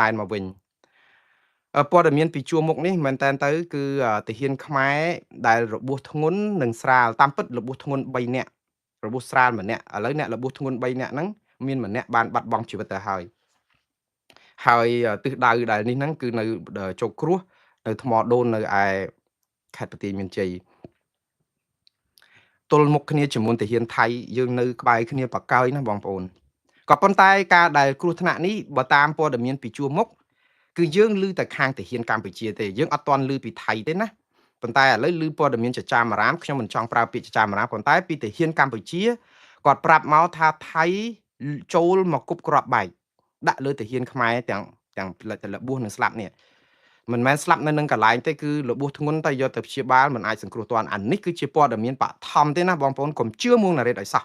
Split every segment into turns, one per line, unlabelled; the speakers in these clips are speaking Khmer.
ដែនមកវិញ ព័ត៌មានពីជួរមុខនេះមែនតែនទៅគឺទាហានខ្មែរដែលរបួសធ្ងន់និងស្រាលតាមពិតរបួសធ្ងន់3នាក់របួសស្រាលម្នាក់ឥឡូវអ្នករបួសធ្ងន់3នាក់ហ្នឹងមានម្នាក់បានបាត់បង់ជីវិតទៅហើយហើយទិសដៅដែលនេះហ្នឹងគឺនៅជោគគ្រោះនៅថ្មដូននៅឯខេត្តបន្ទាយមានជ័យទល់មុខគ្នាជាមួយទាហានថៃយើងនៅក្បែរគ្នាបកើយណាបងប្អូនក៏ប៉ុន្តែការដែលគ្រោះថ្នាក់នេះបើតាមព័ត៌មានពីជួរមុខគឺយើងឮតែខាងទាហានកម្ពុជាទេយើងអត់ទាន់ឮពីថៃទេណាប៉ុន្តែឥឡូវឮព័ត៌មានចចាមអារាមខ្ញុំមិនចង់ប្រើពាក្យចចាមអារាមប៉ុន្តែពីទាហានកម្ពុជាគាត់ប្រាប់មកថាថៃចូលមកគប់គ្រាប់បែកដាក់លើទាហានខ្មែរទាំងរបួសនិងស្លាប់នេះមិនមែនស្លាប់នៅនឹងកន្លែងទេគឺរបួសធ្ងន់តែយកទៅព្យាបាលមិនអាចសង្គ្រោះទាន់អានេះគឺជាព័ត៌មានបឋមទេណាបងប្អូនកុំជឿមួងណារ៉េតឲ្យសោះ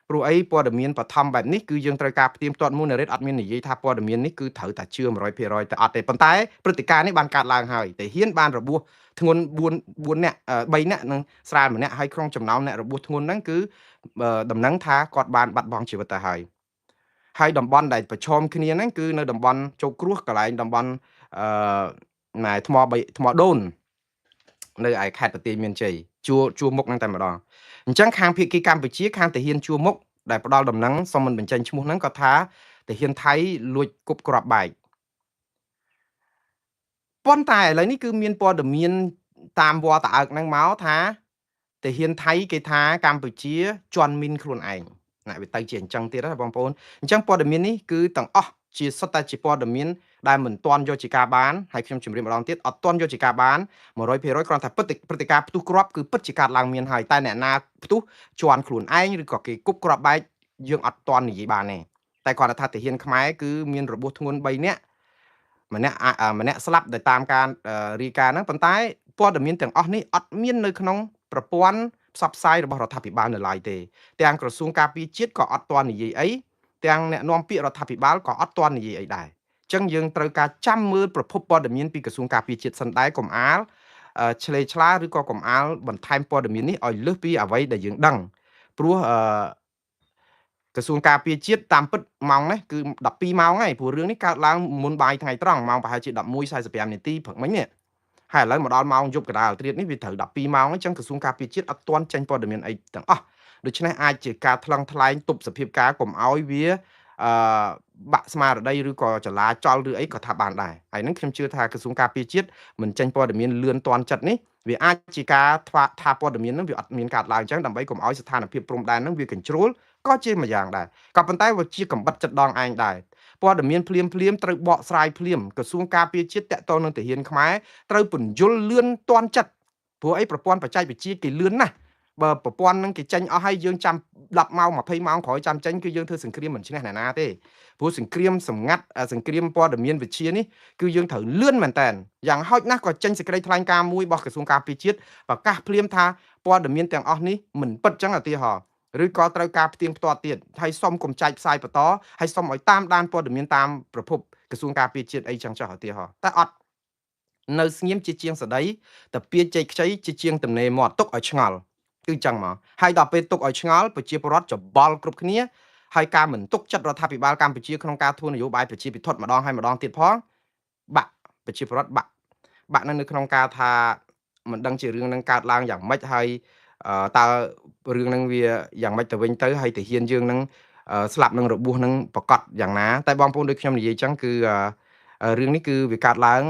ព្រោះអីព័ត៌មានបឋមបែបនេះគឺយើងត្រូវការផ្ទៀងផ្ទាត់មួងណារ៉េតអត់មាននិយាយថាព័ត៌មាននេះគឺត្រូវតែជឿ100%តែអត់ទេប៉ុន្តែព្រឹត្តិការណ៍នេះបានកើតឡើងហើយតែហ៊ានបានរបួសធ្ងន់4នាក់3នាក់និងស្រាលម្នាក់ហើយក្នុងចំណោមអ្នករបួសធ្ងន់ហ្នឹងគឺដំណឹងថាគាត់បានបាត់បង់ជីវិតទៅហើយហើយតំបន់ដែលប្រឈមគ្នាហ្នឹងគឺនៅតំបន់ជោគគ្រោះកន្លែងតំបន់អឺណែថ្មថ្មដូននៅឯខេត្តបន្ទាយមានជ័យជួរមុខហ្នឹងតែម្ដងអញ្ចឹងខាងភាគីកម្ពុជាខាងទាហានជួរមុខដែលផ្ដល់ដំណឹងសូមមិនបញ្ចេញឈ្មោះហ្នឹងក៏ថាទាហានថៃលួចគប់គ្រាប់បែកប៉ុន្តែឥឡូវនេះគឺមានព័ត៌មានតាមវត្តអើកហ្នឹងមកថាទាហានថៃគេថាកម្ពុជាជន់មីនខ្លួនឯងណាវាទៅជាអញ្ចឹងទៀតណាបងប្អូនអញ្ចឹងព័ត៌មាននេះគឺទាំងអស់ជាសុទ្ធតែជាព័ត៌មានដែលមិនទាន់យកជាការបានហើយខ្ញុំជម្រាបម្ដងទៀតអត់ទាន់យកជាការបាន100%គ្រាន់តែព្រឹត្តិការណ៍ផ្ទុះគ្រាប់គឺពិតជាកើតឡើងមានហើយតែអ្នកណាផ្ទុះជន់ខ្លួនឯងឬក៏គេគប់គ្រាប់បែកយើងអត់ទាន់និយាយបានទេតែគ្រាន់តែថាទាហានខ្មែរគឺមានរបួសធ្ងន់3នាក់ម្នាក់ស្លាប់ដោយតាមការរាយការណ៍ហ្នឹងប៉ុន្តែព័ត៌មានទាំងអស់នេះអត់មាននៅក្នុងប្រព័ន្ធផ្សព្វផ្សាយរបស់រដ្ឋាភិបាលនៅឡើយទេទាំងក្រសួងការពារជាតិក៏អត់ទាន់និយាយអីទាំងអ្នកនាំពាក្យរដ្ឋាភិបាលក៏អត់ទាន់និយាយអីដែរអញ្ចឹងយើងត្រូវការចាំមើលប្រភពព័ត៌មានពីក្រសួងការពារជាតិសិនដែរកុំអាលឆ្លេឆ្លាឬក៏កុំអាលបន្ថែមព័ត៌មាននេះឲ្យលើសពីអ្វីដែលយើងដឹងព្រោះអឺក្រសួងការពារជាតិតាមពិតម៉ោងនេះគឺ12ម៉ោងហើយព្រោះរឿងនេះកើតឡើងមុនបាយថ្ងៃត្រង់ម៉ោងប្រហែលជា11:45នាទីព្រឹកមិញនេះហើយឥឡូវមកដល់ម៉ោងយប់កណ្ដាលត្រៀតនេះវាត្រូវ12ម៉ោងអញ្ចឹងក្រសួងការពារជាតិអត់ទាន់ចេញព័ត៌មានអីទាំងអស់ដូច្នេះអាចជាការថ្លឹងថ្លែងទប់សភាពការកុំឲ្យវាអឺបាក់ស្មារតីឬក៏ចលាចលឬអីក៏ថាបានដែរហើយនឹងខ្ញុំជឿថាក្រសួងការពារជាតិមិនចេញព័ត៌មានលឿនទាន់ចិត្តនេះវាអាចជាការថាព័ត៌មាននឹងវាអត់មានកើតឡើងអញ្ចឹងដើម្បីកុំឲ្យស្ថានភាពព្រំដែននឹងវាកញ្ជ្រោលក៏ជាមួយយ៉ាងដែរក៏ប៉ុន្តែវាជាកំបិតចិត្តដងឯងដែរព័ត៌មានភ្លាមភ្លាមត្រូវបកស្រាយភ្លាមក្រសួងការពារជាតិតាក់ទងនឹងទាហានខ្មែរត្រូវពន្យល់លឿនទាន់ចិត្តព្រោះអីប្រព័ន្ធបច្ចេកវិទ្យាគេលឿនណាស់បើប្រព័ន្ធនឹងគេចេញអស់ហើយយើងចាំ10ម៉ោង20ម៉ោងក្រោយចាំចេញគឺយើងធ្វើសង្គ្រាមមិនឈ្នះអ្នកណាទេព្រោះសង្គ្រាមសម្ងាត់សង្គ្រាមព័ត៌មានវិទ្យានេះគឺយើងត្រូវលឿនមែនតើយ៉ាងហោចណាស់ក៏ចេញសេចក្តីថ្លែងការណ៍មួយរបស់ក្រសួងការពារជាតិប្រកាសភ្លាមថាព័ត៌មានទាំងអស់នេះមិនពិតចឹងឧទាហរណ៍ឬក៏ត្រូវការផ្ទៀងផ្ទាត់ទៀតហើយសុំកុំចែកផ្សាយបន្តហើយសុំឲ្យតាមដានព័ត៌មានតាមប្រភពក្រសួងការពារជាតិអីចឹងចុះឧទាហរណ៍តែអត់នៅស្ងៀមជាជាងសដីតែពៀជ័យខ្ចីជាជាងទំនេរមាត់ទុកឲ្យឆ្ងល់គឺចឹងមកហើយដល់ពេលទុកឲ្យឆ្ងល់ប្រជាពលរដ្ឋច្បល់គ្រប់គ្នាហើយការមិនទុកចិត្តរដ្ឋាភិបាលកម្ពុជាក្នុងការធ្វើនយោបាយប្រជាពិធម្ដងហើយម្ដងទៀតផងបាក់ប្រជាពលរដ្ឋបាក់នៅក្នុងការថាមិនដឹងជារឿងនឹងកើតឡើងយ៉ាងម៉េចហើយតើរឿងនឹងវាយ៉ាងម៉េចទៅវិញទៅហើយទាហានយើងនឹងស្លាប់នឹងរបួសនឹងប្រកាសយ៉ាងណាតែបងប្អូនដូចខ្ញុំនិយាយចឹងគឺរឿងនេះគឺវាកើតឡើង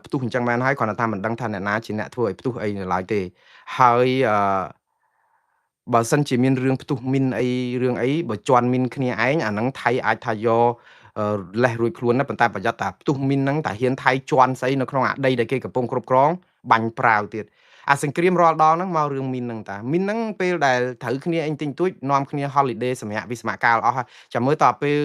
ផ្ទុះអញ្ចឹងមែនហើយគ្រាន់តែថាមិនដឹងថាអ្នកណាជាអ្នកធ្វើឲ្យផ្ទុះអីនៅឡើយទេហើយបើសិនជាមានរឿងផ្ទុះមីនអីរឿងអីបើជន់មីនគ្នាឯងអាហ្នឹងថៃអាចថាយកលេះរួចខ្លួនណាប៉ុន្តែប្រយ័ត្នតាផ្ទុះមីនហ្នឹងតាហ៊ានថៃជន់ស្អីនៅក្នុងអាដីដែលគេកំពុងគ្រប់គ្រងបាញ់ប្រាវទៀតអាសង្គ្រាមរាល់ដងហ្នឹងមករឿងមីនហ្នឹងតាមីនហ្នឹងពេលដែលត្រូវគ្នាអីតិចតួចនាំគ្នា holiday សម្រាប់វិស្មកាលអស់ហើយចាំមើលតពេល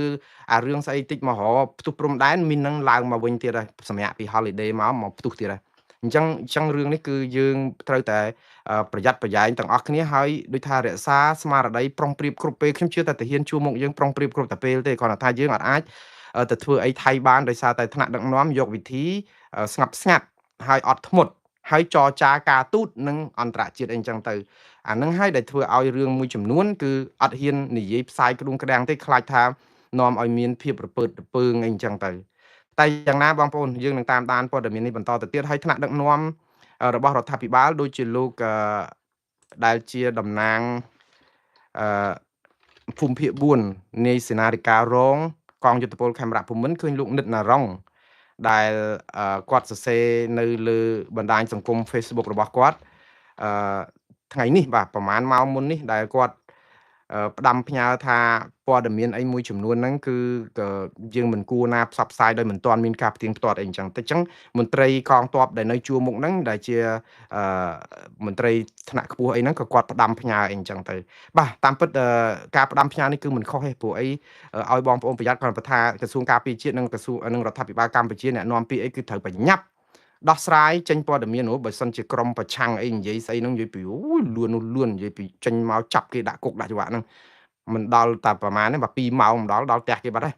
អារឿងស្អីតិចមករកផ្ទុះព្រំដែនមីនហ្នឹងឡើងមកវិញទៀតហើយសម្រាប់ពី holiday មកផ្ទុះទៀតហើយអញ្ចឹងរឿងនេះគឺយើងត្រូវតែប្រយ័ត្នប្រយែងទាំងអស់គ្នាហើយដូចថារក្សាស្មារតីប្រុងប្រៀបគ្រប់ពេលខ្ញុំជឿថាទាហានជួរមុខយើងប្រុងប្រៀបគ្រប់តែពេលទេគ្រាន់តែថាយើងអាចទៅធ្វើអីថៃបានដោយសារតែថ្នាក់ដឹកនាំយកវិធីស្ងប់ស្ងាត់ហើយអត់ធ្មត់ហើយចរចាការទូតនិងអន្តរជាតិអីចឹងទៅអានឹងហើយដែលធ្វើឲ្យរឿងមួយចំនួនគឺអត់ហ៊ាននិយាយផ្សាយក្ដួងក្ដាំងទេខ្លាចថានាំឲ្យមានភាពរពើតរពើងអីចឹងទៅ តែយ៉ាងណាបងប្អូនយើងនឹងតាមដានព័ត៌មាននេះបន្តទៅទៀតហើយថ្នាក់ដឹកនាំរបស់រដ្ឋាភិបាលដូចជាលោកដែលជាតំណាងអឺភូមិភាគ4នៃសេនាធិការរងកងយុទ្ធពលខេមរៈភូមិន្ទឃើញលោកនិតណារុងដែលគាត់សរសេរនៅលើបណ្ដាញសង្គម Facebook របស់គាត់អឺថ្ងៃនេះបាទប្រហែលម៉ោងមុននេះដែលគាត់ផ្ដាំផ្ញើថាព័ត៌មានអីមួយចំនួនហ្នឹងគឺយើងមិនគួរណាផ្សព្វផ្សាយដោយមិនទាន់មានការផ្ទៀងផ្ទាត់អីអញ្ចឹងតែអញ្ចឹងមន្ត្រីកងទ័ពដែលនៅជួរមុខហ្នឹងដែលជាមន្ត្រីថ្នាក់ខ្ពស់អីហ្នឹងក៏គាត់ផ្ដាំផ្ញើអីអញ្ចឹងទៅបាទតាមពិតការផ្ដាំផ្ញើនេះគឺមិនខុសទេព្រោះអីឲ្យបងប្អូនប្រយ័ត្នគាត់ថាក្រសួងការពារជាតិនិងក្រសួងនិងរដ្ឋាភិបាលកម្ពុជាអ្នកនាំពាក្យអីគឺត្រូវប្រញាប់ដោះស្រាយចេញព័ត៌មាននោះបើសិនជាក្រុមប្រឆាំងអីនិយាយស្អីហ្នឹងនិយាយពីអូយលឿននោះលឿននិយាយពីចេញមកចាប់គេដាក់គុកដាក់ច្បាប់ហ្នឹងមិនដល់តែប្រហែលទេបាទ2ម៉ោងមិនដល់ដល់ផ្ទះគេបាត់ហើយ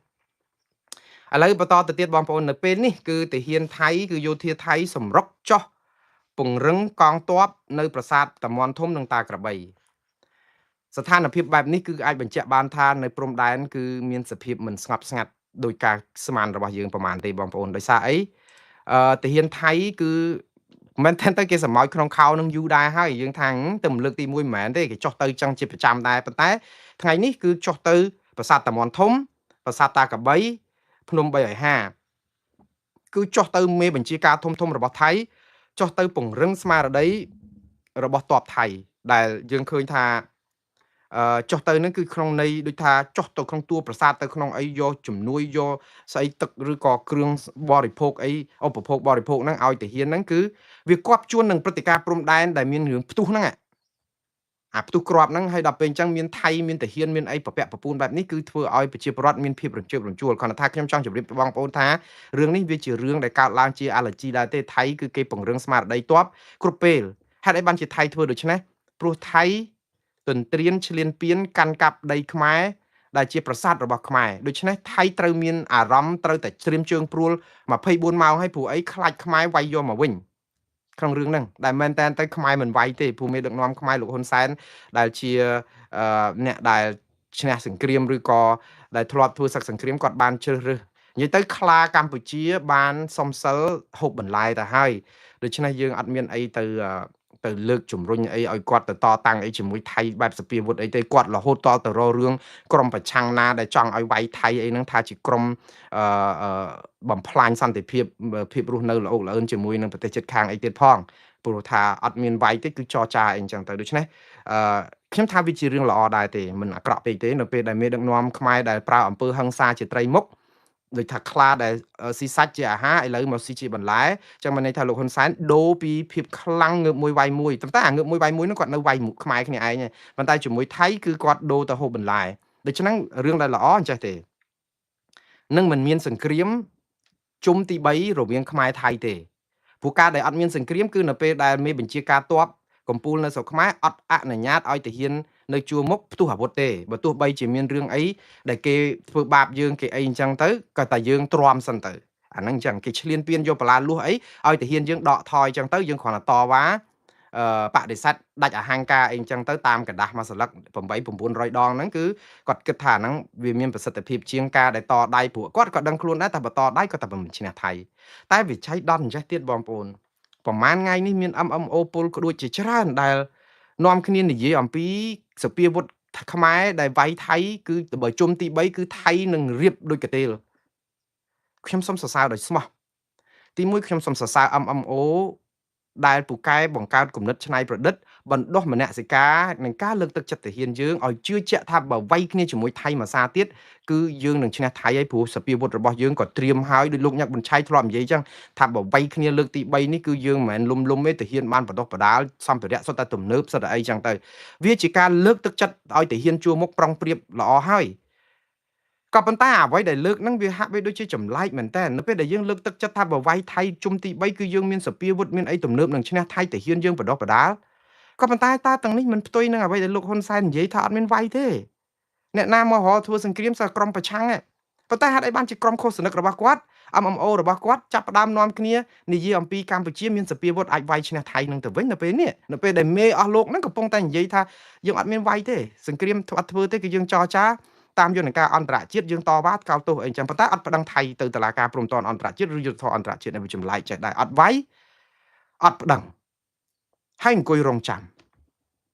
ឥឡូវបន្តទៅទៀតបងប្អូននៅពេលនេះគឺទាហានថៃគឺយោធាថៃសម្រុកចោះពង្រឹងកងទ័ពនៅប្រាសាទតាមាន់ធំនិងតាក្របីស្ថានភាពបែបនេះគឺអាចបញ្ជាក់បានថានៅព្រំដែនគឺមានសភាពមិនស្ងប់ស្ងាត់ដោយការស្មានរបស់យើងប្រហែលទេបងប្អូនដោយសារអីទាហានថៃគឺមែនទែនទៅគេសម្ោចក្នុងខោនឹងយូរដែរហើយយើងថាទៅលើកទី1មិនមែនទេគេចុះទៅចឹងជាប្រចាំដែរប៉ុន្តែថ្ងៃនេះគឺចុះទៅប្រាសាទតាមាន់ធំប្រាសាទតាក្របីភ្នំ350គឺចុះទៅមេបញ្ជាការធំធំរបស់ថៃចុះទៅពង្រឹងស្មារតីរបស់ទ័ពថៃដែលយើងឃើញថាចុះទៅនឹងគឺក្នុងន័យដូចថាចុះទៅក្នុងតួប្រាសាទទៅក្នុងអីយកជំនួយយកស្អីទឹកឬក៏គ្រឿងបរិភោគអីឧបភោគបរិភោគហ្នឹងឲ្យទាហានហ្នឹងគឺវាគប់ជួននឹងព្រឹត្តិការណ៍ព្រំដែនដែលមានរឿងផ្ទុះហ្នឹងអាផ្ទុះគ្រាប់ហ្នឹងហើយដល់ពេលអញ្ចឹងមានថៃមានទាហានមានអីប្រពាក់ប្រពូនបែបនេះគឺធ្វើឲ្យប្រជាពលរដ្ឋមានភាពរំជើបរំជួលគ្រាន់តែថាខ្ញុំចង់ជម្រាបបងប្អូនថារឿងនេះវាជារឿងដែលកើតឡើងជាអាឡែជីដែរទេថៃគឺគេពង្រឹងស្មារតីទ័ពគ្រប់ពេលហេតុអីបានជាថៃធ្វើដូច្នេះព្រោះថៃទន្ទ្រានឈ្លានពានកាន់កាប់ដីខ្មែរដែលជាប្រាសាទរបស់ខ្មែរដូច្នេះថៃត្រូវមានអារម្មណ៍ត្រូវតែត្រៀមជើងព្រួល24ម៉ោងហើយព្រោះអីខ្លាចខ្មែរវាយយកមកវិញក្នុងរឿងហ្នឹងដែលមែនតើទៅខ្មែរមិនវាយទេព្រោះមេដឹកនាំខ្មែរលោកហ៊ុនសែនដែលជាអ្នកដែលឈ្នះសង្គ្រាមឬក៏ដែលធ្លាប់ធ្វើសឹកសង្គ្រាមគាត់បានជ្រើសរើសនិយាយទៅខ្លាកម្ពុជាបានសុំសិលហូបបន្លែទៅហើយដូច្នេះយើងអត់មានអីទៅលើកជំរុញអីឲ្យគាត់ទៅតតាំងអីជាមួយថៃបែបសភាវុធអីទេគាត់រហូតតទៅរករឿងក្រុមប្រឆាំងណាដែលចង់ឲ្យវាយថៃអីហ្នឹងថាជាក្រុមបំផ្លាញសន្តិភាពភាពរស់នៅល្អល្អឿនជាមួយនឹងប្រទេសជិតខាងអីទៀតផងព្រោះថាអត់មានវាយទេគឺចរចាអីអញ្ចឹងទៅដូច្នេះខ្ញុំថាវាជារឿងល្អដែរទេមិនអាក្រក់ពេកទេនៅពេលដែលមេដឹកនាំខ្មែរដែលប្រើអំពើហិង្សាជាត្រីមុខដូចថាខ្លាដែលស៊ីសាច់ជាអាហារឥឡូវមកស៊ីជាបន្លែចឹងមានន័យថាលោកហ៊ុនសែនដូរពីភាពខ្លាំងងើបមួយវាយមួយប៉ុន្តែអាងើបមួយវាយមួយនោះគាត់នៅវាយមុខខ្មែរគ្នាឯងប៉ុន្តែជាមួយថៃគឺគាត់ដូរទៅហូបបន្លែដូច្នេះរឿងដែលល្អអញ្ចេះទេនឹងមិនមានសង្គ្រាមជុំទី3រវាងខ្មែរថៃទេព្រោះការដែលអត់មានសង្គ្រាមគឺនៅពេលដែលមេបញ្ជាការទ័ពកំពូលនៅស្រុកខ្មែរអត់អនុញ្ញាតឲ្យទាហាននៅជួរមុខផ្ទុះអាវុធទេបើទោះបីជាមានរឿងអីដែលគេធ្វើបាបយើងគេអីអញ្ចឹងទៅក៏តែយើងទ្រាំសិនទៅអាហ្នឹងអញ្ចឹងគេឈ្លានពានយកបលាលួសអីឲ្យទាហានយើងដកថយអញ្ចឹងទៅយើងគ្រាន់តែតវ៉ាបដិសេធដាច់អហង្ការអីអញ្ចឹងទៅតាមកដាស់មួយសន្លឹក8 900ដងហ្នឹងគឺគាត់គិតថាហ្នឹងវាមានប្រសិទ្ធភាពជាងការដែលតដៃព្រោះគាត់ក៏ដឹងខ្លួនដែរតែបើតដៃគាត់តែមិនឈ្នះថៃតែវិឆ័យដន់អញ្ចេះទៀតបងប្អូនប្រហែលថ្ងៃនេះមាន MMO ពលក្ដួចជាច្រើនដែលនាំគ្នានិយាយអំពីសភាវុធខ្មែរដែលវាយថៃគឺបើជុំទី3គឺថៃនឹងរៀបដូចកតេលខ្ញុំសូមសរសើរដោយស្មោះទី1ខ្ញុំសូមសរសើរ MMO ដែលពូកែបង្កើតគំនិតច្នៃប្រឌិតបណ្ដុះមនសិការនិងការលើកទឹកចិត្តទាហានយើងឲ្យជឿជាក់ថាបើវាយគ្នាជាមួយថៃមួយសាទៀតគឺយើងនឹងឈ្នះថៃហើយព្រោះសភាវុធរបស់យើងក៏ត្រៀមហើយដោយលោកញ៉ាក់ប៊ុនឆៃធ្លាប់និយាយចឹងថាបើវាយគ្នាលើកទី3នេះគឺយើងមិនមែនលុំទេទាហានបានបណ្ដុះបណ្ដាលសម្ភារៈសុទ្ធតែទំនើបសុទ្ធតែអីចឹងទៅវាជាការលើកទឹកចិត្តឲ្យទាហានជួរមុខប្រុងប្រៀបល្អហើយក៏ប៉ុន្តែអ្វីដែលលើកហ្នឹងវាហាក់បីដូចជាចម្លែកមែនតើនៅពេលដែលយើងលើកទឹកចិត្តថាបើវាយថៃជុំទី3គឺយើងមានសភាវុធមានអីទំនើបនឹងឈ្នះថៃទាហានយើងបណ្ដុះបណ្ដាលក៏ប៉ុន្តែតើទាំងនេះមិនផ្ទុយនឹងអ្វីដែលលោកហ៊ុនសែននិយាយថាអត់មានវាយទេអ្នកណាមករកធ្វើសង្គ្រាមសើក្រុមប្រឆាំងប៉ុន្តែហេតុអីបានជាក្រុមឃោសនិករបស់គាត់ MMO របស់គាត់ចាប់ផ្ដើមនាំគ្នានិយាយអំពីកម្ពុជាមានសភាវុធអាចវាយឈ្នះថៃនឹងទៅវិញនៅពេលនេះនៅពេលដែលមេអស់លោកហ្នឹងកំពុងតែនិយាយថាយើងអត់មានវាយទេសង្គ្រាមអត់ធ្វើទេគឺយើងចរចា តាមយន្តការអន្តរជាតិយើងតវ៉ាកោតទោសអីចឹងប៉ុន្តែអត់ប្តឹងថៃទៅតុលាការព្រំប្រទានអន្តរជាតិឬយុត្តិធម៌អន្តរជាតិនេះវាចម្លែកចេះដែរអត់វាយអត់ប្តឹងហើយអង្គុយរងចាំ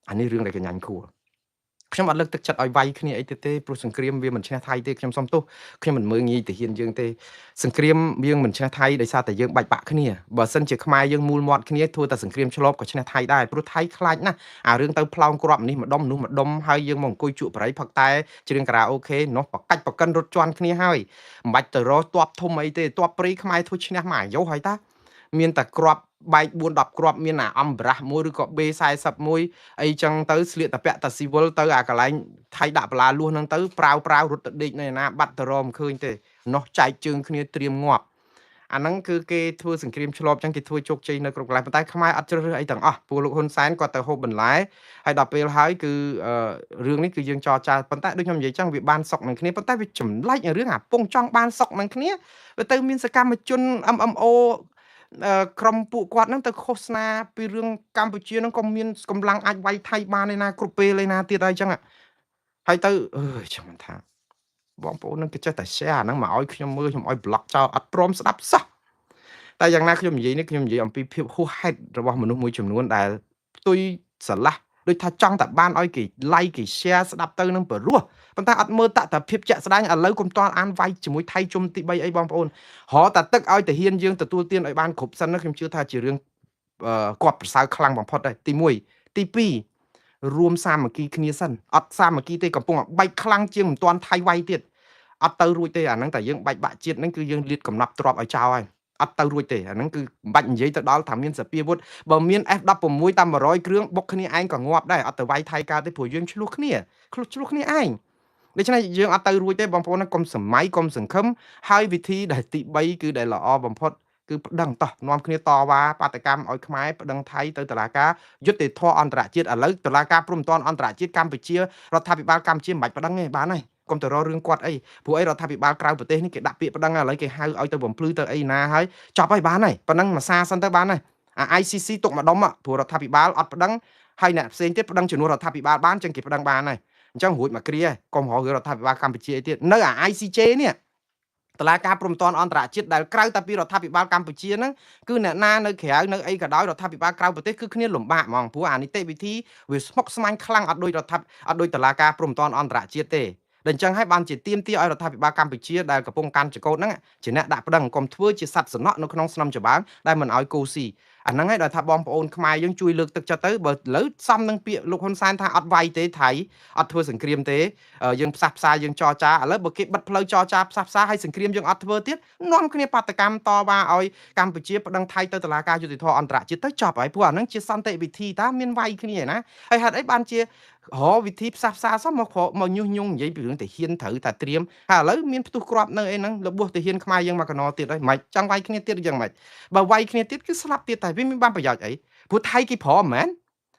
អានេះរឿងដែលកញ្ញាញ់គួរខ្ញុំអត់លើកទឹកចិត្តឲ្យវាយគ្នាអីទេទេព្រោះសង្គ្រាមវាមិនឈ្នះថៃទេខ្ញុំសុំទោសខ្ញុំមិនមើងងាយទាហានយើងទេសង្គ្រាមយើងមិនឈ្នះថៃដោយសារតែយើងបាច់បាក់គ្នាបើសិនជាខ្មែរយើងមូលមាត់គ្នាធ្វើតែសង្គ្រាមឆ្លប់ក៏ឈ្នះថៃដែរព្រោះថៃខ្លាចណាស់អារឿងទៅផ្លោងគ្រាប់នេះម្ដុំនោះម្ដុំហើយយើងមកអង្គុយជក់បរិយផឹកតែច្រៀងការ៉ាអូខេនោះបកាច់បកិនរត់ជន់គ្នាហើយមិនបាច់ទៅរកទ័ពធំអីទេទ័ពព្រៃខ្មែរធ្វើឈ្នះមកអាយុហើយតាមានតែគ្រាប់បែក4 10គ្រាប់មានអាអំប្រាស់មួយឬក៏ B41 មួយអីចឹងទៅស្លៀកតាពាក់តាស៊ីវិលទៅអាកន្លែងថៃដាក់បលាលួសហ្នឹងទៅប្រាវប្រាវរត់ទៅដេកនៅណាបាត់ទៅរមឃើញទេនោះចែកជើងគ្នាត្រៀមងាប់អាហ្នឹងគឺគេធ្វើសង្គ្រាមឆ្លប់ចឹងគេធ្វើជោគជ័យនៅគ្រប់កន្លែងប៉ុន្តែខ្មែរអត់ជ្រើសរើសអីទាំងអស់ពួកលោកហ៊ុនសែនគាត់ទៅហូបបន្លែហើយដល់ពេលហើយគឺរឿងនេះគឺយើងចរចាប៉ុន្តែដូចខ្ញុំនិយាយចឹងវាបានសុកនឹងគ្នាប៉ុន្តែវាចម្លែករឿងអាពងចង់បានសុកនឹងគ្នាវាទៅមានសកម្មជន MMO ក្រុមពួកគាត់ហ្នឹងទៅឃោសនាពីរឿងកម្ពុជាហ្នឹងក៏មានកម្លាំងអាចវាយថៃបានឯណាគ្រប់ពេលឯណាទៀតហើយចឹងហើយទៅអើយចាំមិនថាបងប្អូននឹងគេចេះតែ share អាហ្នឹងមកឲ្យខ្ញុំមើលខ្ញុំឲ្យ block ចោលអត់ព្រមស្ដាប់សោះតែយ៉ាងណាខ្ញុំនិយាយនេះខ្ញុំនិយាយអំពីភាពហួសហេតុរបស់មនុស្សមួយចំនួនដែលផ្ទុយស្រឡះដូចថាចង់តែបានឲ្យគេ like គេ share ស្ដាប់ទៅនឹងព្រោះប៉ុន្តែអត់មើលតតែភាពជាក់ស្ដែងឥឡូវកុំតល់អានវាយជាមួយថៃជុំទី3អីបងប្អូនរកតែទឹកឲ្យទាហានយើងទទួលទានឲ្យបានគ្រប់សិនខ្ញុំជឿថាជារឿងគាត់ប្រសើរខ្លាំងបំផុតដែរទី1ទី2រួមសាមគ្គីគ្នាសិនអត់សាមគ្គីទេកំពុងបែកខ្លាំងជាងមិនទាន់ថៃវាយទៀតអត់ទៅរួចទេអាហ្នឹងតែយើងបែកបាក់ជាតិហ្នឹងគឺយើងលៀតកំណប់ទ្របឲ្យចោលហើយអត់ទៅរួចទេអាហ្នឹងគឺមិនបាច់និយាយទៅដល់ថាមានសភាវុធបើមាន F16 តាម100គ្រឿងបុកគ្នាឯងក៏ងាប់ដែរអត់ទៅវាយថៃកើតទេព្រោះយើងឆ្លោះគ្នាឆ្លោះគ្នាឯងដូច្នេះយើងអត់ទៅរួចទេបងប្អូនកុំសម័យកុំសង្ឃឹមហើយវិធីដែលទី3គឺដែលល្អបំផុតគឺប្តឹងតោះនាំគ្នាតវ៉ាបាតកម្មឲ្យខ្មែរប្តឹងថៃទៅតុលាការយុត្តិធម៌អន្តរជាតិឥឡូវតុលាការព្រំប្រទានអន្តរជាតិកម្ពុជារដ្ឋាភិបាលកម្ពុជាមិនបាច់ប្តឹងទេបានហើយកុំទៅរករឿងគាត់អីព្រោះអីរដ្ឋាភិបាលក្រៅប្រទេសនេះគេដាក់ពាក្យប្តឹងឥឡូវគេហៅឲ្យទៅបំភ្លឺទៅអីណាហើយចប់ហើយបានហើយប៉ុណ្ណឹងមួយសារសិនទៅបានហើយអា ICC ទុកម្ដុំព្រោះរដ្ឋាភិបាលអត់ប្តឹងហើយអ្នកផ្សេងទៀតប្តឹងជំនួសរដ្ឋាភិបាលបានចឹងគេប្តឹងបានហើយអញ្ចឹងរួចមកគ្រាកុំរករឿងរដ្ឋាភិបាលកម្ពុជាអីទៀតនៅអា ICJ នេះតឡាការព្រំប្រទានអន្តរជាតិដែលក្រៅតែពីរដ្ឋាភិបាលកម្ពុជាហ្នឹងគឺអ្នកណានៅក្រៅនៅអីក៏ដោយរដ្ឋាភិបាលក្រៅប្រទេសគឺគ្នាលំបាកហ្មងព្រោះអានីតិវិធីវាស្មុគស្មាញខ្លាំងអត់ដូចរដ្ឋាអត់ដូចតឡាការព្រំប្រទានអន្តរជាតិទេដែលអញ្ចឹងហើយបានជាទៀមទាឲ្យរដ្ឋាភិបាលកម្ពុជាដែលកំពុងកាន់ចកោតហ្នឹងជាអ្នកដាក់ប្តឹងកុំធ្វើជាសត្វសំណក់នៅក្នុងស្នំច្បាំងដែលមិនឲ្យគូស៊ីអាហ្នឹងហើយដល់ថាបងប្អូនខ្មែរយើងជួយលើកទឹកចិត្តទៅបើលើសំនឹងពាក្យលោកហ៊ុនសែនថាអត់វាយទេថៃអត់ធ្វើសង្គ្រាមទេយើងផ្សះផ្សាយើងចរចាឥឡូវបើគេបិទផ្លូវចរចាផ្សះផ្សាឲ្យសង្គ្រាមយើងអត់ធ្វើទៀតនាំគ្នាបាតកម្មតវ៉ាឲ្យកម្ពុជាប្តឹងថៃទៅតុលាការយុត្តិធម៌អន្តរជាតិទៅចប់ហើយព្រោះអាហ្នឹងជាសន្តិវិធីតាមានវាយគ្នាណាហើយហេតុអីបានជារកវិធីផ្សះផ្សាសោះមកមកញុះញង់និយាយពីរឿងទាហានត្រូវតែត្រៀមហើយឥឡូវមានផ្ទុះគ្រាប់នៅអីហ្នឹងរបួសទាហានខ្មែរយើងមកកណោទៀតហើយមិនចង់វាយគ្នាទៀតយ៉ាងម៉េចបើវាយគ្នាទៀតគឺស្លាប់ទៀតតែវាមានបានប្រយោជន៍អីព្រោះថៃគេព្រមមែន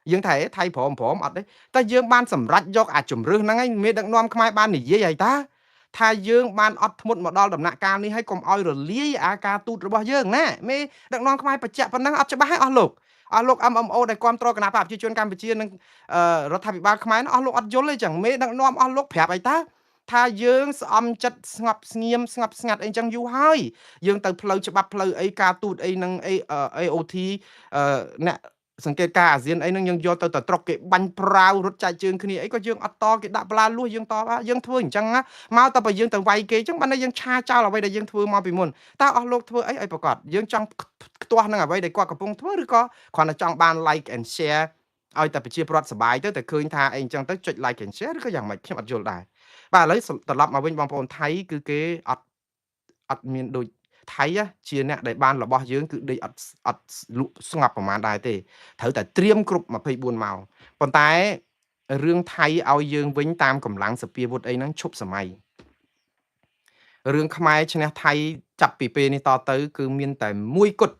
យើងថាថៃព្រមព្រមអត់ទេតែយើងបានសម្រេចយកអាជំរឹះហ្នឹងឯងមេដឹកនាំខ្មែរបាននិយាយហើយតាថាយើងបានអត់ធ្មត់មកដល់ដំណាក់កាលនេះហើយកុំឲ្យរលាយអាការទូតរបស់យើងណាមេដឹកនាំខ្មែរបច្ចៈប៉ុណ្ណឹងអត់ច្បាស់ហើយអស់លោកអស់លោក MMO ដែលគ្រប់គ្រងគណៈបកប្រជាជនកម្ពុជានិងរដ្ឋាភិបាលខ្មែរអស់លោកអត់យល់ទេចឹងមេដឹកនាំអស់លោកប្រាប់អីតាថាយើងស្អំចិត្តស្ងប់ស្ងៀមស្ងប់ស្ងាត់អីចឹងយូរហើយយើងទៅផ្លូវច្បាប់ផ្លូវអីការទូតអីនឹងអី AOT អ្នកសង្កេតការអាស៊ានអីហ្នឹងយើងយកទៅតត្រុកគេបាញ់ប្រាវរត់ចែកជើងគ្នាអីក៏យើងអត់តគេដាក់ប្លាលួសយើងតយើងធ្វើអញ្ចឹងមកតែបើយើងទៅវាយគេអញ្ចឹងបានយើងឆាចោលអ្វីដែលយើងធ្វើមកពីមុនតើអស់លោកធ្វើអីឲ្យប្រកាសយើងចង់ខ្ទាស់នឹងអ្វីដែលគាត់កំពុងធ្វើឬក៏គ្រាន់តែចង់បាន like and share ឲ្យតែប្រជាពលរដ្ឋសប្បាយទៅតែឃើញថាអីអញ្ចឹងទៅចុច like and share ឬក៏យ៉ាងម៉េចខ្ញុំអត់យល់ដែរបាទឥឡូវត្រឡប់មកវិញបងប្អូនថៃគឺគេអត់អត់មានដូចថៃជាអ្នកដែលបានរបស់យើងគឺដេកអត់អត់លក់ស្ងប់ប្រហែលដែរទេត្រូវតែត្រៀមគ្រប់24ម៉ោងប៉ុន្តែរឿងថៃឲ្យយើងវិញតាមកម្លាំងសភាវុធអីហ្នឹងឈប់សម័យរឿងខ្មែរឈ្នះថៃចាប់ពីពេលនេះតទៅគឺមានតែមួយគត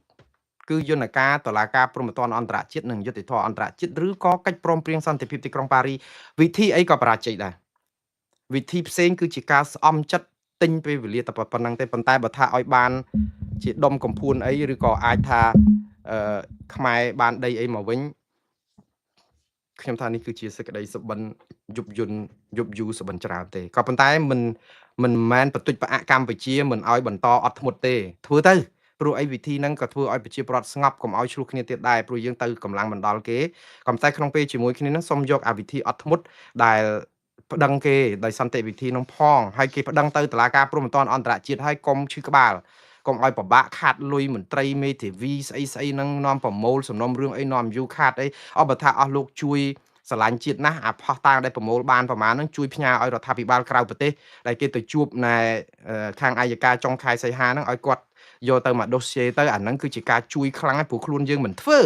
់គឺយន្តការតុលាការព្រហ្មទណ្ឌអន្តរជាតិនិងយុត្តិធម៌អន្តរជាតិឬក៏កិច្ចព្រមព្រៀងសន្តិភាពទីក្រុងប៉ារីវិធីអីក៏បរាជ័យដែរវិធីផ្សេងគឺជាការស្អំចិត្តទិញពេលវេលាតែប៉ុណ្្នឹងទេប៉ុន្តែបើថាឲ្យបានជាដុំកំភួនអីឬក៏អាចថាអឺខ្មែរបានដីអីមកវិញ ខ្ញុំថានេះគឺជាសេចក្តីសុបិនយប់យន្តយប់យូរសុបិនច្រើនទេក៏ប៉ុន្តែមិនមែនបន្ទុចផ្អាកកម្ពុជាមិនឲ្យបន្តអត់ធ្មត់ទេធ្វើទៅព្រោះអីវិធីហ្នឹងក៏ធ្វើឲ្យប្រជាពលរដ្ឋស្ងប់កុំឲ្យឆ្លោះគ្នាទៀតដែរព្រោះយើងទៅកម្លាំងមិនដល់គេក៏តែក្នុងពេលជាមួយគ្នាហ្នឹងសូមយកអាវិធីអត់ធ្មត់ដែលប្តឹងគេដោយសន្តិវិធីនោះផងហើយគេប្តឹងទៅតុលាការព្រហ្មទណ្ឌអន្តរជាតិហើយកុំឈឺក្បាលកុំឲ្យពិបាកខាតលុយមន្ត្រីមេធាវីស្អីស្អីហ្នឹងនាំប្រមូលសំណុំរឿងអីនាំយូរខាតអីអបបើថាអស់លោកជួយស្រឡាញ់ជាតិណាស់អាផោះតាងដែលប្រមូលបានប្រមាណហ្នឹងជួយផ្ញើឲ្យរដ្ឋាភិបាលក្រៅប្រទេសដែលគេទៅជួបណែខាងអัยការចុងខែសីហាហ្នឹងឲ្យគាត់យកទៅមកដូស្យេទៅអាហ្នឹងគឺជាការជួយខ្លាំងហើយព្រោះខ្លួនយើងមិនធ្វើ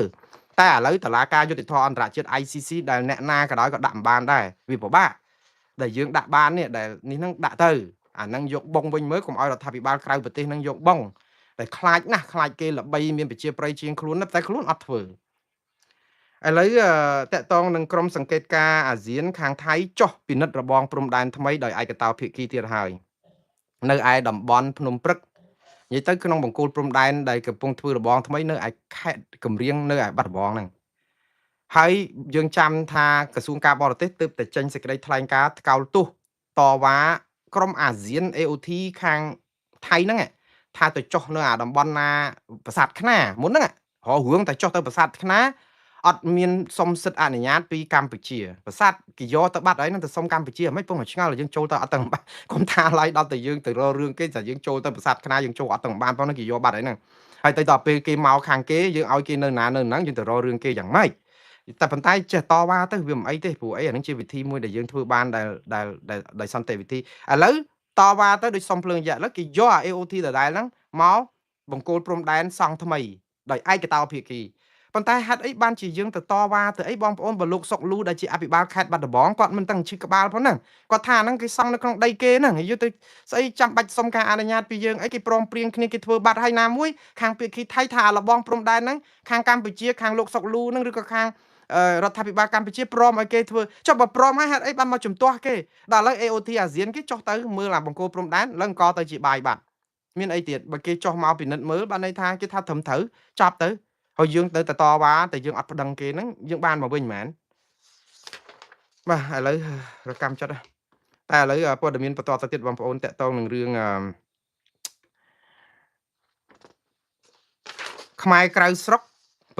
តែឥឡូវតឡាការយុតិធធអន្តរជាតិ ICC ដែលអ្នកណាក៏ដោយក៏ដាក់មិនបានដែរវាពិបាកដែលយើងដាក់បាននេះដែលនេះហ្នឹងដាក់ទៅអាហ្នឹងយកបងវិញមើលកុំឲ្យរដ្ឋាភិបាលក្រៅប្រទេសហ្នឹងយកបងតែខ្លាចណាស់ខ្លាចគេល្បីមានប្រជាប្រិយជាងខ្លួនតែខ្លួនអត់ធ្វើឥឡូវតកតងនឹងក្រុមសង្កេតការអាស៊ានខាងថៃចុះពិនិត្យរបងព្រំដែនថ្មីដោយឯកតោភាគីទៀតហើយនៅឯតំបន់ភ្នំព្រឹកនិយាយទៅក្នុងបង្គោលព្រំដែនដែលកំពុងធ្វើរបងថ្មីនៅឯខេត្តកំរៀងនៅឯបាត់ដំបងហ្នឹងហើយយើងចាំថាក្រសួងការបរទេសទើបតែចេញសេចក្តីថ្លែងការណ៍ថ្កោលទោសតវ៉ាក្រុមអាស៊ាន AOT ខាងថៃហ្នឹងថាទៅចុះនៅអាតំបន់ណាប្រាសាទខ្នាមុនហ្នឹងរករឿងតែចុះទៅប្រាសាទខ្នាអត់មានសុំសិទ្ធិអនុញ្ញាតពីកម្ពុជាប្រាសាទគេយកទៅបាត់ហើយនឹងទៅសុំកម្ពុជាមិនពងឲ្យឆ្ងល់យើងចូលទៅអត់ទាំងបានកុំថាឡើយដល់តែយើងទៅរករឿងគេតែយើងចូលទៅប្រាសាទខ្នាយើងចូលអត់ទាំងបានផងហ្នឹងគេយកបាត់ហើយហ្នឹងហើយទៅដល់ពេលគេមកខាងគេយើងឲ្យគេនៅណានៅហ្នឹងយើងទៅរករឿងគេយ៉ាងម៉េចតែប៉ុន្តែចេះតវ៉ាទៅវាមិនអីទេព្រោះអីអាហ្នឹងជាវិធីមួយដែលយើងធ្វើបានដែលដែលដោយសន្តិវិធីឥឡូវតវ៉ាទៅដូចសុំភ្លើងយៈឥឡូវគេយកអា AOT ដដែលហ្នឹងមកបង្គោលព្រំដែនសង់ថ្មីដោយឯកតោភាគីប៉ុន្តែហេតុអីបានជាយើងទៅតវ៉ាទៅអីបងប្អូនបើលោកសុកលូដែលជាអភិបាលខេត្តបាត់ដំបងគាត់មិនតាំងឈឺក្បាលផងហ្នឹងគាត់ថាហ្នឹងគេសង់នៅក្នុងដីគេហ្នឹងហើយទៅស្អីចាំបាច់សុំការអនុញ្ញាតពីយើងអីគេព្រមព្រៀងគ្នាគេធ្វើបាត់ហើយណាមួយខាងភាគីថៃថាអាលបងព្រំដែនហ្នឹងខាងកម្ពុជាខាងលោកសុកលូហ្នឹងឬក៏ខាងរដ្ឋាភិបាលកម្ពុជាព្រមឲ្យគេធ្វើចុះបើព្រមហើយហេតុអីបានមកជំទាស់គេដល់ឥឡូវ AOT អាស៊ានគេចុះទៅមើលអាបង្គោលព្រំដែនឡើងកទៅជាបាយបាត់មានអីទៀតបើគេចុះមកពិនិត្យមើលបានន័យថាគេថាត្រឹមត្រូវចាប់ទៅហើយយើងទៅតវ៉ាតែយើងអត់ប្តឹងគេហ្នឹងយើងបានមកវិញមែនបាទឥឡូវរកម្មចិត្តតែឥឡូវព័ត៌មានបន្តទៅទៀតបងប្អូនតាក់ទងនឹងរឿងខ្មែរក្រៅស្រុក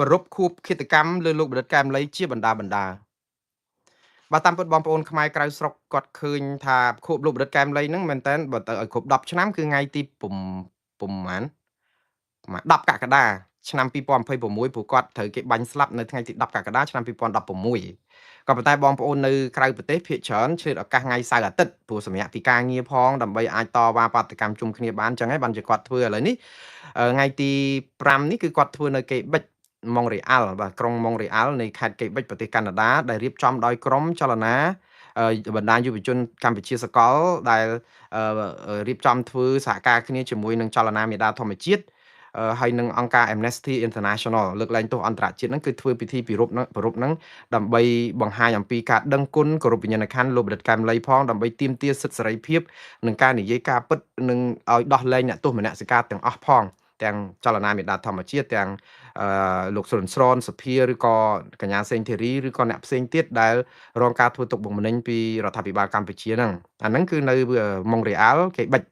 ប្រពខួបឃាតកម្មលើលោកបណ្ឌិតកែមលីជាបណ្ដាបណ្ដាបាទតាមពិតបងប្អូនខ្មែរក្រៅស្រុកគាត់ឃើញថាខួបលោកបណ្ឌិតកែមលីហ្នឹងមែនតើបើទៅឲ្យគ្រប់10ឆ្នាំគឺថ្ងៃទីប្រហែល10កក្កដាឆ្នាំ2026ព្រោះគាត់ត្រូវគេបាញ់ស្លាប់នៅថ្ងៃទី10កក្កដាឆ្នាំ2016ក៏ប៉ុន្តែបងប្អូននៅក្រៅប្រទេសភាគច្រើនឆ្លៀតឱកាសថ្ងៃសៅរ៍អាទិត្យព្រោះសម្រាប់ពីការងារផងដើម្បីអាចតវ៉ាបាតុកម្មជុំគ្នាបានចឹងហើយបានជាគាត់ធ្វើឥឡូវនេះថ្ងៃទី5នេះគឺគាត់ធ្វើនៅកេបិចម៉ុងរ៉េអាល់បាទក្រុងម៉ុងរ៉េអាល់នៃខេត្តកេបិចប្រទេសកាណាដាដែលរៀបចំដោយក្រុមចលនាបណ្ដាញយុវជនកម្ពុជាសកលដែលរៀបចំធ្វើសហការគ្នាជាមួយនឹងចលនាមេដាធម្មជាតិហើយនឹងអង្គការ Amnesty International លើកលែងទោសអន្តរជាតិហ្នឹងគឺធ្វើពិធីពិរពហ្នឹងដើម្បីបង្ហាញអំពីការដឹងគុណគោរពវិញ្ញាណក្ខន្ធលោកបណ្ឌិតកែមលីផងដើម្បីទាមទារសិទ្ធិសេរីភាពនិងការនិយាយការពិតនិងឲ្យដោះលែងអ្នកទោសមនសិការទាំងអស់ផងទាំងចលនាមេដាធម្មជាតិទាំងលោកសុនស្រនសភាឬក៏កញ្ញាសេងធីរីឬក៏អ្នកផ្សេងទៀតដែលរងការធ្វើទុកបុកម្នេញពីរដ្ឋាភិបាលកម្ពុជាហ្នឹងអាហ្នឹងគឺនៅម៉ុងរ៉េអាល់គេបិច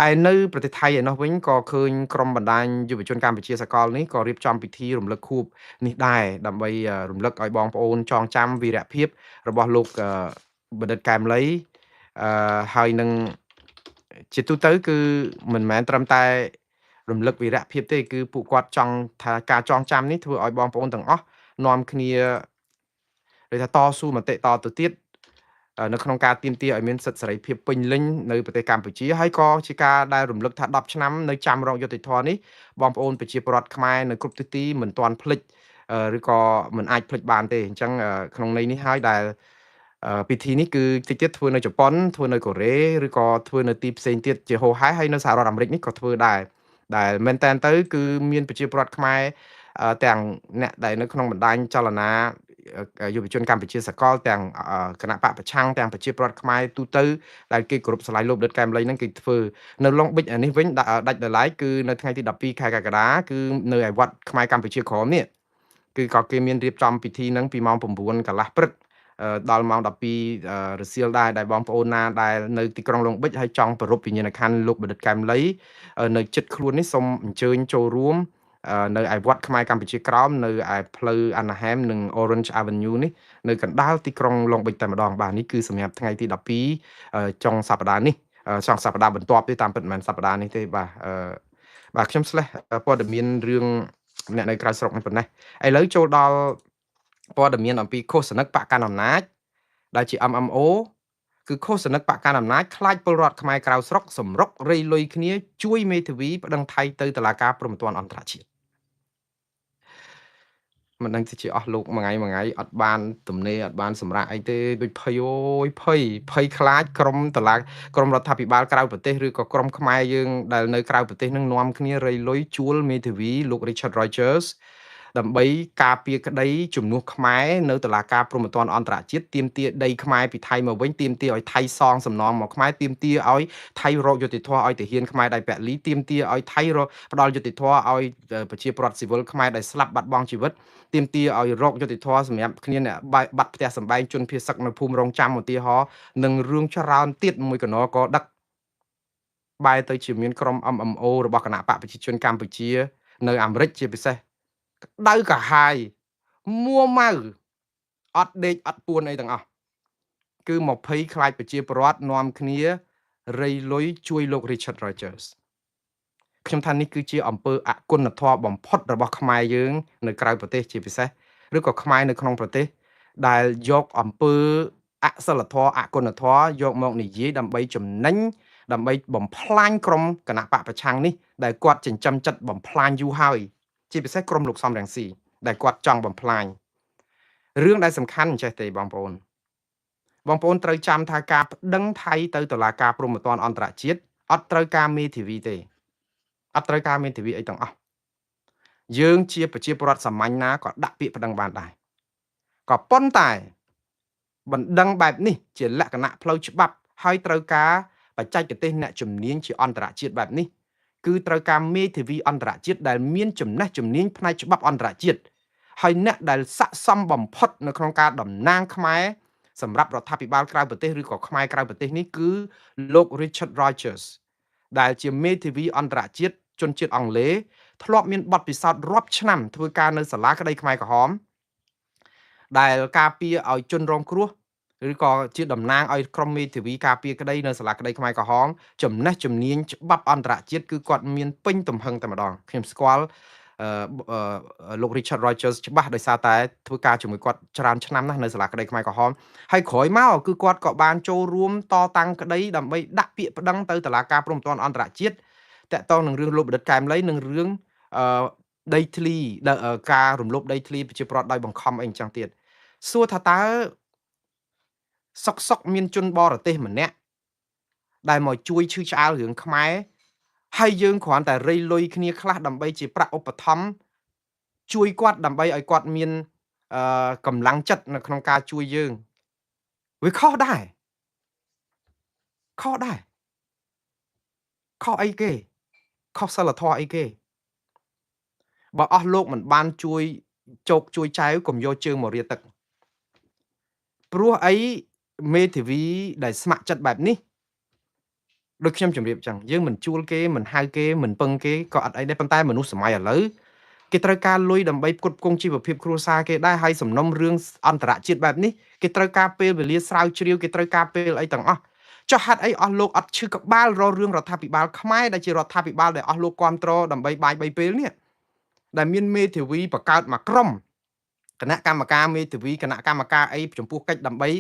ឯនៅប្រទេសថៃឯនោះវិញក៏ឃើញក្រុមបណ្ដាញយុវជនកម្ពុជាសកលនេះក៏រៀបចំពិធីរំលឹកខួបនេះដែរដើម្បីរំលឹកឲ្យបងប្អូនចងចាំវីរភាពរបស់លោកបណ្ឌិតកែមលីហើយនឹងជាទូទៅគឺមិនមែនត្រឹមតែរំលឹកវីរភាពទេគឺពួកគាត់ចង់ថាការចងចាំនេះធ្វើឲ្យបងប្អូនទាំងអស់នាំគ្នាឬថាតស៊ូមតិតទៅទៀតនៅក្នុងការទាមទារឲ្យមានសិទ្ធិសេរីភាពពេញលេញនៅប្រទេសកម្ពុជាហើយក៏ជាការដែលរំលឹកថា10ឆ្នាំនៅចាំរងយុត្តិធម៌នេះបងប្អូនប្រជាពលរដ្ឋខ្មែរនៅគ្រប់ទិសទីមិនទាន់ភ្លេចឬក៏មិនអាចភ្លេចបានទេអញ្ចឹងក្នុងន័យនេះហើយដែលពិធីនេះគឺតិចទៀតធ្វើនៅជប៉ុនធ្វើនៅកូរ៉េឬក៏ធ្វើនៅទីផ្សេងទៀតជាហូហែហើយនៅសហរដ្ឋអាមេរិកនេះក៏ធ្វើដែរដែលមែនតើទៅគឺមានប្រជាពលរដ្ឋខ្មែរទាំងអ្នកដែលនៅក្នុងបណ្ដាញចលនាយុវជនកម្ពុជាសកលទាំងគណៈបកប្រឆាំងទាំងប្រជាពលរដ្ឋខ្មែរទូទៅដែលគេគោរពស្រឡាញ់លោកបណ្ឌិតកែមលីហ្នឹងគេធ្វើនៅឡុងប៊ិចអានេះវិញដាច់ដោយឡែកគឺនៅថ្ងៃទី12ខែកក្កដាគឺនៅឯវត្តខ្មែរកម្ពុជាក្រមនេះ គឺក៏គេមានរៀបចំពិធីហ្នឹងពីម៉ោង9កន្លះព្រឹកដល់ម៉ោង12រសៀលដែរដែលបងប្អូនណាដែលនៅទីក្រុងឡុងប៊ិចហើយចង់ប្រពវិញ្ញាណក្ខន្ធលោកបណ្ឌិតកែមលីនៅចិត្តខ្លួននេះសូមអញ្ជើញចូលរួមនៅឯវត្តខ្មែរកម្ពុជាក្រោមនៅឯផ្លូវ Anaheim និង Orange Avenue នេះនៅកណ្ដាលទីក្រុងឡុងប៊ិចតែម្ដងបាទនេះគឺសម្រាប់ថ្ងៃទី12ចុងសប្តាហ៍នេះចុងសប្តាហ៍បន្ទាប់ទេតាមពិតមិនមែនសប្តាហ៍នេះទេបាទបាទខ្ញុំស្លេះព័ត៌មានរឿងអ្នកនៅក្រៅស្រុកនេះប៉ុណ្ណេះឥឡូវចូលដល់ព័ត៌មានអំពីឃោសនិកបកកណ្ដាលអំណាចដែលជា MMO គឺឃោសនិកបកកណ្ដាលអំណាចខ្លាចពលរដ្ឋខ្មែរក្រៅស្រុកសម្រុករៃលុយគ្នាជួយមេធាវីប្តឹងថៃទៅតុលាការព្រហ្មទណ្ឌអន្តរជាតិមិនដឹងជាអស់លោកមួយថ្ងៃមួយថ្ងៃអត់បានទំនេរអត់បានសម្រាកអីទេដូចភ័យអូយភ័យភ័យខ្លាចក្រុមតឡាក្រុមរដ្ឋាភិបាលក្រៅប្រទេសឬក៏ក្រុមខ្មែរយើងដែលនៅក្រៅប្រទេសនឹងនាំគ្នារៃលុយជួលមេធាវីលោក Richard Rogers ដើម្បីការពារក្តីជំនួសខ្មែរនៅតុលាការព្រហ្មទណ្ឌអន្តរជាតិទាមទារដីខ្មែរពីថៃមកវិញទាមទារឲ្យថៃសងសំណងមកខ្មែរទាមទារឲ្យថៃរកយុត្តិធម៌ឲ្យទាហានខ្មែរដែលពលីទាមទារឲ្យថៃរកផ្ដល់យុត្តិធម៌ឲ្យប្រជាពលរដ្ឋស៊ីវិលខ្មែរដែលស្លាប់បាត់បង់ជីវិតទាមទារឲ្យរកយុត្តិធម៌សម្រាប់គ្នាអ្នកបាត់ផ្ទះសម្បែងជនភៀសសឹកនៅភូមិរងចាំឧទាហរណ៍និងរឿងច្រើនទៀតមួយកណោក៏ដឹកបែរទៅជាមានក្រុម MMO របស់គណៈបកប្រជាជនកម្ពុជានៅអាមេរិកជាពិសេសក្តៅកាហាយមួម៉ៅអត់ដេកអត់ពួនអីទាំងអស់គឺ20ខ្លាចប្រជាពលរដ្ឋនាំគ្នារៃលុយជួយលោក Richard Rogers ខ្ញុំថានេះគឺជាអំពើអគុណធម៌បំផុតរបស់ខ្មែរយើងនៅក្រៅប្រទេសជាពិសេសឬក៏ខ្មែរនៅក្នុងប្រទេសដែលយកអំពើអសិលធម៌អគុណធម៌យកមកនិយាយដើម្បីចំណេញដើម្បីបំផ្លាញក្រុមគណៈបកប្រឆាំងនេះដែលគាត់ចិញ្ចឹមចិត្តបំផ្លាញយូរហើយជាពិសេសក្រុមលោកសំរងស៊ីដែលគាត់ចង់បំផ្លាញរឿងដែលសំខាន់អញ្ចេះទេបងប្អូនបងប្អូនត្រូវចាំថាការប្តឹងថៃទៅតុលាការព្រហ្មទណ្ឌអន្តរជាតិអត់ត្រូវការមេធាវីទេអត់ត្រូវការមេធាវីអីទាំងអស់យើងជាប្រជាពលរដ្ឋសាមញ្ញណាក៏ដាក់ពាក្យប្តឹងបានដែរក៏ប៉ុន្តែបណ្ដឹងបែបនេះជាលក្ខណៈផ្លូវច្បាប់ហើយត្រូវការបច្ចេកទេសអ្នកជំនាញជាអន្តរជាតិបែបនេះគឺត្រូវការមេធាវីអន្តរជាតិដែលមានចំណេះជំនាញផ្នែកច្បាប់អន្តរជាតិហើយអ្នកដែលស័ក្តិសមបំផុតនៅក្នុងការតំណាងខ្មែរសម្រាប់រដ្ឋាភិបាលក្រៅប្រទេសឬក៏ខ្មែរក្រៅប្រទេសនេះគឺលោក Richard Rogers ដែលជាមេធាវីអន្តរជាតិជនជាតិអង់គ្លេសធ្លាប់មានបទពិសោធន៍រាប់ឆ្នាំធ្វើការនៅសាលាក្តីខ្មែរក្រហមដែលការពារឲ្យជនរងគ្រោះឬក៏ជាតំណាងឲ្យក្រុមមេធាវីការពារក្តីនៅសាលាក្តីខ្មែរក្រហមចំណេះជំនាញច្បាប់អន្តរជាតិគឺគាត់មានពេញទំហឹងតែម្ដងខ្ញុំស្គាល់លោក Richard Rogers ច្បាស់ដោយសារតែធ្វើការជាមួយគាត់ច្រើនឆ្នាំណាស់នៅសាលាក្តីខ្មែរក្រហមហើយក្រោយមកគឺគាត់ក៏បានចូលរួមតតាំងក្តីដើម្បីដាក់ពាក្យប្តឹងទៅតុលាការព្រហ្មទណ្ឌអន្តរជាតិតាក់ទងនឹងរឿងលោកបណ្ឌិតកែមលីនិងរឿងដីធ្លីការរំលោភដីធ្លីប្រជាពលរដ្ឋដោយបង្ខំអីអញ្ចឹងទៀតសួរថាតើសុកសុកមានជនបរទេសម្នាក់ដែលមកជួយឈឺឆ្អាលរឿងខ្មែរហើយយើងគ្រាន់តែរៃលុយគ្នាខ្លះដើម្បីជាប្រាក់ឧបត្ថម្ភជួយគាត់ដើម្បីឲ្យគាត់មានកម្លាំងចិត្តនៅក្នុងការជួយយើងវាខុសដែរខុសដែរខុសអីគេខុសសិលធម៌អីគេបើអស់លោកមិនបានជួយជោគជួយចែវកុំយកជើងមករាទឹកព្រោះអីមេធាវីដែលស្ម័គ្រចិត្តបែបនេះដូចខ្ញុំជម្រាបចឹងយើងមិនជួលគេមិនហៅគេមិនពឹងគេក៏អត់អីដែរប៉ុន្តែមនុស្សសម័យឥឡូវគេត្រូវការលុយដើម្បីផ្គត់ផ្គង់ជីវភាពគ្រួសារគេដែរហើយសំណុំរឿងអន្តរជាតិបែបនេះគេត្រូវការពេលវេលាស្រាវជ្រាវគេត្រូវការពេលអីទាំងអស់ចុះហេតុអីអស់លោកអត់ឈឺក្បាលរករឿងរដ្ឋាភិបាលខ្មែរដែលជារដ្ឋាភិបាលដែលអស់លោកគ្រប់គ្រងដើម្បីបាយបីពេលនេះដែលមានមេធាវីបង្កើតមួយក្រុមគណៈកម្មការមេធាវីគណៈកម្មការអីចំពោះកិច្ចដើម្បី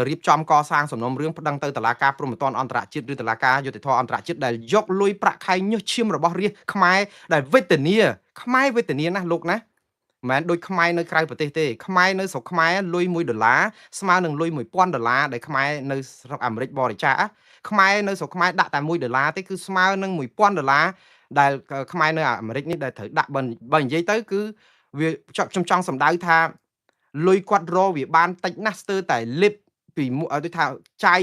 រៀបចំកសាងសំណុំរឿងប្តឹងទៅតុលាការព្រហ្មទណ្ឌអន្តរជាតិឬតុលាការយុត្តិធម៌អន្តរជាតិដែលយកលុយប្រាក់ខែញើសឈាមរបស់រាស្ត្រខ្មែរដែលវេទនាខ្មែរវេទនាណាស់លោកណាមិនមែនដូចខ្មែរនៅក្រៅប្រទេសទេខ្មែរនៅស្រុកខ្មែរលុយ1ដុល្លារស្មើនឹងលុយ1000ដុល្លារដែលខ្មែរនៅស្រុកអាមេរិកបរិច្ចាគខ្មែរនៅស្រុកខ្មែរដាក់តែ1ដុល្លារទេគឺស្មើនឹង1000ដុល្លារដែលខ្មែរនៅអាមេរិកនេះដែលត្រូវដាក់បើនិយាយទៅគឺវាខ្ញុំចង់សម្ដៅថាលុយគាត់រវាបានតិចណាស់ស្ទើរតែលិបពីដូចថាចាយ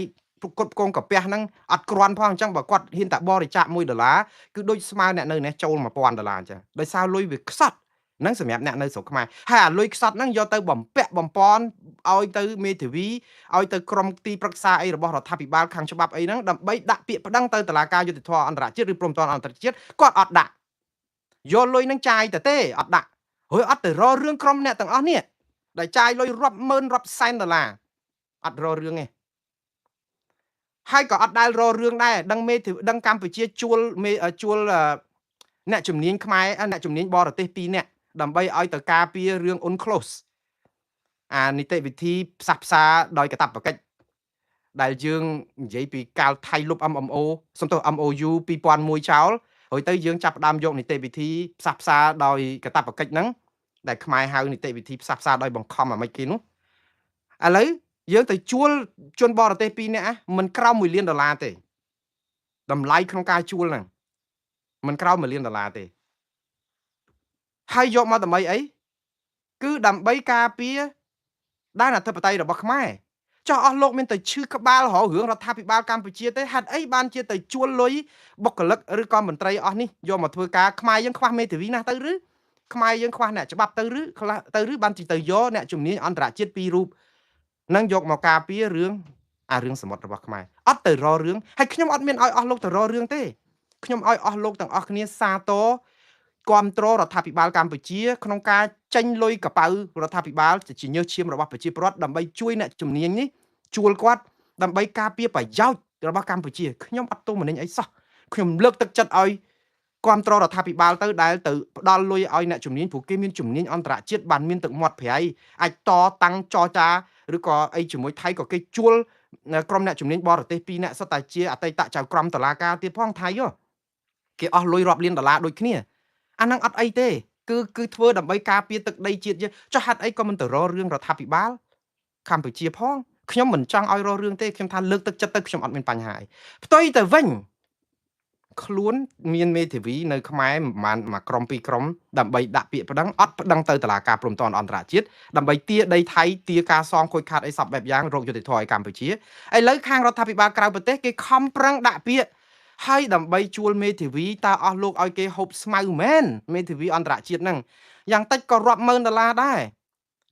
គាត់ផ្គងកាពះហ្នឹងអត់គ្រាន់ផងអញ្ចឹងបើគាត់ហ៊ានតែបរិច្ចាគ1ដុល្លារគឺដូចស្មើអ្នកនៅនេះចូល1000ដុល្លារអញ្ចឹងដោយសារលុយវាខ្សត់ ហ្នឹងសម្រាប់អ្នកនៅស្រុកខ្មែរហើយអាលុយខ្សត់ហ្នឹងយកទៅបំពាក់បំពន់ឲ្យទៅមេធាវីឲ្យទៅក្រុមទីប្រឹក្សាអីរបស់រដ្ឋាភិបាលខាងច្បាប់អីហ្នឹងដើម្បីដាក់ពាក្យប្តឹងទៅតុលាការយុត្តិធម៌អន្តរជាតិឬព្រំប្រទានអន្តរជាតិគាត់អត់ដាក់យកលុយហ្នឹងចាយទៅទេអត់ដាក់ហើយអត់ទៅរករឿងក្រុមអ្នកទាំងអស់នេះដែលចាយលុយរាប់ម៉ឺនរាប់សែនដុល្លារអត់រករឿងទេហើយក៏អត់ដែលរករឿងដែរដឹងមេដឹងកម្ពុជាជួលមេជួលអ្នកជំនាញខ្មែរអ្នកជំនាញបរទេស2នាក់ដើម្បីឲ្យទៅការពាររឿង UNCLOS អានីតិវិធីផ្សះផ្សាដោយកាតព្វកិច្ចដែលយើងនិយាយពីកាលថៃលុប MMO សំទោស MOU 2001ចោលហើយទៅយើងចាប់ផ្ដើមយកនីតិវិធីផ្សះផ្សាដោយកាតព្វកិច្ចហ្នឹងដែលខ្មែរហៅនីតិវិធីផ្សះផ្សាដោយបង្ខំអាម៉េចគេនោះឥឡូវយើងទៅជួលជនបរទេស2នាក់មិនក្រោម1លានដុល្លារទេតម្លៃក្នុងការជួលហ្នឹងមិនក្រោម1លានដុល្លារទេហើយយកមកដើម្បីអីគឺដើម្បីការពារដែនអធិបតេយ្យរបស់ខ្មែរចោះអស់លោកមានតែឈឺក្បាលរករឿងរដ្ឋាភិបាលកម្ពុជាទេហេតុអីបានជាទៅជួលលុយបុគ្គលិកឬក៏មន្ត្រីអស់នេះយកមកធ្វើការខ្មែរយើងខ្វះមេធាវីណាស់ទៅឬខ្មែរយើងខ្វះអ្នកច្បាប់ទៅឬខ្លះទៅឬបានជាទៅយកអ្នកជំនាញអន្តរជាតិពីររូបនឹងយកមកការពាររឿងអារឿងសមុទ្ររបស់ខ្មែរអត់ទៅរករឿងហើយខ្ញុំអត់មានឲ្យអស់លោកទៅរករឿងទេខ្ញុំឲ្យអស់លោកទាំងអស់គ្នាសាទរគាំទ្ររដ្ឋាភិបាលកម្ពុជាក្នុងការចេញលុយកប៉ៅរដ្ឋាភិបាលជាញើសឈាមរបស់ប្រជាពលរដ្ឋដើម្បីជួយអ្នកជំនាញនេះជួលគាត់ដើម្បីការពារប្រយោជន៍របស់កម្ពុជាខ្ញុំអត់ទោសមនិញអីសោះខ្ញុំលើកទឹកចិត្តឲ្យគាំទ្ររដ្ឋាភិបាលទៅដែលទៅផ្ដល់លុយឲ្យអ្នកជំនាញព្រោះគេមានជំនាញអន្តរជាតិបានមានទឹកមាត់ប្រៃអាចតតាំងចរចាឬក៏អីជាមួយថៃក៏គេជួលក្រុមអ្នកជំនាញបរទេស2នាក់សុទ្ធតែជាអតីតចៅក្រមតុលាការទៀតផងថៃគេអស់លុយរាប់លានដុល្លារដូចគ្នាអាហ្នឹងអត់អីទេគឺធ្វើដើម្បីការពារទឹកដីជាតិយើងចុះហេតុអីក៏មិនទៅរករឿងរដ្ឋាភិបាលកម្ពុជាផងខ្ញុំមិនចង់ឲ្យរករឿងទេខ្ញុំថាលើកទឹកចិត្តទៅខ្ញុំអត់មានបញ្ហាអីផ្ទុយទៅវិញខ្លួនមានមេធាវីនៅខ្មែរប្រហែលមួយក្រុមពីរក្រុមដើម្បីដាក់ពាក្យប្តឹងអត់ប្តឹងទៅតុលាការព្រំប្រទានអន្តរជាតិដើម្បីទារដីថៃទារការសងខូចខាតអីសពបែបយ៉ាងរកយុត្តិធម៌ឲ្យកម្ពុជាឥឡូវខាងរដ្ឋាភិបាលក្រៅប្រទេសគេខំប្រឹងដាក់ពាក្យហើយដើម្បីជួលមេធាវីតើអស់លោកឲ្យគេហូបស្មៅមែនមេធាវីអន្តរជាតិហ្នឹងយ៉ាងតិចក៏រាប់ម៉ឺនដុល្លារដែរ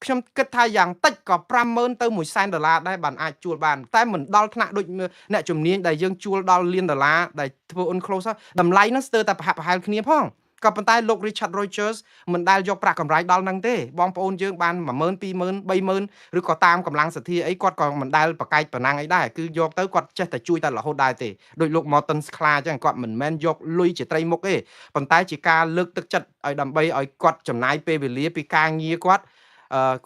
ខ្ញុំគិតថាយ៉ាងតិចក៏50000ទៅ100,000ដុល្លារដែរបានអាចជួលបានតែមិនដល់ថ្នាក់ដូចអ្នកជំនាញដែលយើងជួលដល់លានដុល្លារដែលធ្វើ UNCLOS តម្លៃហ្នឹងស្ទើរតែប្រហាក់ប្រហែលគ្នាផងក៏ប៉ុន្តែលោក Richard Rogers មិនដែលយកប្រាក់កម្រៃដល់ហ្នឹងទេបងប្អូនយើងបាន10000 20000 30000ឬក៏តាមកម្លាំងសទ្ធាអីគាត់ក៏មិនដែលប្រកែកប្រណាំងអីដែរគឺយកទៅគាត់ចេះតែជួយតែរហូតដែរទេដោយលោក Morton ខ្លាអញ្ចឹងគាត់មិនមែនយកលុយជាត្រីមុខទេប៉ុន្តែជាការលើកទឹកចិត្តឲ្យដើម្បីឲ្យគាត់ចំណាយពេលវេលាពីការងារគាត់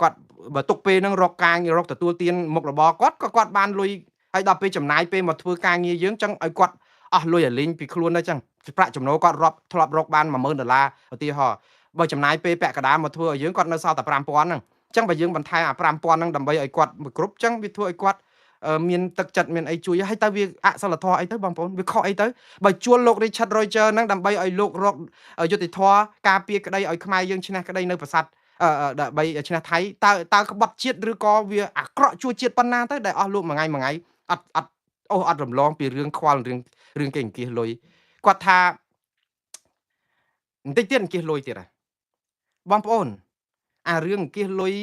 គាត់បើទុកពេលហ្នឹងរកការរកទទួលទានមុខរបរគាត់ក៏គាត់បានលុយហើយដល់ពេលចំណាយពេលមកធ្វើការងារយើងចឹងឲ្យគាត់អស់លុយឲ្យលេងពីខ្លួនទៅចឹងប្រាក់ចំណូលគាត់រាប់ធ្លាប់រកបាន10000ដុល្លារឧទាហរណ៍បើចំណាយពេលពាក់កណ្ដាលមកធ្វើឲ្យយើងគាត់នៅសល់តែ5000ហ្នឹងចឹងបើយើងបន្ថែមអា5000ហ្នឹងដើម្បីឲ្យគាត់មួយគ្រប់ចឹងវាធ្វើឲ្យគាត់មានទឹកចិត្តមានអីជួយហើយតើវាអសិលធម៌អីទៅបងប្អូនវាខុសអីទៅបើជួលលោក Richard Rogers ហ្នឹងដើម្បីឲ្យលោករកយុត្តិធម៌ការពារក្តីឲ្យខ្មែរយើងឈ្នះក្តីនៅប្រាសាទដើម្បីឈ្នះថៃតើក្បត់ជាតិឬក៏វាអាក្រក់ជួជាតិប៉ុណ្ណាទៅដែលអស់លោកមួយថ្ងៃមួយថ្ងៃអត់អត់អូសអត់រំលងពីរឿងខ្វល់រឿងគេអង្គាសលុយគាត់ថាបន្តិចទៀតអង្គាសលុយទៀតហ៎បងប្អូនអារឿងអង្គាសលុយ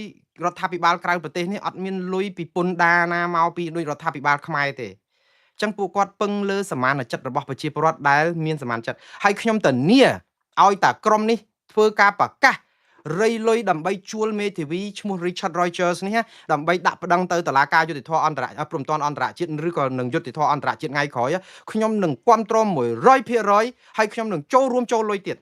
រដ្ឋាភិបាលក្រៅប្រទេសនេះអត់មានលុយពីពន្ធដារណាមកពីដូចរដ្ឋាភិបាលខ្មែរទេអញ្ចឹងពួកគាត់ពឹងលើសមានចិត្តរបស់ប្រជាពលរដ្ឋដែលមានសមានចិត្តហើយខ្ញុំធានាឲ្យតាក្រុមនេះធ្វើការប្រកាសរៃលុយដើម្បីជួលមេធាវីឈ្មោះ Richard Rogers នេះដើម្បីដាក់ប្តឹងទៅតុលាការយុត្តិធម៌អន្តរព្រំប្រទានអន្តរជាតិឬក៏នឹងយុត្តិធម៌អន្តរជាតិថ្ងៃក្រោយខ្ញុំនឹងគាំទ្រ100%ហើយខ្ញុំនឹងចូលរួមចូលលុយទៀត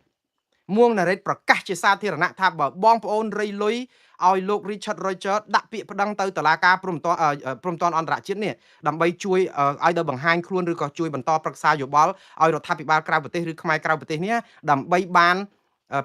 មួងណារ៉េតប្រកាសជាសាធារណៈថាបើបងប្អូនរៃលុយឲ្យលោក Richard Rogers ដាក់ពាក្យប្តឹងទៅតុលាការព្រំប្រទានអន្តរជាតិនេះដើម្បីជួយឲ្យទៅបង្ហាញខ្លួនឬក៏ជួយបន្តប្រឹក្សាយោបល់ឲ្យរដ្ឋាភិបាលក្រៅប្រទេសឬខ្មែរក្រៅប្រទេសនេះដើម្បីបាន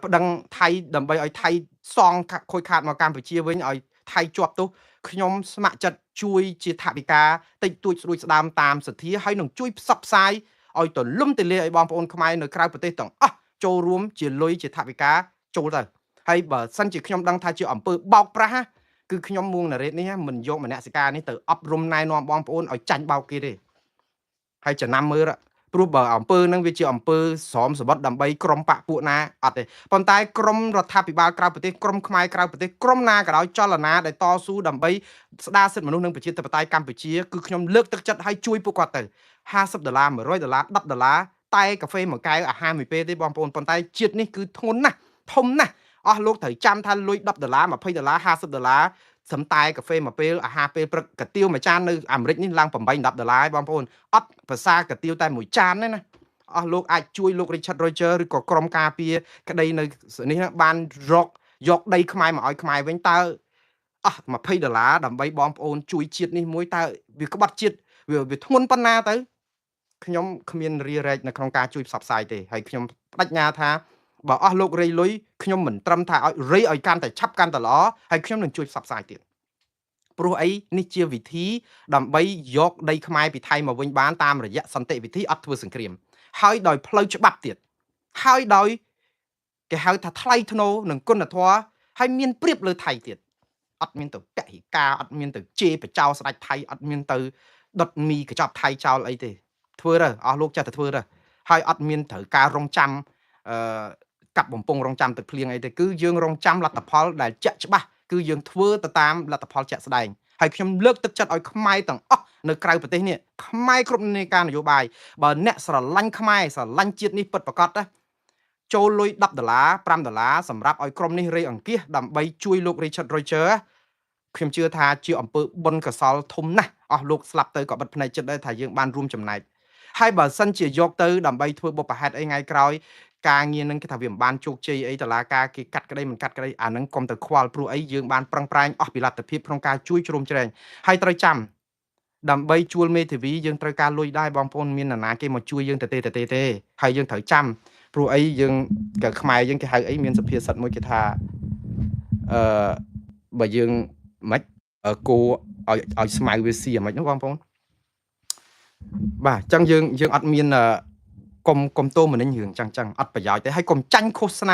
ប្តឹងថៃដើម្បីឲ្យថៃសងខូចខាតមកកម្ពុជាវិញឲ្យថៃជាប់ទោសខ្ញុំស្ម័គ្រចិត្តជួយជាថវិកាតិចតួចស្រួចស្ដាមតាមសទ្ធាហើយនឹងជួយផ្សព្វផ្សាយឲ្យទលំទលាយឲ្យបងប្អូនខ្មែរនៅក្រៅប្រទេសទាំងអស់ចូលរួមជាលុយជាថវិកាចូលទៅហើយបើសិនជាខ្ញុំដឹងថាជាអំពើបោកប្រាស់គឺខ្ញុំមួងណារ៉េតនេះមិនយកមនសិការនេះទៅអប់រំណែនាំបងប្អូនឲ្យចាញ់បោកគេទេហើយចំណាំមើល ព្រោះបើអំពើហ្នឹងវាជាអំពើស្រោមសបុតដើម្បីក្រុមបកពួកណាអត់ទេប៉ុន្តែក្រមរដ្ឋាភិបាលក្រៅប្រទេសក្រមខ្មែរក្រៅប្រទេសក្រមណាក៏ដោយចលនាដែលតស៊ូដើម្បីស្ដារសិទ្ធិមនុស្សនិងប្រជាធិបតេយ្យកម្ពុជាគឺខ្ញុំលើកទឹកចិត្តឲ្យជួយពួកគាត់ទៅ50ដុល្លារ100ដុល្លារ10ដុល្លារតែកាហ្វេមួយកែវអាហារមួយពេលទេបងប្អូនប៉ុន្តែជាតិនេះគឺធ្ងន់ណាស់ធំណាស់អស់លោកត្រូវចាំថាលុយ10ដុល្លារ20ដុល្លារ50ដុល្លារសំតែកាហ្វេមួយពេលអាហារពេលព្រឹកកាទៀវមួយចាននៅអាមេរិកនេះឡើង8 10ដុល្លារបងប្អូនអត់ភាសាកាទៀវតែមួយចានទេណាអស់លោកអាចជួយលោក Richard Rogers ឬក៏ក្រុមការពារក្តីនៅនេះបានរកយកដីខ្មែរមកឲ្យខ្មែរវិញតើអស់20ដុល្លារដើម្បីបងប្អូនជួយជាតិនេះមួយតើវាក្បត់ជាតិវាធ្ងន់ប៉ុណ្ណាទៅខ្ញុំគ្មានរារែកនៅក្នុងការជួយផ្សព្វផ្សាយទេហើយខ្ញុំបដិញ្ញាថាបើអស់លោករៃលុយខ្ញុំមិនត្រឹមថាឲ្យរៃឲ្យកាន់តែឆាប់កាន់តែល្អហើយខ្ញុំនឹងជួយផ្សព្វផ្សាយទៀតព្រោះអីនេះជាវិធីដើម្បីយកដីខ្មែរពីថៃមកវិញបានតាមរយៈសន្តិវិធីអត់ធ្វើសង្គ្រាមហើយដោយផ្លូវច្បាប់ទៀតហើយដោយគេហៅថាថ្លៃថ្នូរនិងគុណធម៌ហើយមានប្រៀបលើថៃទៀតអត់មានទៅពហិការអត់មានទៅជេរបចោស្ដេចថៃអត់មានទៅដុតមីកញ្ចប់ថៃចោលអីទេធ្វើទៅអស់លោកចេះតែធ្វើទៅហើយអត់មានត្រូវការរងចាំអឺកាប់បំពង់រងចាំទឹកភ្លៀងអីទេគឺយើងរងចាំលទ្ធផលដែលជាក់ច្បាស់គឺយើងធ្វើទៅតាមលទ្ធផលជាក់ស្ដែងហើយខ្ញុំលើកទឹកចិត្តឲ្យខ្មែរទាំងអស់នៅក្រៅប្រទេសនេះខ្មែរគ្រប់និន្នាការនយោបាយបើអ្នកស្រឡាញ់ខ្មែរស្រឡាញ់ជាតិនេះពិតប្រាកដណាចូលលុយ10ដុល្លារ5ដុល្លារសម្រាប់ឲ្យក្រុមនេះរៃអង្គាសដើម្បីជួយលោក Richard Rogers ខ្ញុំជឿថាជាអំពើបុណ្យកុសលធំណាស់អស់លោកស្លាប់ទៅក៏បិទភ្នែកចិត្តដែរថាយើងបានរួមចំណែកហើយបើសិនជាយកទៅដើម្បីធ្វើបុព្វហេតុអីថ្ងៃក្រោយការងារនឹងគេថាវាមិនបានជោគជ័យអីតឡាការគេកាត់ក្តីមិនកាត់ក្តីអានឹងកុំទៅខ្វល់ព្រោះអីយើងបានប្រឹងប្រែងអស់ពីលទ្ធភាពក្នុងការជួយជ្រោមជ្រែងហើយត្រូវចាំដើម្បីជួលមេធាវីយើងត្រូវការលុយដែរបងប្អូនមាននរណាគេមកជួយយើងទៅទេទៅទេទេហើយយើងត្រូវចាំព្រោះអីយើងគេខ្មែរយើងគេហៅអីមានសុភាសិតមួយគេថាអឺបើយើងមិនគោឲ្យស្មៅវាស៊ីអាម៉េចនោះបងប្អូនបាទអញ្ចឹងយើងអត់មានកុំទោមនិញរឿងចឹងចឹងអត់ប្រយោជន៍ទេហើយកុំចាញ់ឃោសន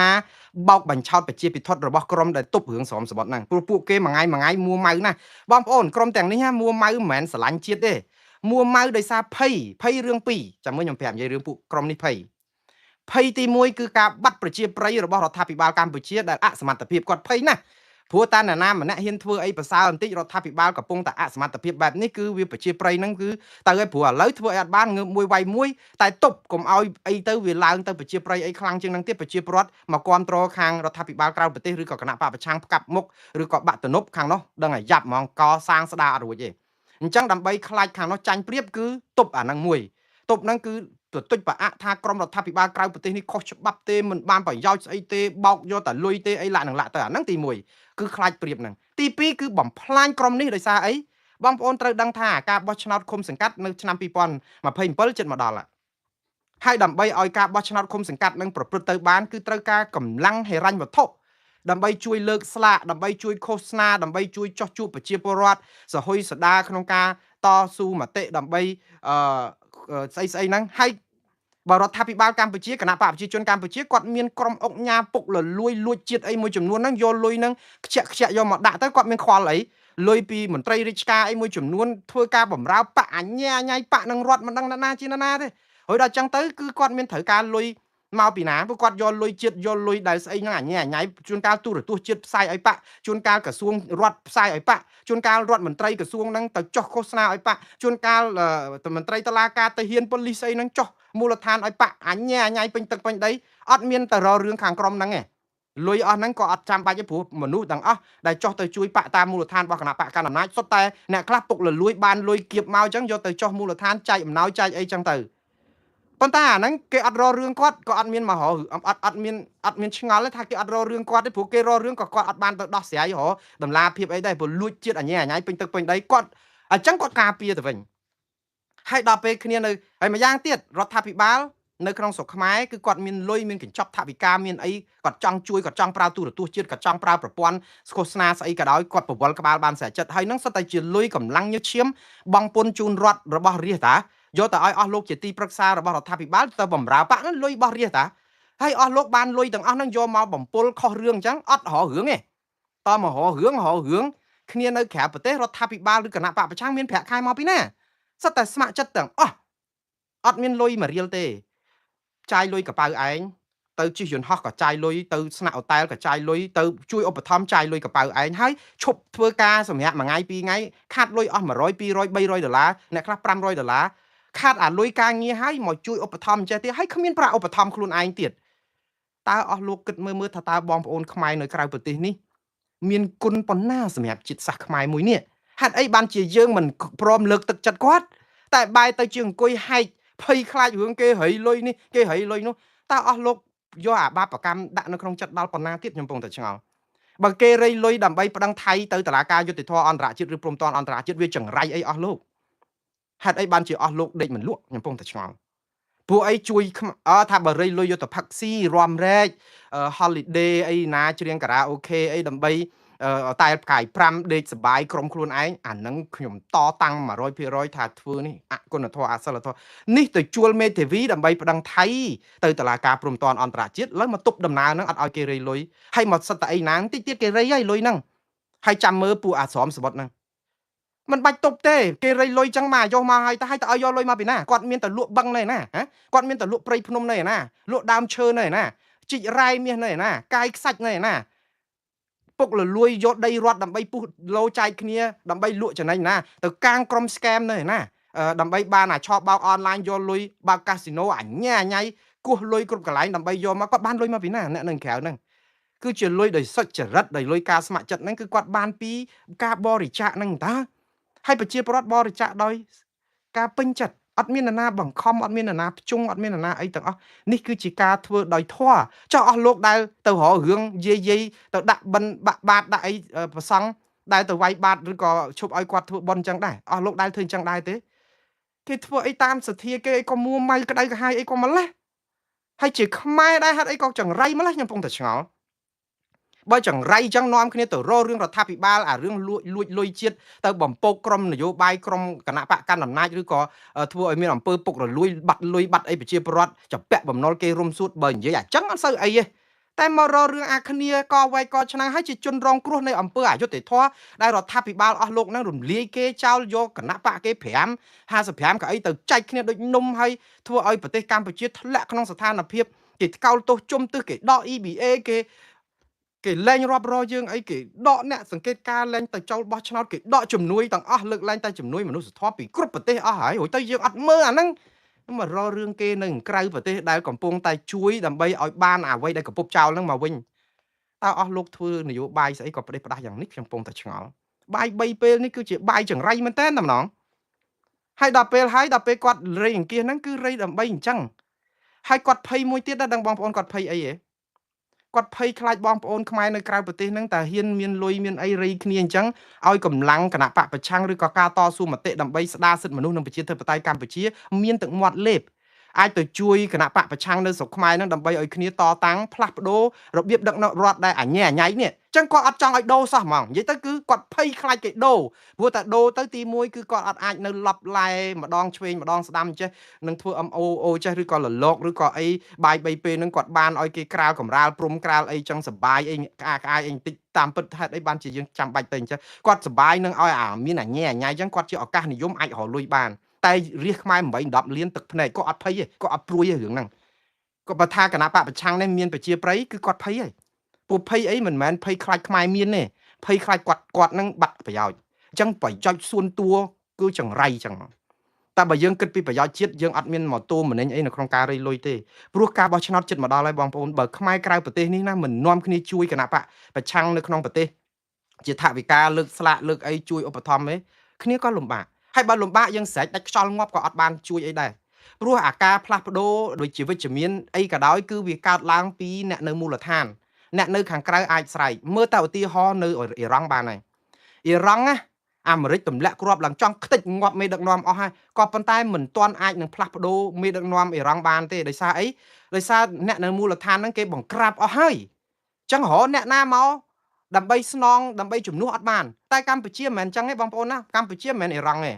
ាបោកបញ្ឆោតប្រជាពិធរបស់ក្រុមដែលទប់រឿងស្រោមសបុតហ្នឹងព្រោះពួកគេមួយថ្ងៃមួយថ្ងៃមួម៉ៅណាស់បងប្អូនក្រុមទាំងនេះមួម៉ៅមិនមែនស្រឡាញ់ជាតិទេមួម៉ៅដោយសារភ័យភ័យរឿងពីរចាំមើលខ្ញុំប្រាប់និយាយរឿងពួកក្រុមនេះភ័យភ័យទី1គឺការបាត់ប្រជាប្រិយរបស់រដ្ឋាភិបាលកម្ពុជាដែលអសមត្ថភាពគាត់ភ័យណាស់ព្រោះតាណាណាម្នាក់ហ៊ានធ្វើអីប្រសើរបន្តិចរដ្ឋាភិបាលកំពុងតែអសមត្ថភាពបែបនេះគឺវាប្រជាប្រិយហ្នឹងគឺទៅឲ្យព្រោះឥឡូវធ្វើអីអត់បានងើបមួយវាយមួយតែទប់កុំឲ្យអីទៅវាឡើងទៅប្រជាប្រិយអីខ្លាំងជាងហ្នឹងទៀតប្រជាពលរដ្ឋមកគ្រប់គ្រងខាងរដ្ឋាភិបាលក្រៅប្រទេសឬក៏គណៈបកប្រឆាំងផ្កាប់មុខឬក៏បាក់ទំនប់ខាងនោះដឹងឲ្យយ៉ាប់ហ្មងកសាងស្ដារអត់រួចទេអញ្ចឹងដើម្បីខ្លាចខាងនោះចាញ់ប្រៀបគឺទប់អាហ្នឹងមួយទប់ហ្នឹងគឺទទុចប្រអាក់ថាក្រមរដ្ឋាភិបាលក្រៅប្រទេសនេះខុសច្បាប់ទេមិនបានប្រយោជន៍ស្អីទេបោកយកតែលុយទេអីឡាក់នឹងឡាក់ទៅអាហ្នឹងទី1គឺខ្លាចប្រៀបហ្នឹងទី2គឺបំផ្លាញក្រុមនេះដោយសារអីបងប្អូនត្រូវដឹងថាការបោះឆ្នោតឃុំសង្កាត់នៅឆ្នាំ2027ជិតមកដល់ហើយដើម្បីឲ្យការបោះឆ្នោតឃុំសង្កាត់នឹងប្រព្រឹត្តទៅបានគឺត្រូវការកម្លាំងហិរញ្ញវត្ថុដើម្បីជួយលើកស្លាកដើម្បីជួយឃោសនាដើម្បីជួយចោះជួបប្រជាពលរដ្ឋសហុយសដាក្នុងការតស៊ូមតិដើម្បីអឺស្អីស្អីហ្នឹងហើយបើរដ្ឋាភិបាលកម្ពុជាគណៈបកប្រជាជនកម្ពុជាគាត់មានក្រុមអុកញ៉ាពុកលលួយលួចជាតិអីមួយចំនួនហ្នឹងយកលុយហ្នឹងខ្ជាក់ខ្ជាក់យកមកដាក់ទៅគាត់មានខ្វល់អីលុយពីមន្ត្រីរាជការអីមួយចំនួនធ្វើការបម្រើបកអញ្ញាញ៉ៃបកនឹងរដ្ឋមិនដឹងណាជាណាទេហើយដល់ចឹងទៅគឺគាត់មានត្រូវការលុយមកពីណាព្រោះគាត់យកលុយជាតិយកលុយដែលស្អីហ្នឹងអញ្ញាញ៉ៃជួនកាលទូរទស្សន៍ជាតិផ្សាយឲ្យបកជួនកាលក្រសួងរដ្ឋផ្សាយឲ្យបកជួនកាលរដ្ឋមន្ត្រីក្រសួងហ្នឹងទៅចុះឃោសនាឲ្យបកជួនកាលមន្ត្រីតុលាការទៅហ៊ានប៉ូលីសអីហ្នឹងចុះមូលដ្ឋានឲ្យបកអញ្ញាញ៉ៃពេញទឹកពេញដីអត់មានតែរករឿងខាងក្រុមហ្នឹងទេលុយអស់ហ្នឹងក៏អត់ចាំបាច់ទេព្រោះមនុស្សទាំងអស់ដែលចុះទៅជួយបកតាមមូលដ្ឋានរបស់គណៈបកកណ្ដាលអំណាចសុទ្ធតែអ្នកខ្លះពុកលលួយបានលុយគៀបមកអញ្ចឹងយកទៅចុះមូលដ្ឋានចែកអំណោយចែកអីចឹងទៅប៉ុន្តែអាហ្នឹងគេអត់រករឿងគាត់ក៏អត់មានមករកអត់មានឆ្ងល់ទេថាគេអត់រករឿងគាត់ទេព្រោះគេរករឿងក៏គាត់អត់បានទៅដោះស្រាយរកតម្លាភាពអីដែរព្រោះលួចជាតិអញ្ញាអញ្ញៃពេញទឹកពេញដីគាត់អញ្ចឹងគាត់ការពារទៅវិញហើយដល់ពេលគ្នានៅហើយម្យ៉ាងទៀតរដ្ឋាភិបាលនៅក្នុងស្រុកខ្មែរគឺគាត់មានលុយមានកញ្ចប់ថវិកាមានអីគាត់ចង់ជួយគាត់ចង់ប្រើទូរទស្សន៍ជាតិគាត់ចង់ប្រើប្រព័ន្ធឃោសនាស្អីក៏ដោយគាត់ប្រវល់ក្បាលបានស្រេចចិត្តហើយនឹងសុទ្ធតែជាលុយកម្លាំងញើសឈាមបងពុនជូនរដ្ឋរបស់រាជតាយកទៅឲ្យអស់លោកជាទីប្រឹក្សារបស់រដ្ឋាភិបាលទៅបំរើបកហ្នឹងលុយរបស់រាជតាហើយអស់លោកបានលុយទាំងអស់ហ្នឹងយកមកបំពុលខុសរឿងអញ្ចឹងអត់រករឿងទេតមករករឿងរករឿងគ្នានៅក្រៅប្រទេសរដ្ឋាភិបាលឬគណៈបកប្រឆាំងមានប្រាក់ខែមកពីណាសុទ្ធតែស្ម័គ្រចិត្តទាំងអស់ អត់មានលុយមួយរៀលទេចាយលុយកប៉ៅឯងទៅជិះយន្តហោះក៏ចាយលុយទៅស្នាក់អូតែលក៏ចាយលុយទៅជួយឧបត្ថម្ភចាយលុយកប៉ៅឯងហើយឈប់ធ្វើការសម្រាប់មួយថ្ងៃពីរថ្ងៃខាត់លុយអស់100 200 300ដុល្លារអ្នកខ្លះ500ដុល្លារខាត់អាលុយការងារហើយមកជួយឧបត្ថម្ភចេះទៀតហើយគ្មានប្រាក់ឧបត្ថម្ភខ្លួនឯងទៀតតើអស់លោកគិតមើលមើលថាតើបងប្អូនខ្មែរនៅក្រៅប្រទេសនេះមានគុណប៉ុណ្ណាសម្រាប់ជាតិសាសន៍ខ្មែរមួយនេះហេតុអីបានជាយើងមិនព្រមលើកទឹកចិត្តគាត់តែបែរទៅជាអង្គុយហែកភ័យខ្លាចរឿងគេហីលុយនេះគេហីលុយនោះតើអស់លោកយកអាបាបកម្មដាក់នៅក្នុងចិត្តដល់ប៉ុណ្ណាទៀតខ្ញុំកំពុងតែឆ្ងល់បើគេរៃលុយដើម្បីប្តឹងថៃទៅតុលាការយុត្តិធម៌អន្តរជាតិឬព្រំប្រទានអន្តរជាតិវាចង្រៃអីអស់លោកហេតុអីបានជាអស់លោកដេកមិនលក់ខ្ញុំកំពុងតែឆ្ងល់ពួកអីជួយថាបើរៃលុយយកទៅផឹកស៊ីរំរែក holiday អីណាច្រៀងការ៉ាអូខេអីដើម្បីតែផ្កាយ5ដេកសបាយក្រុមខ្លួនឯងអានឹងខ្ញុំតតាំង100%ថាធ្វើនេះអគុណធម៌អសិលធម៌នេះទៅជួលមេធាវីដើម្បីប្តឹងថៃទៅតុលាការព្រំប្រទានអន្តរជាតិឡើយមកទប់ដំណើរហ្នឹងអត់ឲ្យគេរៃលុយហើយមកសិតតែអីណាតិចទៀតគេរៃហើយលុយហ្នឹងហើយចាំមើលពួកអាស្រមសបុតហ្នឹងមិនបាច់ទប់ទេគេរៃលុយចឹងមកយកមកហើយតែឲ្យយកលុយមកពីណាគាត់មានតែលក់បឹងនៅណាហ៎គាត់មានតែលក់ព្រៃភ្នំនៅណាលក់ដើមឈើនៅណាជីករ៉ែមាសនៅណាកាយខ្សាច់នៅណាពុកលលួយយកដីរដ្ឋដើម្បីពុះលោចែកគ្នាដើម្បីលក់ចំណេញណាទៅកាងក្រុម scam នៅណាដើម្បីបានអាឆបោកអនឡាញយកលុយបើកកាស៊ីណូអញ្ញាញ៉ៃគោះលុយគ្រប់កន្លែងដើម្បីយកមកគាត់បានលុយមកពីណាអ្នកនៅក្រៅហ្នឹងគឺជាលុយដោយសុចរិតដោយលុយការស្ម័គ្រចិត្តហ្នឹងគឺគាត់បានពីការបរិច្ចាគហ្នឹងតាហើយប្រជាពលរដ្ឋបរិច្ចាគដោយការពេញចិត្តអត់មាននរណាបង្ខំអត់មាននរណាភ្ជង់អត់មាននរណាអីទាំងអស់នេះគឺជាការធ្វើដោយធម៌ចោះអស់លោកដែលទៅរករឿងយាយយាយទៅដាក់បិណ្ឌបាក់បាតដាក់អីប្រសង់ដែលទៅវាយបាតឬក៏ឈប់ឲ្យគាត់ធ្វើបុណ្យចឹងដែរអស់លោកដែលធ្វើចឹងដែរទេគេធ្វើអីតាមសទ្ធាគេអីក៏មួម៉ៅក្តៅក្រហាយអីក៏ម្លេះហើយជាខ្មែរដែរហេតុអីក៏ចង្រៃម្លេះខ្ញុំកំពុងតែឆ្ងល់បើចង្រៃចឹងនាំគ្នាទៅរករឿងរដ្ឋាភិបាលអារឿងលួចលួចលុយជាតិទៅបំពោកក្រុមនយោបាយក្រុមគណៈបកកណ្ដាលអំណាចឬក៏ធ្វើឲ្យមានអំពើពុករលួយបាត់លុយបាត់អីប្រជាពលរដ្ឋចពាក់បំណុលគេរុំសួតបើនិយាយអាចឹងអត់សូវអីទេតែមករករឿងអាគ្នាកវែកកឆ្នាំងហើយជាជនរងគ្រោះនៃអំពើអយុត្តិធម៌ដែលរដ្ឋាភិបាលអស់លោកនឹងរំលាយគេចោលយកគណៈបកគេ5 55កៅអីទៅចែកគ្នាដូចនំហើយធ្វើឲ្យប្រទេសកម្ពុជាធ្លាក់ក្នុងស្ថានភាពគេថ្កោលទោសជុំទិសគេដក EBA គេលែងរាប់រយយើងអីគេដកអ្នកសង្កេតការលែងទៅចូលបោះឆ្នោតគេដកជំនួយទាំងអស់លើកលែងតែជំនួយមនុស្សធម៌ពីគ្រប់ប្រទេសអស់ហើយរួចទៅយើងអត់មើលអាហ្នឹងមករករឿងគេនៅក្រៅប្រទេសដែលកំពុងតែជួយដើម្បីឲ្យបានអ្វីដែលកំពុបចោលហ្នឹងមកវិញតើអស់លោកធ្វើនយោបាយស្អីក៏ប្រទេសផ្ដាស់យ៉ាងនេះខ្ញុំកំពុងតែឆ្ងល់បាយ3ពេលនេះគឺជាបាយចង្រៃមែនតើតំណងហើយដល់ពេលគាត់រៃអង្គាសហ្នឹងគឺរៃដើម្បីអញ្ចឹងហើយគាត់ភ័យមួយទៀតដែរដឹងបងប្អូនគាត់ភ័យអីហ៎គាត់ភ័យខ្លាចបងប្អូនខ្មែរនៅក្រៅប្រទេសហ្នឹងតែហ៊ានមានលុយមានអីរៃគ្នាអញ្ចឹងឲ្យកម្លាំងគណៈបកប្រឆាំងឬក៏ការតស៊ូមតិដើម្បីស្ដារសិទ្ធិមនុស្សនិងប្រជាធិបតេយ្យកម្ពុជាមានទឹកមាត់លេបអាចទៅជួយគណៈបកប្រឆាំងនៅស្រុកខ្មែរហ្នឹងដើម្បីឲ្យគ្នាតតាំងផ្លាស់ប្ដូររបៀបដឹកនាំរដ្ឋដែលអញញ៉ៃនេះអញ្ចឹងគាត់អត់ចង់ឲ្យដូរសោះហ្មងនិយាយទៅគឺគាត់ភ័យខ្លាចគេដូរព្រោះតែដូរទៅទី1គឺគាត់អត់អាចនៅឡប់ឡែម្ដងឆ្វេងម្ដងស្ដាំចេះនឹងធ្វើ MOO ចេះឬក៏លលកឬក៏អីបាយ3ពេលហ្នឹងគាត់បានឲ្យគេក្រាលកំរាលព្រំក្រាលអីចឹងសបាយអីក្អាក្អាយអីបន្តិចតាមពិតហេតុអីបានជាយើងចាំបាច់ទៅអញ្ចឹងគាត់សបាយនឹងឲ្យអាមានអញញ៉ៃចឹងគាត់ជាឱកាសនិយមអាចរកលុយបានតែរាជខ្មែរ8 10លានទឹកភ្នែកក៏អត់ភ័យទេក៏អត់ព្រួយទេរឿងហ្នឹងក៏បើថាគណៈបកប្រឆាំងនេះមានប្រជាប្រិយគឺគាត់ភ័យហើយពួកភ័យអីមិនមែនភ័យខ្លាចខ្មែរមានទេភ័យខ្លាចគាត់នឹងបាត់ប្រយោជន៍អញ្ចឹងប្រយោជន៍សួនតួគឺចង្រៃអញ្ចឹងតែបើយើងគិតពីប្រយោជន៍ជាតិយើងអត់មានម៉ូតូម្នេញអីនៅក្នុងការរៃលុយទេព្រោះការបោះឆ្នោតចិត្តមកដល់ហើយបងប្អូនបើខ្មែរក្រៅប្រទេសនេះណាមិននាំគ្នាជួយគណៈបកប្រឆាំងនៅក្នុងប្រទេសជាថវិកាលើកស្លាកលើកអីជួយឧបត្ថម្ភទេគ្នាក៏លំបាកហើយបើលំបាកយើងស្រែកដាច់ខ្យល់ងាប់ក៏អត់បានជួយអីដែរព្រោះអាការផ្លាស់ប្ដូរដូចជាវិជ្ជមានអីក៏ដោយគឺវាកើតឡើងពីអ្នកនៅមូលដ្ឋានអ្នកនៅខាងក្រៅអាចស្រែកមើលតែឧទាហរណ៍នៅអ៊ីរ៉ង់បានហើយអ៊ីរ៉ង់ណាអាមេរិកទម្លាក់គ្រាប់ឡើងចង់ខ្ទេចងាប់មេដឹកនាំអស់ហើយក៏ប៉ុន្តែមិនទាន់អាចនឹងផ្លាស់ប្ដូរមេដឹកនាំអ៊ីរ៉ង់បានទេដោយសារអីដោយសារអ្នកនៅមូលដ្ឋានហ្នឹងគេបង្ក្រាបអស់ហើយអញ្ចឹងរកអ្នកណាមកដើម្បីស្នងដើម្បីជំនួសអត់បានតែកម្ពុជាមិនមែនអញ្ចឹងទេបងប្អូនណាកម្ពុជាមិនមែនអ៊ីរ៉ង់ទេ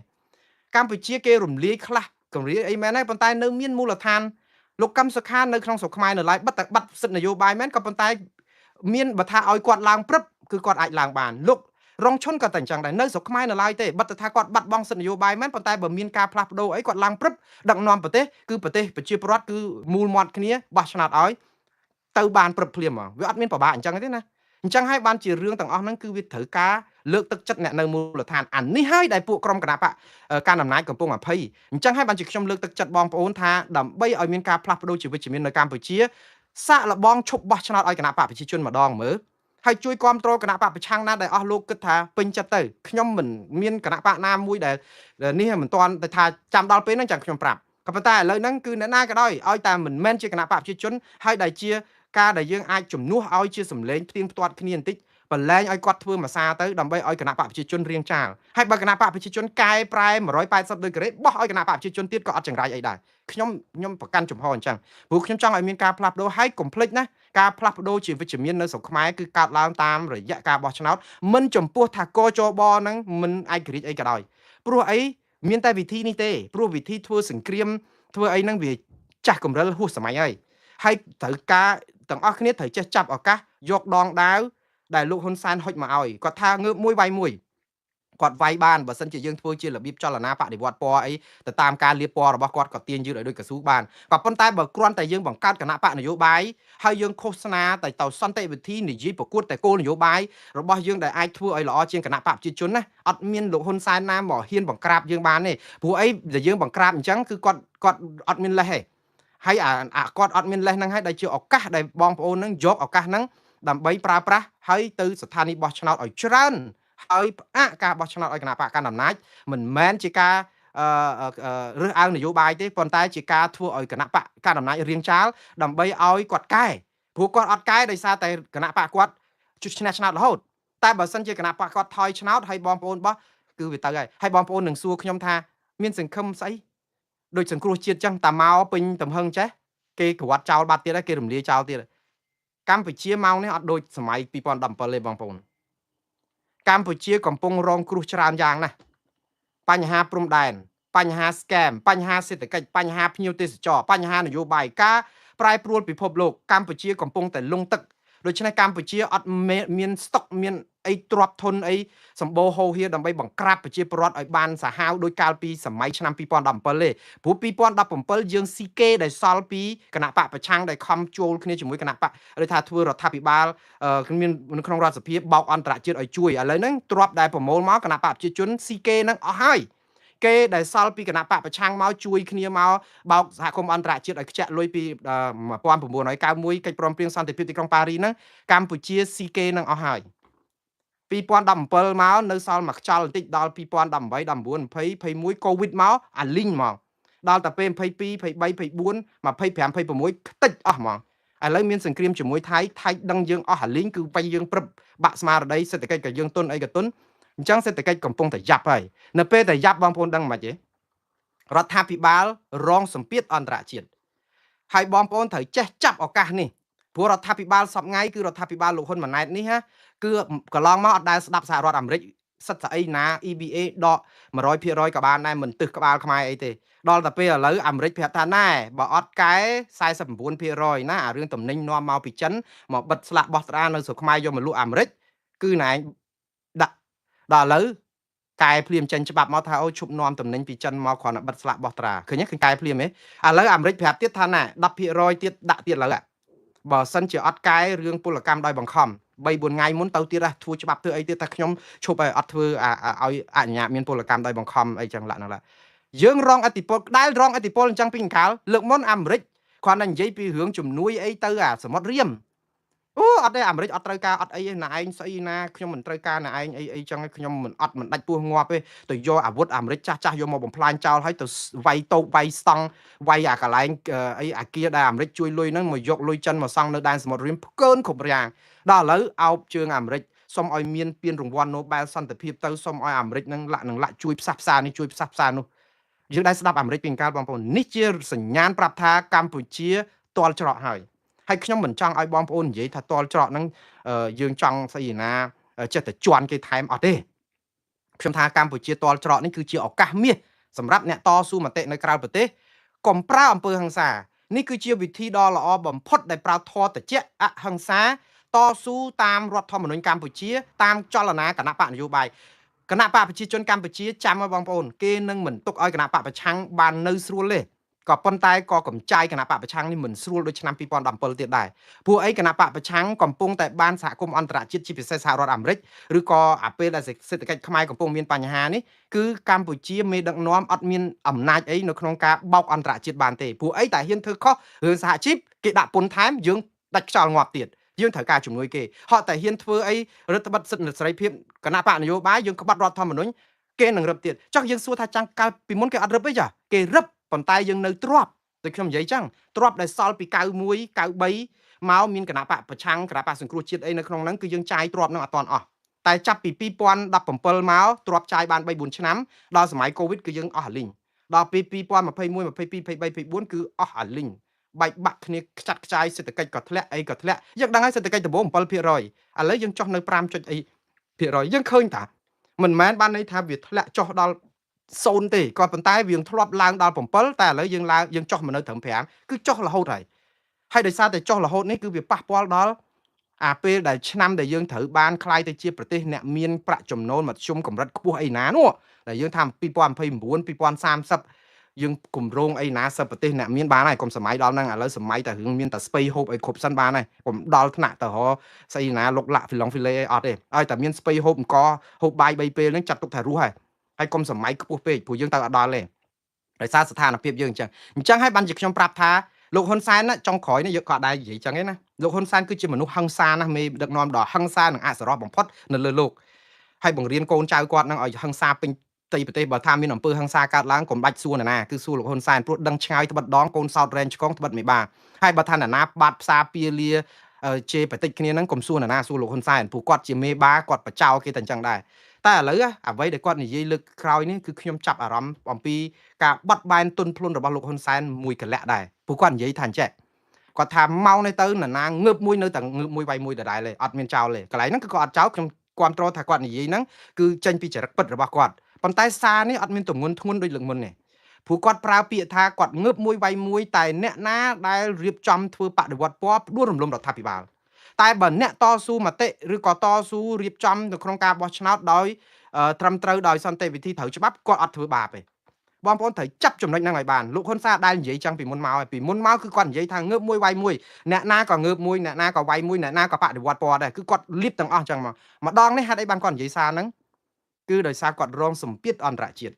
កម្ពុជាគេរំលាយខ្លះកម្រាលអីមែនហើយប៉ុន្តែនៅមានមូលដ្ឋានលោកកឹមសុខានៅក្នុងស្រុកខ្មែរនៅឡើយបិទតែបាត់សិទ្ធិនយោបាយមែនក៏ប៉ុន្តែមានបើថាឲ្យគាត់ឡើងព្រឹបគឺគាត់អាចឡើងបានលោក រងឈុនក៏តែអញ្ចឹងដែរនៅស្រុកខ្មែរនៅឡើយទេបិទទៅថាគាត់បាត់បង់សិទ្ធិនយោបាយមែនប៉ុន្តែបើមានការផ្លាស់ប្ដូរអីគាត់ឡើងព្រឹបដឹកនាំប្រទេសគឺប្រទេសប្រជាពលរដ្ឋគឺមូលមាត់គ្នាបោះឆ្នោតឲ្យទៅបានព្រឹបភ្លាមហ្មងវាអត់មានពិបាកអញ្ចឹងទេណាអញ្ចឹងហើយបានជារឿងទាំងអស់ហ្នឹងគឺវាត្រូវការលើកទឹកចិត្តអ្នកនៅមូលដ្ឋានអានេះហើយដែលពួកក្រុមគណបកកណ្ដាលអំណាចកំពុងអភ័យអញ្ចឹងហើយបានជាខ្ញុំលើកទឹកចិត្តបងប្អូនថាដើម្បីឲ្យមានការផ្លាស់ប្ដូរជីវិតជាមាននៅកម្ពុជាសាកល្បងឈប់បោះឆ្នោតឲ្យគណបកប្រជាជនម្ដងមើលហើយជួយគ្រប់គ្រងគណបកប្រឆាំងណាដែលអស់លោកគិតថាពេញចិត្តទៅខ្ញុំមិនមានគណបកណាមួយដែលនេះមិនទាន់តែថាចាំដល់ពេលហ្នឹងចាំខ្ញុំប្រាប់ក៏ប៉ុន្តែឥឡូវហ្នឹងគឺអ្នកណាក៏ដោយឲ្យតែមិនមែនជាគណបកប្រជាជនហើយដែលជាការដែលយើងអាចជំនួសឲ្យជាសម្លេងផ្ទៀងផ្ទាត់គ្នាបន្តិចបលែងឲ្យគាត់ធ្វើមួយសារទៅដើម្បីឲ្យគណបកប្រជាជនរៀងចាលហើយបើគណបកប្រជាជនកែប្រែ180ដឺក្រេបោះឲ្យគណបកប្រជាជនទៀតក៏អត់ចង្រៃអីដែរខ្ញុំប្រកាន់ចំហអញ្ចឹងព្រោះខ្ញុំចង់ឲ្យមានការផ្លាស់ប្ដូរហើយកុំភ្លេចណាការផ្លាស់ប្ដូរជាវិជ្ជមាននៅស្រុកខ្មែរគឺកើតឡើងតាមរយៈការបោះឆ្នោតមិនចំពោះថាកចបហ្នឹងមិនឯករាជ្យអីក៏ដោយព្រោះអីមានតែវិធីនេះទេព្រោះវិធីធ្វើសង្គ្រាមធ្វើអីហ្នឹងវាចាស់កម្រិលហួសសម័យហើយហើយត្រូវការទាំងអស់គ្នាត្រូវចេះចាប់ឱកាសយកដងដាវដែលលោកហ៊ុនសែនហុចមកឲ្យគាត់ថាងើបមួយវាយមួយគាត់វាយបានបើសិនជាយើងធ្វើជារបៀបចលនាបដិវត្តពណ៌អីទៅតាមការលាបពណ៌របស់គាត់ក៏ទាញយឺតឲ្យដូចកស៊ូបានក៏ប៉ុន្តែបើគ្រាន់តែយើងបង្កើតគណៈបកនយោបាយហើយយើងឃោសនាតែទៅសន្តិវិធីនិយាយប្រកួតតែគោលនយោបាយរបស់យើងដែលអាចធ្វើឲ្យល្អជាងគណៈបកប្រជាជនណាអត់មានលោកហ៊ុនសែនណាមកហ៊ានបង្ក្រាបយើងបានទេព្រោះអីដែលយើងបង្ក្រាបអញ្ចឹងគឺគាត់អត់មានលេសទេហើយអាគាត់អត់មានលេសហ្នឹងហើយដែលជាឱកាសដែលបងប្អូនហ្នឹងយកឱកាសហ្នឹងដើម្បីប្រើប្រាស់ហើយទៅស្ថានីយ៍បោះឆ្នោតឲ្យច្រើនហើយផ្អាកការបោះឆ្នោតឲ្យគណៈបកកណ្ដាលអំណាចមិនមែនជាការរើសអើងនយោបាយទេប៉ុន្តែជាការធ្វើឲ្យគណៈបកកណ្ដាលអំណាចរៀងចាលដើម្បីឲ្យគាត់កែព្រោះគាត់អត់កែដោយសារតែគណៈបកគាត់ឈ្នះឆ្នោតរហូតតែបើសិនជាគណៈបកគាត់ថយឆ្នោតហើយបងប្អូនបោះគឺវាទៅហើយហើយបងប្អូននឹងសួរខ្ញុំថាមានសង្ឃឹមស្អីដូចសង្គ្រោះជាតិចឹងតាមកពេញទំហឹងចេះគេក្រវ៉ាត់ចោលបាត់ទៀតហើយគេរំលាយចោលទៀតកម្ពុជាម៉ោងនេះអត់ដូចសម័យ2017ទេបងប្អូនកម្ពុជាកំពុងរងគ្រោះច្រើនយ៉ាងណាស់បញ្ហាព្រំដែនបញ្ហា scam បញ្ហាសេដ្ឋកិច្ចបញ្ហាភ្ញៀវទេសចរបញ្ហានយោបាយការប្រែប្រួលពិភពលោកកម្ពុជាកំពុងតែលង់ទឹកដូច្នេះកម្ពុជាអត់មានស្តុកមានអីទ្រព្យធនអីសម្បូរហូរហៀដើម្បីបង្ក្រាបប្រជាពលរដ្ឋឲ្យបានសាហាវដោយកាលពីសម័យឆ្នាំ2017ទេព្រោះ2017យើងស៊ីគេដែលសល់ពីគណៈបកប្រឆាំងដែលខំជួលគ្នាជាមួយគណៈបកឬថាធ្វើរដ្ឋាភិបាលមាននៅក្នុងរដ្ឋសភាបោកអន្តរជាតិឲ្យជួយឥឡូវហ្នឹងទ្រព្យដែលប្រមូលមកគណៈបកប្រជាជនស៊ីគេហ្នឹងអស់ហើយគេដែលសល់ពីគណៈបកប្រឆាំងមកជួយគ្នាមកបោកសហគមន៍អន្តរជាតិឲ្យខ្ចាក់លុយពី1991កិច្ចព្រមព្រៀងសន្តិភាពទីក្រុងប៉ារីហ្នឹងកម្ពុជាស៊ីគេនឹងអស់ហើយ2017មកនៅសល់មួយខ្យល់បន្តិចដល់2018 19 20 21កូវីដមកអាលីងមកដល់តែពេល22 23 24 25 26ខ្ទេចអស់ហ្មងឥឡូវមានសង្គ្រាមជាមួយថៃថៃដឹងយើងអស់អាលីងគឺវាយយើងព្រឹបបាក់ស្មារតីសេដ្ឋកិច្ចក៏យើងទុនអីក៏ទុនអញ្ចឹងសេដ្ឋកិច្ចកំពុងតែយ៉ាប់ហើយនៅពេលតែយ៉ាប់បងប្អូនដឹងមិនទេរដ្ឋាភិបាលរងសម្ពាធអន្តរជាតិហើយបងប្អូនត្រូវចេះចាប់ឱកាសនេះព្រោះរដ្ឋាភិបាលសប្ងៃគឺរដ្ឋាភិបាលលោកហ៊ុនម៉ាណែតនេះណាគឺកន្លងមកអត់ដែលស្ដាប់សហរដ្ឋអាមេរិកសិតស្អីណា EBA ដក 100% ក៏បានដែរមិនទឹះក្បាលខ្មែរអីទេដល់តែពេលឥឡូវអាមេរិកប្រាប់ថាណែបើអត់កែ 49% ណាអារឿងតំណែងនាំមកពីចិនមកបិទស្លាកបោះត្រានៅស្រុកខ្មែរយកមកលក់អាមេរិកគឺណែដាក់ដល់ឥឡូវកែភ្លាមចេញច្បាប់មកថាអូឈប់នាំតំណែងពីចិនមកគ្រាន់តែបិទស្លាកបោះត្រាឃើញទេឃើញកែភ្លាមទេឥឡូវអាមេរិកប្រាប់ទៀតថាណែ 10% ទៀតដាក់ទៀតឥឡូវបើសិនជាអត់កែរឿងពលកម្មដោយបង្ខំ3 4ថ្ងៃមុនទៅទៀតធ្វើច្បាប់ធ្វើអីទៀតតែខ្ញុំឈប់ឲ្យអត់ធ្វើឲ្យអនុញ្ញាតមានពលកម្មដោយបង្ខំអីចឹងឡាក់ហ្នឹងឡាយើងរងអធិពលដែលរងអធិពលអញ្ចឹងពីកាលលើកមុនអាមេរិកគ្រាន់តែនិយាយពីរឿងជំនួយអីទៅអាសមុទ្ររៀមអូអត់ទេអាមេរិកអត់ត្រូវការអត់អីទេណាឯងស្អីណាខ្ញុំមិនត្រូវការណាឯងអីអីចឹងខ្ញុំមិនអត់មិនដាច់ពោះងាប់ទេទៅយកអាវុធអាមេរិកចាស់ចាស់យកមកបំផ្លាញចោលហើយទៅវាយតូបវាយស្តង់វាយអាកន្លែងអីអាគារដែលអាមេរិកជួយលុយហ្នឹងមកយកលុយចិនមកសង់នៅដែនសមុទ្ររៀមផ្កើនគ្រប់យ៉ាងដល់ឥឡូវអោបជើងអាមេរិកសូមឲ្យមានពានរង្វាន់ Nobel សន្តិភាពទៅសូមឲ្យអាមេរិកនឹងលាក់នឹងលាក់ជួយផ្សះផ្សានេះជួយផ្សះផ្សានោះយើងได้ស្ដាប់អាមេរិកពីកាលបងប្អូននេះជាសញ្ញាណប្រាប់ថាកម្ពុជាទាល់ច្រកហើយហើយខ្ញុំមិនចង់ឲ្យបងប្អូននិយាយថាទាល់ច្រកហ្នឹងយើងចង់ស្អីណាចេះតែជន់គេថែមអត់ទេខ្ញុំថាកម្ពុជាទាល់ច្រកនេះគឺជាឱកាសមាសសម្រាប់អ្នកតស៊ូមតិនៅក្រៅប្រទេសកុំប្រើអំពើហិង្សានេះគឺជាវិធីដ៏ល្អបំផុតដែលប្រើធម៌ត្រជាក់អហិង្សា តស៊ូតាមរដ្ឋធម្មនុញ្ញកម្ពុជាតាមចលនាគណៈបកនយោបាយគណៈបកប្រជាជនកម្ពុជាចាំឲ្យបងប្អូនគេនឹងមិនទុកឲ្យគណៈបកប្រឆាំងបាននៅស្រួលទេក៏ប៉ុន្តែក៏កំចាយគណៈបកប្រឆាំងនេះមិនស្រួលដូចឆ្នាំ2017ទៀតដែរព្រោះអីគណៈបកប្រឆាំងកំពុងតែបានសហគមន៍អន្តរជាតិជាពិសេសសហរដ្ឋអាមេរិកឬក៏អាពេលដែលសេដ្ឋកិច្ចខ្មែរកំពុងមានបញ្ហានេះគឺកម្ពុជាមេដឹកនាំអត់មានអំណាចអីនៅក្នុងការបោកអន្តរជាតិបានទេព្រោះអីតែហ៊ានធ្វើខុសរឿងសហជីពគេដាក់ពន្ធថែមយើងដាច់ខ្យល់ងាប់ទៀតយើងត្រូវការជំនួយគេហក់តែហ៊ានធ្វើអីរដ្ឋបិទសិទ្ធិសេរីភាពគណៈបកនយោបាយយើងក្បត់រដ្ឋធម្មនុញ្ញគេនឹងរឹបទៀតចុះយើងសួរថាចាំងកាលពីមុនគេអត់រឹបអីចាគេរឹបប៉ុន្តែយើងនៅទ្របដូចខ្ញុំនិយាយចឹងទ្របដែលសល់ពី91 93មកមានគណៈបកប្រឆាំងគណៈបកសង្គ្រោះជាតិអីនៅក្នុងហ្នឹងគឺយើងចាយទ្របហ្នឹងអត់ទាន់អស់តែចាប់ពី2017មកទ្របចាយបាន3 4ឆ្នាំដល់សម័យកូវីដគឺយើងអស់អាលីងដល់ពី2021 22 23 24គឺអស់អាលីងបែកបាក់គ្នាខ្ចាត់ខ្ចាយសេដ្ឋកិច្ចក៏ធ្លាក់អីក៏ធ្លាក់យើងដឹងហើយសេដ្ឋកិច្ចដំបូង7%ឥឡូវយើងចុះនៅ5ចុចអីភាគរយយើងឃើញថាមិនមែនបានន័យថាវាធ្លាក់ចុះដល់0ទេក៏ប៉ុន្តែវាធ្លាប់ឡើងដល់7តែឥឡូវយើងឡើងយើងចុះមកនៅត្រឹម5គឺចុះរហូតហើយហើយដោយសារតែចុះរហូតនេះគឺវាប៉ះពាល់ដល់អាពេលដែលឆ្នាំដែលយើងត្រូវបានក្លាយទៅជាប្រទេសអ្នកមានប្រាក់ចំណូលមធ្យមកម្រិតខ្ពស់អីណានោះដែលយើងថា2029 2030យើងគម្រោងអីណាសិប្រទេសអ្នកមានបានហើយកុំសម័យដល់ហ្នឹងឥឡូវសម័យតែរឿងមានតែស្ពៃហូបអីគ្រប់សិនបានហើយកុំដល់ថ្នាក់ទៅរកស្អីណាលុកលាក់ហ្វីឡុងហ្វីលេអីអត់ទេឲ្យតែមានស្ពៃហូបអង្គហូបបាយ3ពេលហ្នឹងចាត់ទុកថារស់ហើយហើយកុំសម័យខ្ពស់ពេកព្រោះយើងទៅអត់ដល់ទេដោយសារស្ថានភាពយើងអញ្ចឹងអញ្ចឹងហើយបានជាខ្ញុំប្រាប់ថាលោកហ៊ុនសែនណាចុងក្រោយនេះយើងក៏ដែរនិយាយអញ្ចឹងឯណាលោកហ៊ុនសែនគឺជាមនុស្សហិង្សាណាស់មេដឹកនាំដ៏ហិង្សានិងអសរោះបំផុតនៅលើលោកហើយបង្រៀនកូនចៅគាត់នឹងឲ្យហិង្សាពេញផ្ទៃប្រទេសបើថាមានអំពើហិង្សាកើតឡើងកុំបាច់សួរនរណាគឺសួរលោកហ៊ុនសែនព្រោះដឹងឆ្ងាយត្បិតដងកូនសោតរែងឆ្កងត្បិតមេបាហើយបើថានរណាបាត់ផ្សារពៀលាជេរបតិចគ្នាហ្នឹងកុំសួរនរណាសួរលោកហ៊ុនសែនព្រោះគាត់ជាមេបាគាត់បចោគេតែអញ្ចឹងដែរតែឥឡូវអ្វីដែលគាត់និយាយលើកក្រោយនេះគឺខ្ញុំចាប់អារម្មណ៍អំពីការបត់បែនទុនភ្លុនរបស់លោកហ៊ុនសែនមួយកលៈដែរព្រោះគាត់និយាយថាអញ្ចេះគាត់ថាម៉ោងនេះទៅនរណាងើបមួយនៅតែងើបមួយវាយមួយដដែលទេអត់មានចោលទេកន្លែងហ្នឹងគឺគាត់អត់ចោលខ្ញុំគាំទ្រថាគាត់និយាយហ្នឹងគឺចេញពីចរិតពិតរបស់គាត់ប៉ុន្តែសារនេះអត់មានទម្ងន់ធ្ងន់ដូចលើកមុនទេព្រោះគាត់ប្រើពាក្យថាគាត់ងើបមួយវាយមួយតែអ្នកណាដែលរៀបចំធ្វើបដិវត្តពណ៌ផ្ដួលរំលំរដ្ឋាភិបាលតែបើអ្នកតស៊ូមតិឬក៏តស៊ូរៀបចំនៅក្នុងការបោះឆ្នោតដោយត្រឹមត្រូវដោយសន្តិវិធីត្រូវច្បាប់គាត់អត់ធ្វើបាបទេបងប្អូនត្រូវចាប់ចំណុចហ្នឹងឲ្យបានលោកហ៊ុនសែនដែលនិយាយចឹងពីមុនមកហើយពីមុនមកគឺគាត់និយាយថាងើបមួយវាយមួយអ្នកណាក៏ងើបមួយអ្នកណាក៏វាយមួយអ្នកណាក៏បដិវត្តពណ៌ដែរគឺគាត់លៀបទាំងអស់ចឹងមកម្ដងនេះហេតុអីបានគាត់និយាយសារហ្នឹងគឺដោយសារគាត់រងសម្ពាធអន្តរជាត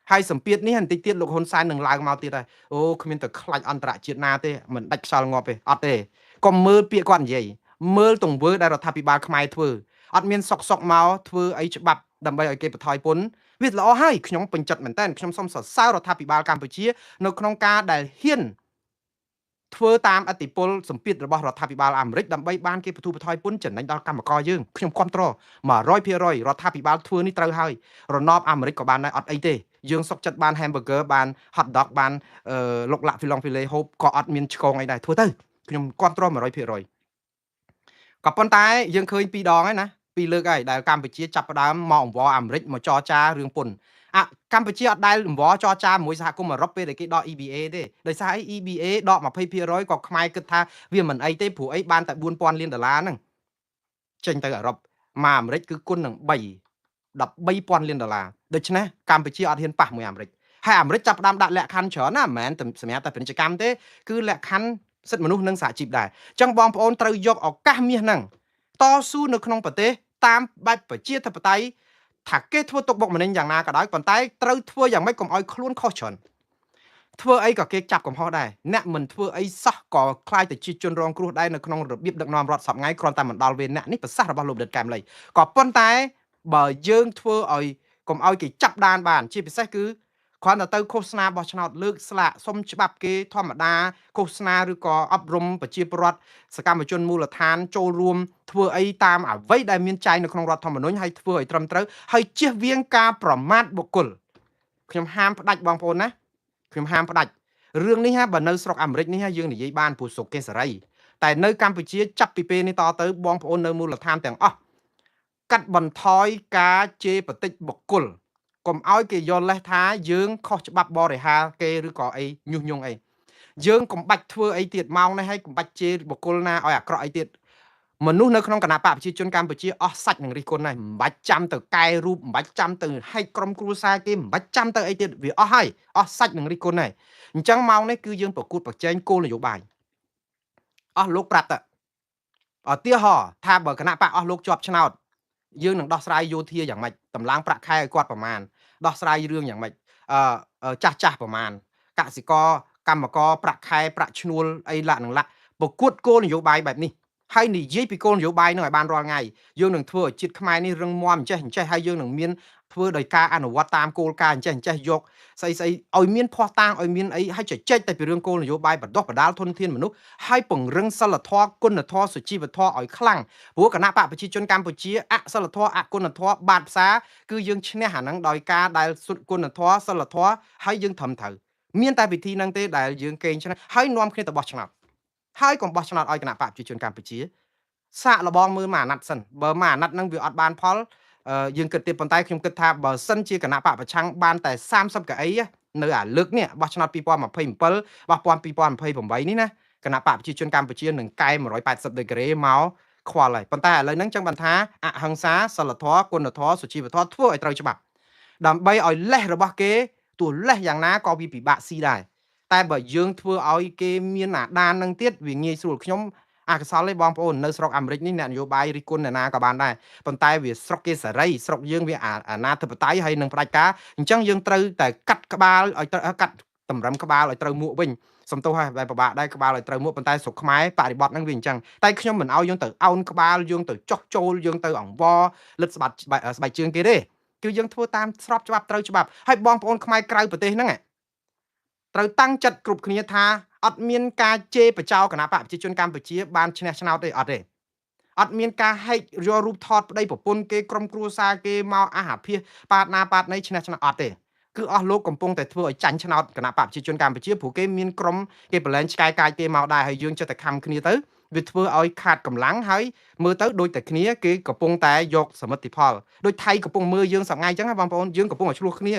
ិហើយសម្ពាធនេះបន្តិចទៀតលោកហ៊ុនសែននឹងឡើងមកទៀតហើយអូគ្មានតែខ្លាចអន្តរជាតិណាទេមិនដាច់ខ្យល់ងាប់ទេអត់ទេកុំមើលពាក្យគាត់និយាយមើលទង្វើដែលរដ្ឋាភិបាលខ្មែរធ្វើអត់មានសុកសុកមកធ្វើអីច្បាប់ដើម្បីឲ្យគេបន្ថយពន្ធវាល្អហើយខ្ញុំពេញចិត្តមែនតើខ្ញុំសូមសរសើររដ្ឋាភិបាលកម្ពុជានៅក្នុងការដែលហ៊ានធ្វើតាមអធិបុលសម្ពាធរបស់រដ្ឋាភិបាលអាមេរិកដើម្បីបានគេបទូបន្ថយពន្ធចំណេញដល់កម្មករយើងខ្ញុំគាំទ្រ100%រដ្ឋាភិបាលធ្វើនេះត្រូវហើយរណបអាមេរិកក៏បានដែរអត់អីទេយើងសុកចិត្តបាន hamburger បាន hot dog បានលុកលាក់ហ្វីឡុងហ្វីលេហូបក៏អត់មានឆ្កងអីដែរធ្វើទៅខ្ញុំគាំទ្រ100%ក៏ប៉ុន្តែយើងឃើញពីរដងហើយណាពីរលើកហើយដែលកម្ពុជាចាប់ផ្ដើមមកអង្វរអាមេរិកមកចរចារឿងពន្ធអាកម្ពុជាអត់ដែលអង្វរចរចាមួយសហគមន៍អឺរ៉ុបពេលដែលគេដក EBA ទេដោយសារអី EBA ដក20%ក៏ខ្មែរគិតថាវាមិនអីទេព្រោះអីបានតែ4000លានដុល្លារហ្នឹងចេញទៅអឺរ៉ុបមកអាមេរិកគឺគុណនឹង3 13000លានដុល្លារដូច្នេះកម្ពុជាអត់ហ៊ានប៉ះមួយអាមេរិកហើយអាមេរិកចាប់ផ្ដើមដាក់លក្ខខណ្ឌច្រើនណាមិនមែនតែសម្រាប់តែពាណិជ្ជកម្មទេគឺលក្ខខណ្ឌសិទ្ធិមនុស្សនិងសហជីពដែរអញ្ចឹងបងប្អូនត្រូវយកឱកាសមាសហ្នឹងតស៊ូនៅក្នុងប្រទេសតាមបែបប្រជាធិបតេយ្យថាគេធ្វើទុកបុកម្នេញយ៉ាងណាក៏ដោយប៉ុន្តែត្រូវធ្វើយ៉ាងម៉េចកុំឲ្យខ្លួនខុសច្រើនធ្វើអីក៏គេចាប់កំហុសដែរអ្នកមិនធ្វើអីសោះក៏ខ្លាយទៅជាជនរងគ្រោះដែរនៅក្នុងរបៀបដឹកនាំរដ្ឋសប្ងៃគ្រាន់តែមិនដល់វេនអ្នកនេះប្រសាសន៍របស់លោកបណ្ឌិតកែមលីក៏ប៉ុន្តែបើយើងធ្វើឲ្យកុំឲ្យគេចាប់ដានបានជាពិសេសគឺគ្រាន់តែទៅឃោសនាបោះឆ្នោតលើកស្លាកសុំច្បាប់គេធម្មតាឃោសនាឬក៏អប់រំប្រជាពលរដ្ឋសកម្មជនមូលដ្ឋានចូលរួមធ្វើអីតាមអ្វីដែលមានចែងនៅក្នុងរដ្ឋធម្មនុញ្ញហើយធ្វើឲ្យត្រឹមត្រូវហើយជៀសវាងការប្រមាថបុគ្គលខ្ញុំហាមផ្ដាច់បងប្អូនណាខ្ញុំហាមផ្ដាច់រឿងនេះបើនៅស្រុកអាមេរិកនេះយើងនិយាយបានព្រោះស្រុកគេសេរីតែនៅកម្ពុជាចាប់ពីពេលនេះតទៅបងប្អូននៅមូលដ្ឋានទាំងអស់កាត់បន្ថយការជេរបតិចបុគ្គលកុំឲ្យគេយល់លេសថាយើងខុសច្បាប់បរិហាគេឬក៏អីញុះញង់អីយើងកុំបាច់ធ្វើអីទៀតម៉ោងនេះហើយកុំបាច់ជេរបុគ្គលណាឲ្យអាក្រក់អីទៀត មនុស្សនៅក្នុងគណៈបកប្រជាជនកម្ពុជាអស់សាច់នឹងរិះគន់ហើយមិនបាច់ចាំទៅកែរូបមិនបាច់ចាំទៅហែកក្រុមគ្រួសារគេមិនបាច់ចាំទៅអីទៀតវាអស់ហើយអស់សាច់នឹងរិះគន់ហើយអញ្ចឹងម៉ោងនេះគឺយើងប្រកួតប្រជែងគោលនយោបាយអស់លោកប្រាប់តើឧទាហរណ៍ថាបើគណៈបកអស់លោកជាប់ឆ្នោតយើងនឹងដោះស្រាយយោធាយ៉ាងម៉េចតម្លើងប្រាក់ខែឲ្យគាត់ប្រមាណដោះស្រាយរឿងយ៉ាងម៉េចអឺចាស់ចាស់ប្រមាណកសិករកម្មករប្រាក់ខែប្រាក់ឈ្នួលអីឡាក់នឹងឡាក់ប្រកួតគោលនយោបាយបែបនេះហើយនិយាយពីគោលនយោបាយនឹងឲ្យបានរាល់ថ្ងៃយើងនឹងធ្វើឲ្យជាតិខ្មែរនេះរឹងមាំអញ្ចេះអញ្ចេះហើយយើងនឹងមានធ្វើដោយការអនុវត្តតាមគោលការណ៍អញ្ចេះអញ្ចេះយកស្អីស្អីឲ្យមានភ័ស្តុតាងឲ្យមានអីហើយជជែកតែពីរឿងគោលនយោបាយបណ្ដុះបណ្ដាលធនធានមនុស្សហើយពង្រឹងសិលធម៌គុណធម៌សុជីវធម៌ឲ្យខ្លាំងព្រោះគណៈបកប្រជាជនកម្ពុជាអសិលធម៌អគុណធម៌បាតផ្សារគឺយើងឈ្នះអាហ្នឹងដោយការដែលសុទ្ធគុណធម៌សិលធម៌ហើយយើងត្រឹមត្រូវមានតែវិធីហ្នឹងទេដែលយើងកេងឈ្នះហើយនាំគ្នាទៅបោះឆ្នោតហើយកុំបោះឆ្នោតឲ្យគណៈបកប្រជាជនកម្ពុជាសាកល្បងមើលមួយអាណត្តិសិនបើមួយអាណត្តិហ្នឹងវាអត់បានផលយើងគិតទៀតប៉ុន្តែខ្ញុំគិតថាបើសិនជាគណៈបកប្រឆាំងបានតែ30កៅអីនៅអាលើកនេះបោះឆ្នោត2027បោះ2028នេះណាគណៈបកប្រជាជនកម្ពុជានឹងកែ180ដឺក្រេមកខ្វល់ហើយប៉ុន្តែឥឡូវហ្នឹងចឹងបានថាអហិង្សាសិលធម៌គុណធម៌សុជីវធម៌ធ្វើឲ្យត្រូវច្បាប់ដើម្បីឲ្យលេសរបស់គេទោះលេសយ៉ាងណាក៏វាពិបាកស៊ីដែរតែបើយើងធ្វើឲ្យគេមានអាដាននឹងទៀតវាងាយស្រួលខ្ញុំអកុសលទេបងប្អូននៅស្រុកអាមេរិកនេះអ្នកនយោបាយរិះគន់អ្នកណាក៏បានដែរប៉ុន្តែវាស្រុកគេសេរីស្រុកយើងវាអាណាធិបតេយ្យហើយនឹងផ្ដាច់ការអញ្ចឹងយើងត្រូវតែកាត់ក្បាលឲ្យត្រូវកាត់តម្រឹមក្បាលឲ្យត្រូវមួកវិញសំទោសហើយតែពិបាកដែរក្បាលឲ្យត្រូវមួកប៉ុន្តែស្រុកខ្មែរបរិបត្តិហ្នឹងវាអញ្ចឹងតែខ្ញុំមិនឲ្យយើងទៅអោនក្បាលយើងទៅចោះចូលយើងទៅអង្វរលិតស្បាត់ស្បែកជើងគេទេគឺយើងធ្វើតាមស្របច្បាប់ត្រូវច្បាប់ហើយបងប្អូនខ្មែរក្រៅប្រទេសហ្នឹងត្រូវតាំងចិត្តគ្រប់គ្នាថាអត់មានការជេរបចោគណៈបកប្រជាជនកម្ពុជាបានឈ្នះឆ្នោតទេអត់ទេអត់មានការហែកយករូបថតប្តីប្រពន្ធគេក្រុមគ្រួសារគេមកអាហាភាសប៉ាតណាប៉ាតណីឈ្នះឆ្នោតអត់ទេគឺអស់លោកកំពុងតែធ្វើឲ្យចាញ់ឆ្នោតគណៈបកប្រជាជនកម្ពុជាព្រោះគេមានក្រុមគេប្រឡែងឆ្កែកាយគេមកដែរហើយយើងចិត្តតែខំគ្នាទៅវាធ្វើឲ្យខាតកម្លាំងហើយមើលទៅដូចតែគ្នាគេកំពុងតែយកសមិទ្ធផលដូចថៃកំពុងមើលយើងសប្ងៃអញ្ចឹងណាបងប្អូនយើងកំពុងតែឆ្លោះគ្ន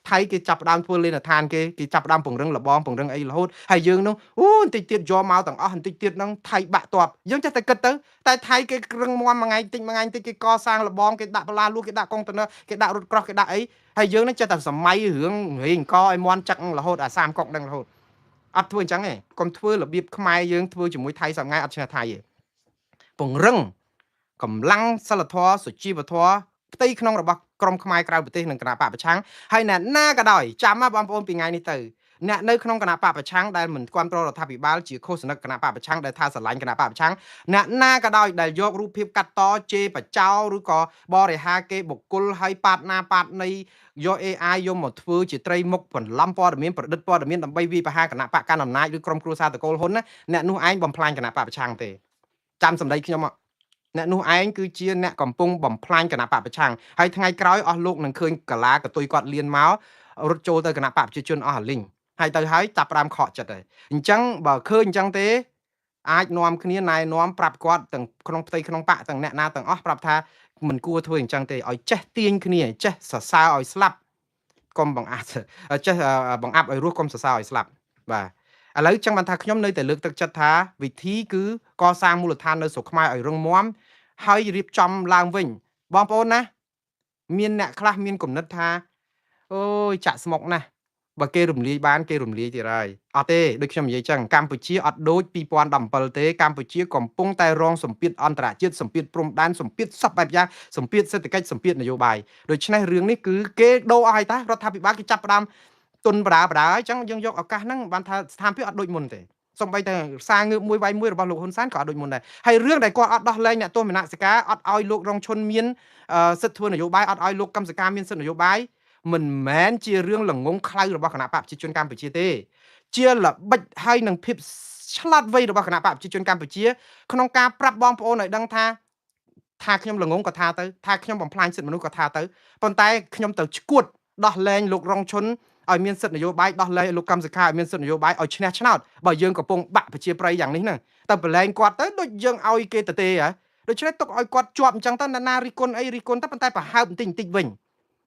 ាថៃគេចាប់ផ្ដើមធ្វើលេនឋានគេគេចាប់ផ្ដើមពង្រឹងលបងពង្រឹងអីរហូតហើយយើងនោះអូបន្តិចទៀតយកមកទាំងអស់បន្តិចទៀតហ្នឹងថៃបាក់តបយើងចេះតែគិតទៅតែថៃគេរឹងមាំមួយថ្ងៃតិចមួយថ្ងៃតិចគេកសាងលបងគេដាក់បន្លាលួសគេដាក់កុងតឺន័រគេដាក់រថក្រោះគេដាក់អីហើយយើងនឹងចេះតែសម័យរឿងរៀងកឲ្យមន់ចឹករហូតអាសាមកុកហ្នឹងរហូតអត់ធ្វើអញ្ចឹងទេកុំធ្វើរបៀបខ្មែរយើងធ្វើជាមួយថៃសប្ងៃអត់ឈ្នះថៃទេពង្រឹងកម្លាំងសិលធម៌សុជីវធម៌ផ្ទៃក្នុងរបស់ក្រមខ្មែរក្រៅប្រទេសនិងគណៈបកប្រឆាំងហើយអ្នកណាក៏ដោយចាំណាបងប្អូនពីថ្ងៃនេះទៅអ្នកនៅក្នុងគណៈបកប្រឆាំងដែលមិនគ្រប់គ្រងរដ្ឋាភិបាលជាឃោសនិកគណៈបកប្រឆាំងដែលថាស្រឡាញ់គណៈបកប្រឆាំងអ្នកណាក៏ដោយដែលយករូបភាពកាត់តជេរបចោឬក៏បរិហាគេបុគ្គលហើយប៉ាតណាប៉ាតណីយក AI យកមកធ្វើជាត្រីមុខបន្លំព័ត៌មានប្រឌិតព័ត៌មានដើម្បីវាយប្រហារគណៈបកកណ្ដាលអំណាចឬក្រុមគ្រួសារតកូលហ៊ុនណាអ្នកនោះឯងបំផ្លាញគណៈបកប្រឆាំងទេចាំសម្ដីខ្ញុំអ្នកនោះឯងគឺជាអ្នកកំពុងបំផ្លាញគណៈបកប្រឆាំងហើយថ្ងៃក្រោយអស់លោកនឹងឃើញកាឡាកតុយគាត់លៀនមករត់ចូលទៅគណៈបកប្រជាជនអស់អាលីងហើយទៅហើយចាប់ផ្ដើមខកចិត្តហើយអញ្ចឹងបើឃើញអញ្ចឹងទេអាចនាំគ្នាណែនាំប្រាប់គាត់ទាំងក្នុងផ្ទៃក្នុងបកទាំងអ្នកណាទាំងអស់ប្រាប់ថាមិនគួរធ្វើអញ្ចឹងទេឲ្យចេះទាញគ្នាចេះសរសើរឲ្យស្លាប់កុំបង្អាប់ចេះបង្អាប់ឲ្យរស់កុំសរសើរឲ្យស្លាប់បាទឥឡូវចឹងបានថាខ្ញុំនៅតែលើកទឹកចិត្តថាវិធីគឺកសាងមូលដ្ឋាននៅស្រុកខ្មែរឲ្យរឹងមាំហើយរៀបចំឡើងវិញបងប្អូនណាមានអ្នកខ្លះមានគំនិតថាអូយចាក់ស្មុកណាស់បើគេរំលាយបានគេរំលាយទៀតហើយអត់ទេដូចខ្ញុំនិយាយចឹងកម្ពុជាអត់ដូច2017ទេកម្ពុជាកំពុងតែរងសម្ពាធអន្តរជាតិសម្ពាធព្រំដែនសម្ពាធសពបែបយ៉ាងសម្ពាធសេដ្ឋកិច្ចសម្ពាធនយោបាយដូច្នេះរឿងនេះគឺគេដូរអស់ហើយតារដ្ឋាភិបាលគេចាប់ផ្ដើមទុនបដាបដាហើយចឹងយើងយកឱកាសហ្នឹងបានថាស្ថានភាពអត់ដូចមុនទេសំបីតែសារងើបមួយវាយមួយរបស់លោកហ៊ុនសែនក៏អត់ដូចមុនដែរហើយរឿងដែលគាត់អត់ដោះលែងអ្នកទោសមនសិការអត់ឲ្យលោករងឈុនមានសិទ្ធិធ្វើនយោបាយអត់ឲ្យលោកកឹមសុខាមានសិទ្ធិនយោបាយមិនមែនជារឿងល្ងងខ្លៅរបស់គណៈបកប្រជាជនកម្ពុជាទេជាល្បិចហើយនឹងភាពឆ្លាតវៃរបស់គណៈបកប្រជាជនកម្ពុជាក្នុងការប្រាប់បងប្អូនឲ្យដឹងថាខ្ញុំល្ងងក៏ថាទៅថាខ្ញុំបំផ្លាញសិទ្ធិមនុស្សក៏ថាទៅប៉ុន្តែខ្ញុំទៅឈួតដោះលែងលោករងឈុនឲ្យមានសិទ្ធិនយោបាយដោះលែងលោកកឹមសុខាឲ្យមានសិទ្ធិនយោបាយឲ្យឈ្នះឆ្នោតបើយើងកំពុងបាក់ប្រជាប្រិយយ៉ាងនេះហ្នឹងតែប្រឡែងគាត់ទៅដូចយើងឲ្យគេទៅទេហ៎ដូច្នេះទុកឲ្យគាត់ជាប់អញ្ចឹងទៅណារិះគន់អីរិះគន់ទៅប៉ុន្តែប្រហើបបន្តិចបន្តិចវិ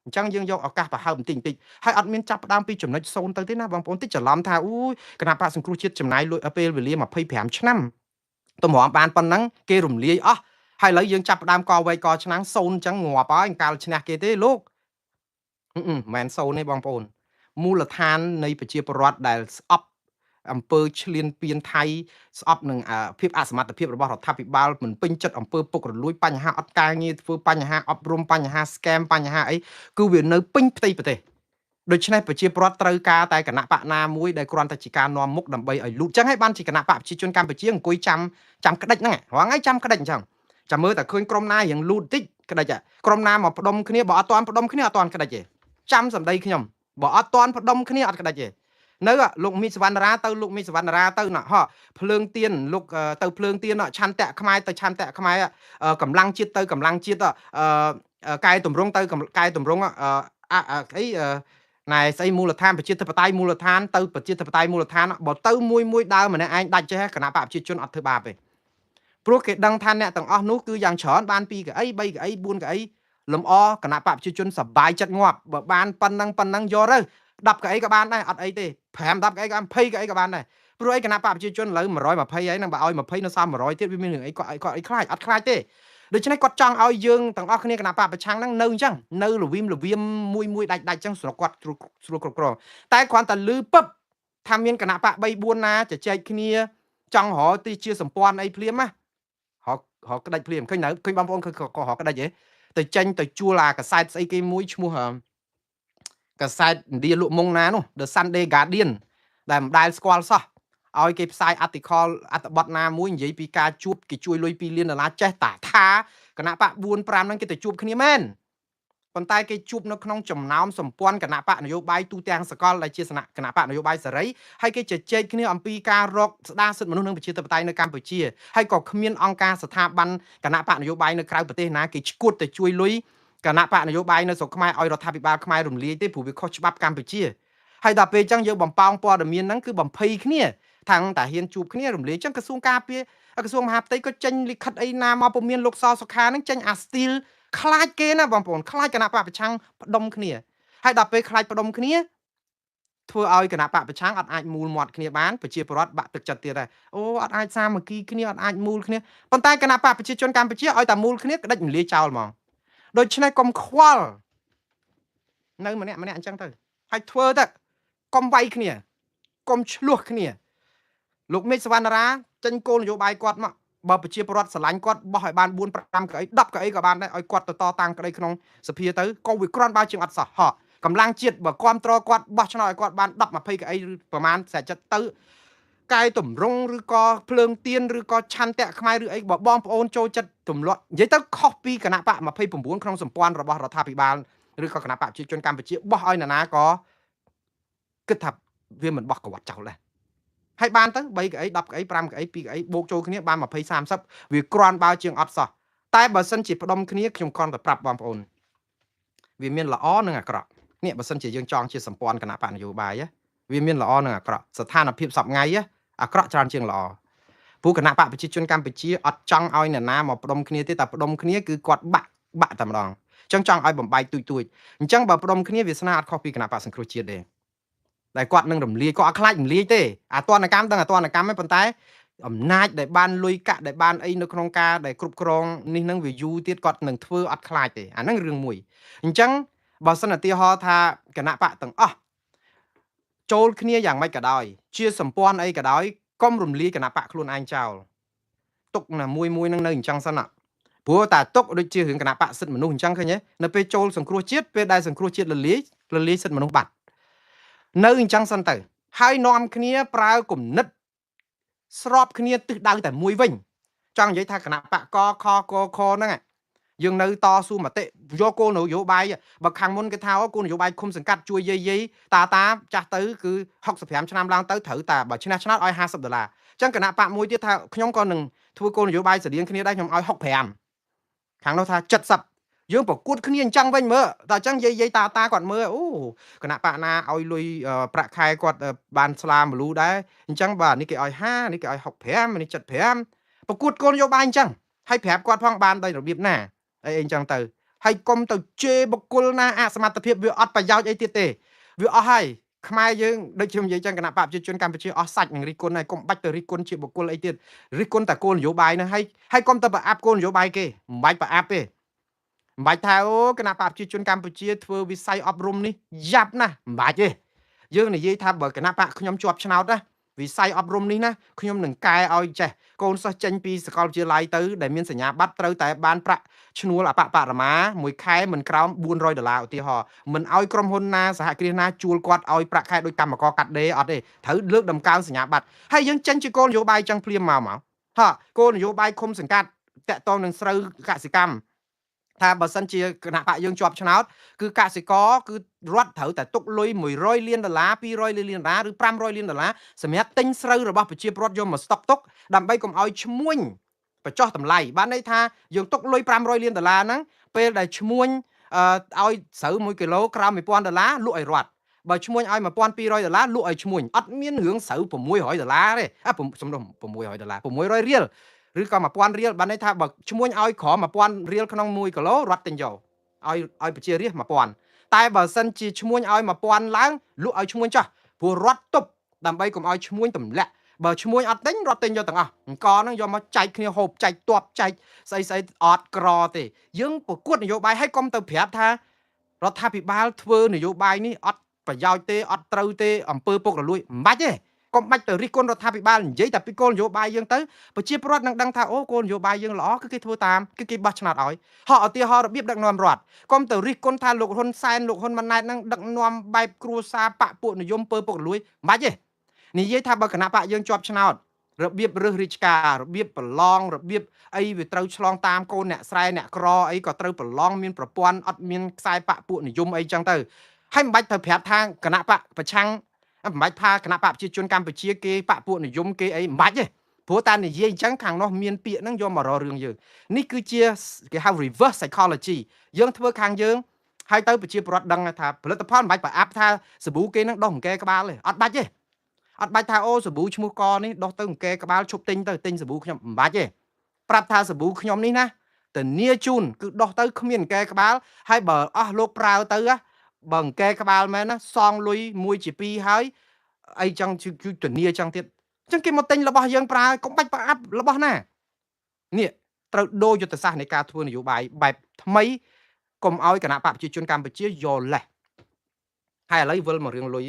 ញអញ្ចឹងយើងយកឱកាសប្រហើបបន្តិចបន្តិចហើយអត់មានចាប់ផ្ដើមពីចំណុច0ទៅទេណាបងប្អូនតិចច្រឡំថាអូយគណៈបកសង្គ្រោះជាតិចំណាយលុយពេលវេលា25ឆ្នាំតម្រាំបានប៉ុណ្ណឹងគេរំលាយអស់ ហើយឥឡូវយើងចាប់ផ្ដើមកវែកកឆ្នាំងសូន្យអញ្ចឹងងាប់ហើយកាលឈ្នះគេទេលោកមិនមែនសូន្យទេបងប្អូនមូលដ្ឋាននៃប្រជាពលរដ្ឋដែលស្អប់អំពើឈ្លានពានថៃស្អប់នឹងភាពអសមត្ថភាពរបស់រដ្ឋាភិបាលមិនពេញចិត្តអំពើពុករលួយបញ្ហាអត់ការងារធ្វើបញ្ហាអប់រំបញ្ហា scam បញ្ហាអីគឺវានៅពេញផ្ទៃប្រទេសដូច្នេះប្រជាពលរដ្ឋត្រូវការតែគណៈបកណាមួយដែលគ្រាន់តែជាការនាំមុខដើម្បីឲ្យលូតចឹងហើយបានជាគណៈបកប្រជាជនកម្ពុជាអង្គុយចាំចាំក្តិចហ្នឹងរាល់ថ្ងៃចាំក្តិចអញ្ចឹងចាំមើលតែឃើញក្រុមណារៀងលូតតិចក្តិចក្រុមណាមកផ្ដុំគ្នាបើអត់ទាន់ផ្ដុំគ្នាអត់ទាន់ក្តិចទេចាំសម្ដីខ្ញុំបើអត់ទាន់ផ្ដុំគ្នាអត់ក្តិចទេនៅលោកមីសវណ្ណរាទៅលោកមីសវណ្ណរាទៅណហភ្លើងទៀនលោកទៅភ្លើងទៀនឆន្ទៈខ្មែរទៅឆន្ទៈខ្មែរកម្លាំងជាតិទៅកម្លាំងជាតិកែតម្រង់ទៅកែតម្រង់អីណែស្អីមូលដ្ឋានប្រជាធិបតេយ្យមូលដ្ឋានទៅប្រជាធិបតេយ្យមូលដ្ឋានបើទៅមួយមួយដើមម្នាក់ឯងដាច់ចេះគណៈបកប្រជាជនអត់ធ្វើបាបទេព្រោះគេដឹងថាអ្នកទាំងអស់នោះគឺយ៉ាងច្រើនបាន2កៅអី3កៅអី4កៅអីលំអគណៈបកប្រជាជនសបាយចិត្តងាប់បើបានប៉ុណ្ណឹងប៉ុណ្ណឹងយកទៅ10កៅអីក៏បានដែរអត់អីទេ5 10កៅអីក៏20កៅអីក៏បានដែរព្រោះអីគណៈបកប្រជាជនឥឡូវ120ហើយហ្នឹងបើឲ្យ20នៅសល់100ទៀតវាមានរឿងអីគាត់គាត់អីខ្លាចអត់ខ្លាចទេដូច្នេះគាត់ចង់ឲ្យយើងទាំងអស់គ្នាគណៈបកប្រឆាំងហ្នឹងនៅអញ្ចឹងនៅលវីមលវៀមមួយមួយដាច់ដាច់អញ្ចឹងស្រុកគាត់ស្រួលគ្រប់គ្រងតែគ្រាន់តែលឺពឹបថាមានគណៈបក3 4ណាជជែកគ្នាចង់រកទីជាសម្ព័ន្ធអីភ្លាមណារកក្តិចភ្លាមឃើញនៅឃើញបងប្អូនឃើញក៏រកក្តិចហ៎ទៅចេញទៅជួលអាកាសែតស្អីគេមួយឈ្មោះកាសែតឥណ្ឌាលក់មុងណានោះ The Sunday Guardian ដែលមិនដែលស្គាល់សោះឲ្យគេផ្សាយអតិខលអត្ថបទណាមួយនិយាយពីការជួបគេជួយលុយ2លានដុល្លារចេះតាថាគណៈបក4 5ហ្នឹងគេទៅជួបគ្នាមែនប៉ុន្តែគេជួបនៅក្នុងចំណោមសម្ព័ន្ធគណៈបកនយោបាយទូទាំងសកលដែលជាគណៈបកនយោបាយសេរីហើយគេជជែកគ្នាអំពីការរកស្ដារសិទ្ធិមនុស្សនិងប្រជាធិបតេយ្យនៅកម្ពុជាហើយក៏គ្មានអង្គការស្ថាប័នគណៈបកនយោបាយនៅក្រៅប្រទេសណាគេឈួតទៅជួយលុយគណៈបកនយោបាយនៅស្រុកខ្មែរឲ្យរដ្ឋាភិបាលខ្មែររំលាយទេព្រោះវាខុសច្បាប់កម្ពុជាហើយដល់ពេលអញ្ចឹងយើងបំប៉ោងព័ត៌មានហ្នឹងគឺបំភ័យគ្នាថាងតាហ៊ានជួបគ្នារំលាយអញ្ចឹងក្រសួងការពារក្រសួងមហាផ្ទៃក៏ចេញលិខិតអីណាមកពមៀនលោកសសុខាហ្នឹងចេញអាស្ទីលខ្លាចគេណាបងប្អូនខ្លាចគណៈបកប្រឆាំងផ្ដុំគ្នាហើយដល់ពេលខ្លាចផ្ដុំគ្នាធ្វើឲ្យគណៈបកប្រឆាំងអត់អាចមូលមាត់គ្នាបានប្រជាពលរដ្ឋបាក់ទឹកចិត្តទៀតដែរអូអត់អាចសាមគ្គីគ្នាអត់អាចមូលគ្នាប៉ុន្តែគណៈបកប្រជាជនកម្ពុជាឲ្យតែមូលគ្នាក្តិចមលាចោលហ្មងដូច្នេះកុំខ្វល់នៅម្នាក់ម្នាក់អញ្ចឹងទៅហើយធ្វើទៅកុំវាយគ្នាកុំឆ្លោះគ្នាលោកមេឃសវណ្ណរាចេញគោលនយោបាយគាត់មកបើប្រជាពលរដ្ឋស្រឡាញ់គាត់បោះឲ្យបាន4 5កៅអី10កៅអីក៏បានដែរឲ្យគាត់ទៅតតាំងក្តីក្នុងសភាទៅក៏វាគ្រាន់បើជាងអត់សោះហោះកម្លាំងជាតិបើគ្រប់ត្រគាត់បោះឆ្នោតឲ្យគាត់បាន10 20កៅអីឬប្រមាណស្រេចចិត្តទៅកែតម្រង់ឬក៏ភ្លើងទៀនឬក៏ឆន្ទៈខ្មែរឬអីបើបងប្អូនចូលចិត្តទម្លាក់និយាយទៅខុសពីគណៈបក29ក្នុងសម្ព័ន្ធរបស់រដ្ឋាភិបាលឬក៏គណៈបកប្រជាជនកម្ពុជាបោះឲ្យណានាក៏គិតថាវាមិនបោះក្បត់ចោលដែរហើយបានទៅ3កៅអី10កៅអី5កៅអី2កៅអីបូកចូលគ្នាបាន20 30វាគ្រាន់បើជាងអត់សោះតែបើសិនជាផ្ដុំគ្នាខ្ញុំគ្រាន់តែប្រាប់បងប្អូនវាមានល្អនិងអាក្រក់នេះបើសិនជាយើងចង់ជាសម្ព័ន្ធគណៈបកនយោបាយវាមានល្អនិងអាក្រក់ស្ថានភាពសប្ងៃអាក្រក់ច្រើនជាងល្អព្រោះគណៈបកប្រជាជនកម្ពុជាអត់ចង់ឲ្យអ្នកណាមកផ្ដុំគ្នាទេតែផ្ដុំគ្នាគឺគាត់បាក់បាក់តែម្ដងអញ្ចឹងចង់ឲ្យបំបែកទូចទូចអញ្ចឹងបើផ្ដុំគ្នាវាសនាអត់ខុសពីគណៈបកសង្គ្រោះជាតិទេតែគាត់នឹងរំលាយគាត់អត់ខ្លាចរំលាយទេអាទណ្ឌកម្មដឹងអាទណ្ឌកម្មឯងប៉ុន្តែអំណាចដែលបានលុយកាក់ដែលបានអីនៅក្នុងការដែលគ្រប់គ្រងនេះនឹងវាយូរទៀតគាត់នឹងធ្វើអត់ខ្លាចទេអាហ្នឹងរឿងមួយអញ្ចឹងបើសិនឧទាហរណ៍ថាគណៈបកទាំងអស់ចូលគ្នាយ៉ាងម៉េចក៏ដោយជាសម្ព័ន្ធអីក៏ដោយកុំរំលាយគណៈបកខ្លួនឯងចោលទុកណាមួយមួយនឹងនៅអញ្ចឹងសិនព្រោះតែទុកដូចជារឿងគណៈបកសិទ្ធិមនុស្សអញ្ចឹងឃើញទេនៅពេលចូលសង្គ្រោះជាតិពេលដែលសង្គ្រោះជាតិរលាយសិទ្ធិមនុស្សបាត់នៅអញ្ចឹងសិនទៅហើយនាំគ្នាប្រើគំនិតស្របគ្នាទិសដៅតែមួយវិញចង់និយាយថាគណៈបកកខកខហ្នឹងយើងនៅតស៊ូមតិយកគោលនយោបាយបើខាងមុនគេថាគោលនយោបាយឃុំសង្កាត់ជួយយាយយាយតាតាចាស់ទៅគឺ65ឆ្នាំឡើងទៅត្រូវតាបើឈ្នះឆ្នោតឲ្យ50ដុល្លារអញ្ចឹងគណៈបកមួយទៀតថាខ្ញុំក៏នឹងធ្វើគោលនយោបាយស្តៀងគ្នាដែរខ្ញុំឲ្យ65ខាងនោះថា70យើងប្រកួតគ្នាអញ្ចឹងវិញមើលតែអញ្ចឹងយាយយាយតាតាគាត់មើលអូគណៈបកណាឲ្យលុយប្រាក់ខែគាត់បានស្លាមលូដែរអញ្ចឹងបាទនេះគេឲ្យ5នេះគេឲ្យ65នេះ75ប្រកួតគោលនយោបាយអញ្ចឹងហើយប្រាប់គាត់ផងបានដោយរបៀបណាអីអញ្ចឹងទៅហើយកុំទៅជេរបុគ្គលណាអសមត្ថភាពវាអត់ប្រយោជន៍អីទៀតទេវាអស់ហើយ ខ្មែរយើងដូចខ្ញុំនិយាយចឹងគណៈបកប្រជាជនកម្ពុជាអស់សាច់នឹងរិះគន់ហើយកុំបាច់ទៅរិះគន់ជាបុគ្គលអីទៀតរិះគន់តែគោលនយោបាយហ្នឹងហើយកុំទៅប្រអាប់គោលនយោបាយគេមិនបាច់ប្រអាប់ទេមិនបាច់ថាអូគណៈបកប្រជាជនកម្ពុជាធ្វើវិស័យអប់រំនេះយ៉ាប់ណាស់មិនបាច់ទេយើងនិយាយថាបើគណៈបកខ្ញុំជាប់ឆ្នោតណាវិស័យអប់រំនេះណាខ្ញុំនឹងកែឲ្យចេះកូនសិស្សចេញពីសាកលវិទ្យាល័យទៅដែលមានសញ្ញាបត្រត្រូវតែបានប្រាក់ឈ្នួលអបបរមាមួយខែមិនក្រោម400ដុល្លារឧទាហរណ៍មិនឲ្យក្រុមហ៊ុនណាសហគ្រាសណាជួលគាត់ឲ្យប្រាក់ខែដូចកម្មករកាត់ដេរអត់ទេត្រូវលើកដំកើងសញ្ញាបត្រហើយយើងចេញជាគោលនយោបាយចឹងភ្លាមមកមកហាគោលនយោបាយឃុំសង្កាត់តាក់ទងនឹងស្រូវកសិកម្មថាបើសិនជាគណៈបកយើងជាប់ឆ្នោតគឺកសិករគឺរដ្ឋត្រូវតែទុកលុយ100លានដុល្លារ200លានដុល្លារឬ500លានដុល្លារសម្រាប់ទិញស្រូវរបស់ប្រជាពលរដ្ឋយកមកស្តុកទុកដើម្បីកុំឲ្យឈ្មួញបញ្ចុះតម្លៃបានន័យថាយើងទុកលុយ500លានដុល្លារហ្នឹងពេលដែលឈ្មួញឲ្យស្រូវ1គីឡូក្រោម1000ដុល្លារលក់ឲ្យរដ្ឋបើឈ្មួញឲ្យ1200ដុល្លារលក់ឲ្យឈ្មួញអត់មានរឿងស្រូវ600ដុល្លារទេអាសំដៅ600ដុល្លារ600រៀលឬក៏1000រៀលបានន័យថាបើឈ្មួញឲ្យក្រម1000រៀលក្នុង1គីឡូរដ្ឋទិញយកឲ្យប្រជារាស្ត្រ1000តែបើសិនជាឈ្មួញឲ្យ1000ឡើងលក់ឲ្យឈ្មួញចោះព្រោះរដ្ឋទប់ដើម្បីកុំឲ្យឈ្មួញទម្លាក់បើឈ្មួញអត់ទិញរដ្ឋទិញយកទាំងអស់អង្គហ្នឹងយកមកចែកគ្នាហូបចែកតបចែកស្អីស្អីអត់ក្រទេយើងប្រកួតនយោបាយឲ្យកុំទៅប្រាប់ថារដ្ឋាភិបាលធ្វើនយោបាយនេះអត់ប្រយោជន៍ទេអត់ត្រូវទេអំពើពុករលួយមិនបាច់ទេកុំបាច់ទៅរិះគន់រដ្ឋាភិបាលនិយាយតែពីគោលនយោបាយយើងទៅប្រជាពលរដ្ឋនឹងដឹងថាអូគោលនយោបាយយើងល្អគឺគេធ្វើតាមគឺគេបោះឆ្នោតឲ្យហោះឧទាហរណ៍របៀបដឹកនាំរដ្ឋកុំទៅរិះគន់ថាលោកហ៊ុនសែនលោកហ៊ុនម៉ាណែតនឹងដឹកនាំបែបគ្រួសារបពពួកនិយមពើពុករលួយមិនបាច់ទេនិយាយថាបើគណៈបកយើងជាប់ឆ្នោតរបៀបរើសរាជការរបៀបប្រឡងរបៀបអីវាត្រូវឆ្លងតាមកូនអ្នកស្រែអ្នកក្រអីក៏ត្រូវប្រឡងមានប្រព័ន្ធអត់មានខ្សែបពពួកនិយមអីចឹងទៅហើយមិនបាច់ទៅប្រាប់ថាគណៈបកប្រឆាំងមិនបាច់ថាគណៈបកប្រជាជនកម្ពុជាគេបពពួកនិយមគេអីមិនបាច់ទេព្រោះតែនិយាយអញ្ចឹងខាងនោះមានពាក្យហ្នឹងយកមករករឿងយើងនេះគឺជាគេហៅ reverse psychology យើងធ្វើខាងយើងហើយទៅប្រជាពលរដ្ឋដឹងថាផលិតផលមិនបាច់ប្រអាប់ថាសាប៊ូគេហ្នឹងដោះអង្គែក្បាលទេអត់បាច់ទេអត់បាច់ថាអូសាប៊ូឈ្មោះកនេះដោះទៅអង្គែក្បាលឈប់ទិញទៅទិញសាប៊ូខ្ញុំមិនបាច់ទេប្រាប់ថាសាប៊ូខ្ញុំនេះណាធានាជូនគឺដោះទៅគ្មានអង្គែក្បាលហើយបើអស់លោកប្រើទៅបើអង្គែក្បាលមែនណាសងលុយ1ជា2ហើយអីចឹងគឺធានាចឹងទៀតអញ្ចឹងគេមកទិញរបស់យើងប្រើកុំបាច់ប្រអាប់របស់ណានេះត្រូវដូរយុទ្ធសាស្ត្រនៃការធ្វើនយោបាយបែបថ្មីកុំឲ្យគណៈបកប្រជាជនកម្ពុជាយកលេសហើយឥឡូវវិលមករឿងលុយ